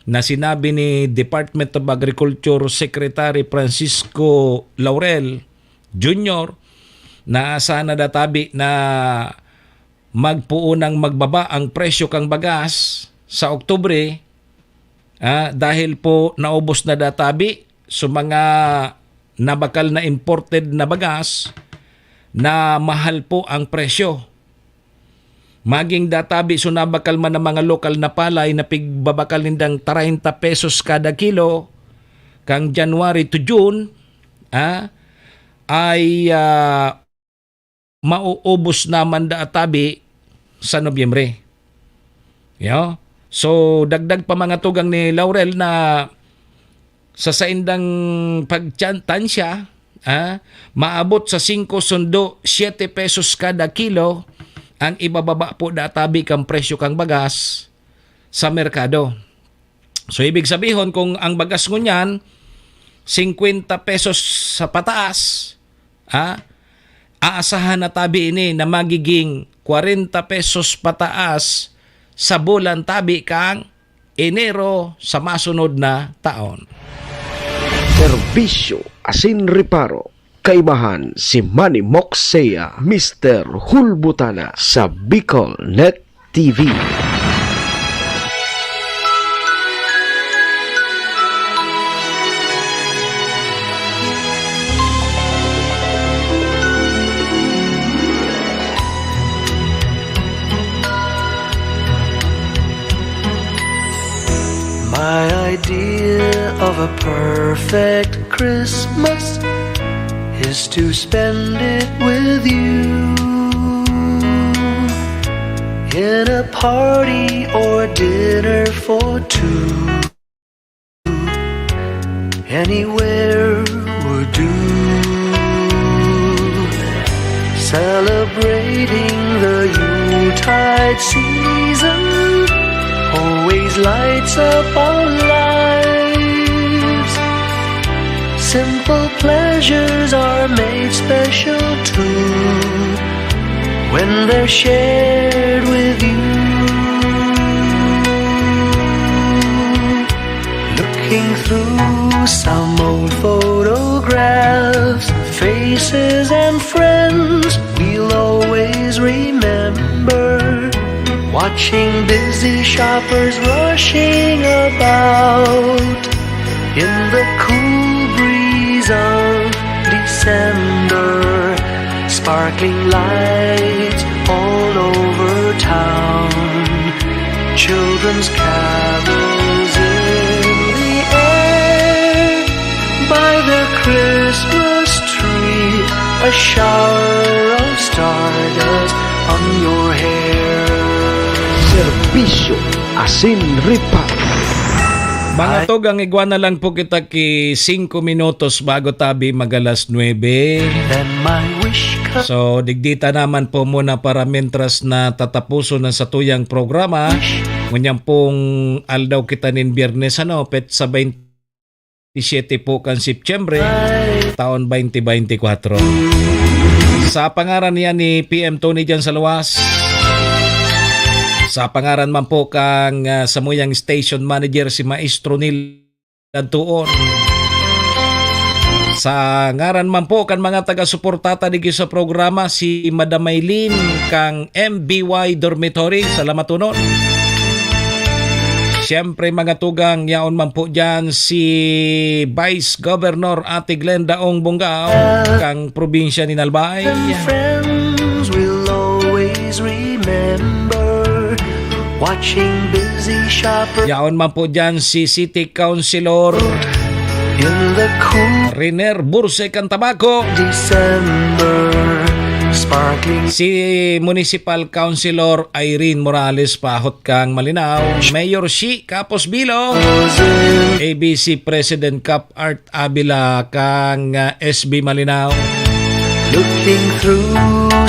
na sinabi ni Department of Agriculture Secretary Francisco Laurel Junior na asa na databi na magpoon nang magbaba ang presyo kan bagas sa Oktubre, ah, dahil po naubos na databi sa mga nabakal na imported na bagas na mahal po ang presyo. Maging databi so nabakal man ang mga lokal na palay na pigbabakal nindang treinta pesos kada kilo kan January to June, ah, ay, ah, mauubos naman da tabi sa Nobyembre. Yo? So, dagdag pa mga tugang ni Laurel na sa saindang pagtansya, ah, maabot sa singko sundo siyete pesos kada kilo ang ibababa po da tabi kan presyo kan bagas sa merkado. So, ibig sabihon, kung ang bagas ngunyan, singkwenta pesos sa pataas, ha, aasahan na tabi ini na magiging kwarenta pesos pataas sa bulan tabi kan Enero sa masunod na taon. Serbisyo asin reparo. Kaibahan si Manny Moksea, Mister Hulbutana sa Bicol Net T V. My idea of a perfect Christmas is to spend it with you in a party or dinner for two. Anywhere would do. Celebrating the Yuletide season always lights up our lives. Simple pleasures are made special too when they're shared with you. Looking through some old photographs, faces and friends we'll always remember. Watching busy shoppers rushing about in the cool breeze of December. Sparkling lights all over town. Children's carols in the air. By the Christmas tree, a shower of stardust on your hair. Serbisyo asin reparo. Mga Ay. Tog, ang igwa na lang po kita ki singko minutos bago tabi mag-alas nuebe. Then my wish comes. So, digdi ta naman po muna para mientras na tatapuson ang satuyang programa. Wish. Ngunyan pong aldaw kita nin Biyernes, ano, petsa baynte siyete po kan Setyembre, taon baynte baynte kwatro. Sa pangaran niya ni P M Tony diyan sa luwas, sa pangaran man po kang, ah, samuyang station manager, si Maestro Neil Dantuon. Sa ngaran man po kan mga taga-suporta ta digdi sa programa, si Madam Maylin kang M B Y Dormitory. Salamat, Unon. Siyempre, mga tugang, yaon man po dyan si Vice Governor Ate Glenda Ong Bongao kang probinsya ni Albay. Friends will always remember watching busy shoppers. Yaon man po dyan si City Councilor in the cool Riner Burse kan Tabaco. December, sparkling. Si Municipal Councilor Irene Morales, pahot kang Malinao. Mayor Shi Capos Bilo. A B C President Cap Art Avila kang, ah, S B Malinao. Looking through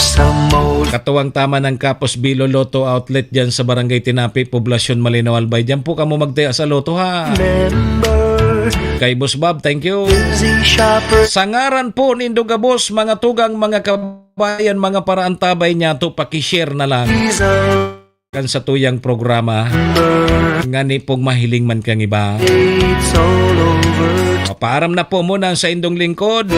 some old. Katuwang tama ng Capos Bilo Lotto Outlet dyan sa Barangay Tinapi, Poblacion, Malinao, Albay. Dyan po kamo magtaya sa lotto, ha? Members. Kay Boss Bob, thank you. Busy shopper. Sa ngaran po nindo gabos, mga tugang, mga kabayan, mga paraantabay niya, to pakishare na lang. Season. kan satuyang programa. Ngani pong mahiling man kang iba. Papaaram na po muna sa indong lingkod.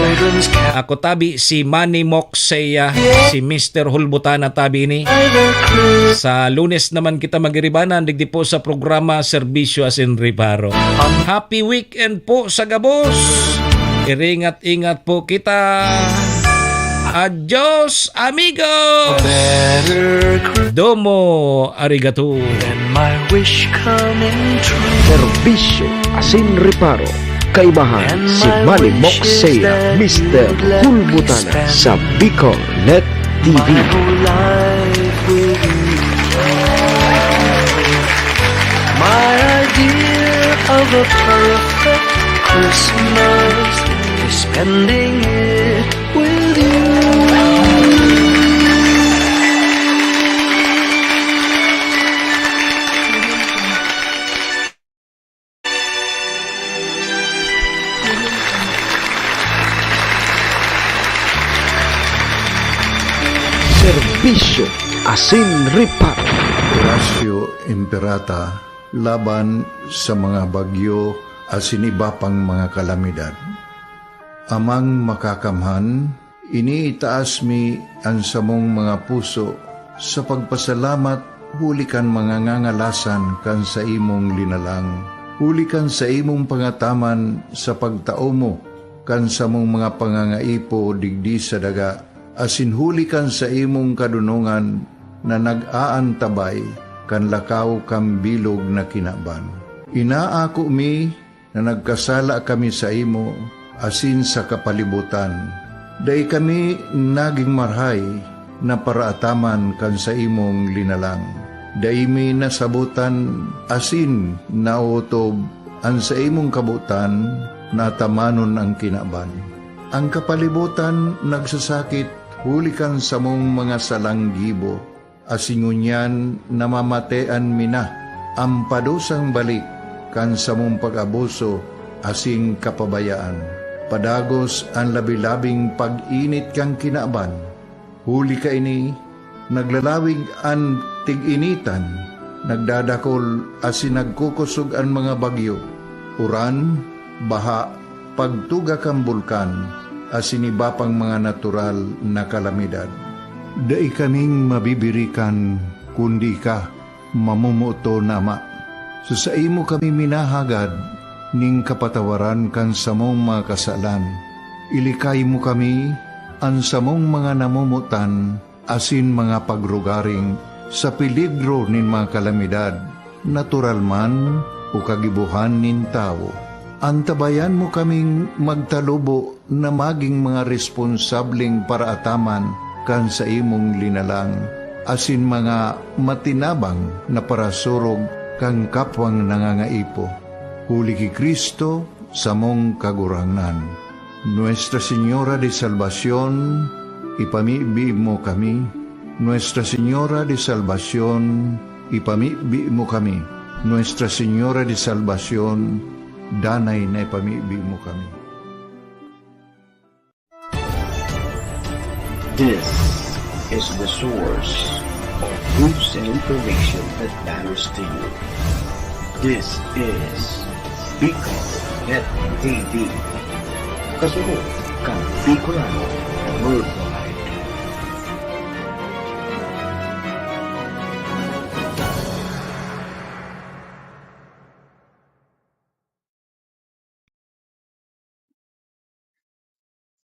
Ako tabi si Manny Moxeya, si Mister Hulbutana tabi ini. Sa Lunes naman kita magiribanan digdi po sa programa Serbisyo Asin Reparo. Happy weekend po sa gabos. Iringat-ingat po kita. Adios, amigo! Domo arigato. Serbisyo asin reparo. Kaibahan si Manny Moxeya, Mister Hulbutana sa Bicol Net T V. My idea of a perfect Christmas is spending it with you. Serbisyo asin reparo. Oratio Imperata laban sa mga bagyo asin iba pang mga kalamidad. Amang Makakamhan, iniitaas mi an samong mga puso sa pagpasalamat huli kan mga ngangalasan kan saimong linalang, huli kan saimong pangataman sa pagtao mo kan samong mga pangangaipo digdi sa daga, asin huli kan saimong kadonongan na nag-aantabay kan lakaw kan bilog na kinaban. Inaako mi na nagkasala kami saimo asin sa kapalibotan. Dai kami nagin marahay na paraataman kan saimong linalang. Dai mi nasabotan asin naotob an saimong kabotan na atamanon an kinaban. An kapalibotan nagsasakit huli kan samong mga salang gibo, asin ngunyan namamatean mi na an padusang balik kan samong pag-abuso asin kapabayaan. Padagos an labi-labing pag-init kan kinaban. Huli kaini, naglalawig an tig-initan, nagdadakol asin nagkukosog an mga bagyo, uran, baha, pagtuga kan bulkan, asin iba pang mga natural na kalamidad. Dai kaming mabibirikan kundi ika, mamomoton na Ama. Sa saimo kami minahagad nin kapatawaran kan samong mga kasalan. Ilikay mo kami, an samong mga namomotan, asin mga pagrugaring sa peligro nin mga kalamidad, natural man o kagibohan nin tawo. Antabayan mo kaming magtalubo na magin mga responsableng paraataman kan saimong linalang, asin mga matinabang na parasurog kan kapwang nangangaipo. Huli ki Cristo, samong Kagurangnan. Nuestra Señora de Salvacion, ipamibi mo kami. Nuestra Señora de Salvacion, ipamibi mo kami. Nuestra Señora de Salvacion, danay na ipamibi mo kami. This is the source of news and information that matters to you. This is Bicol Net T V. Kasunod kan Bicolano Worldwide.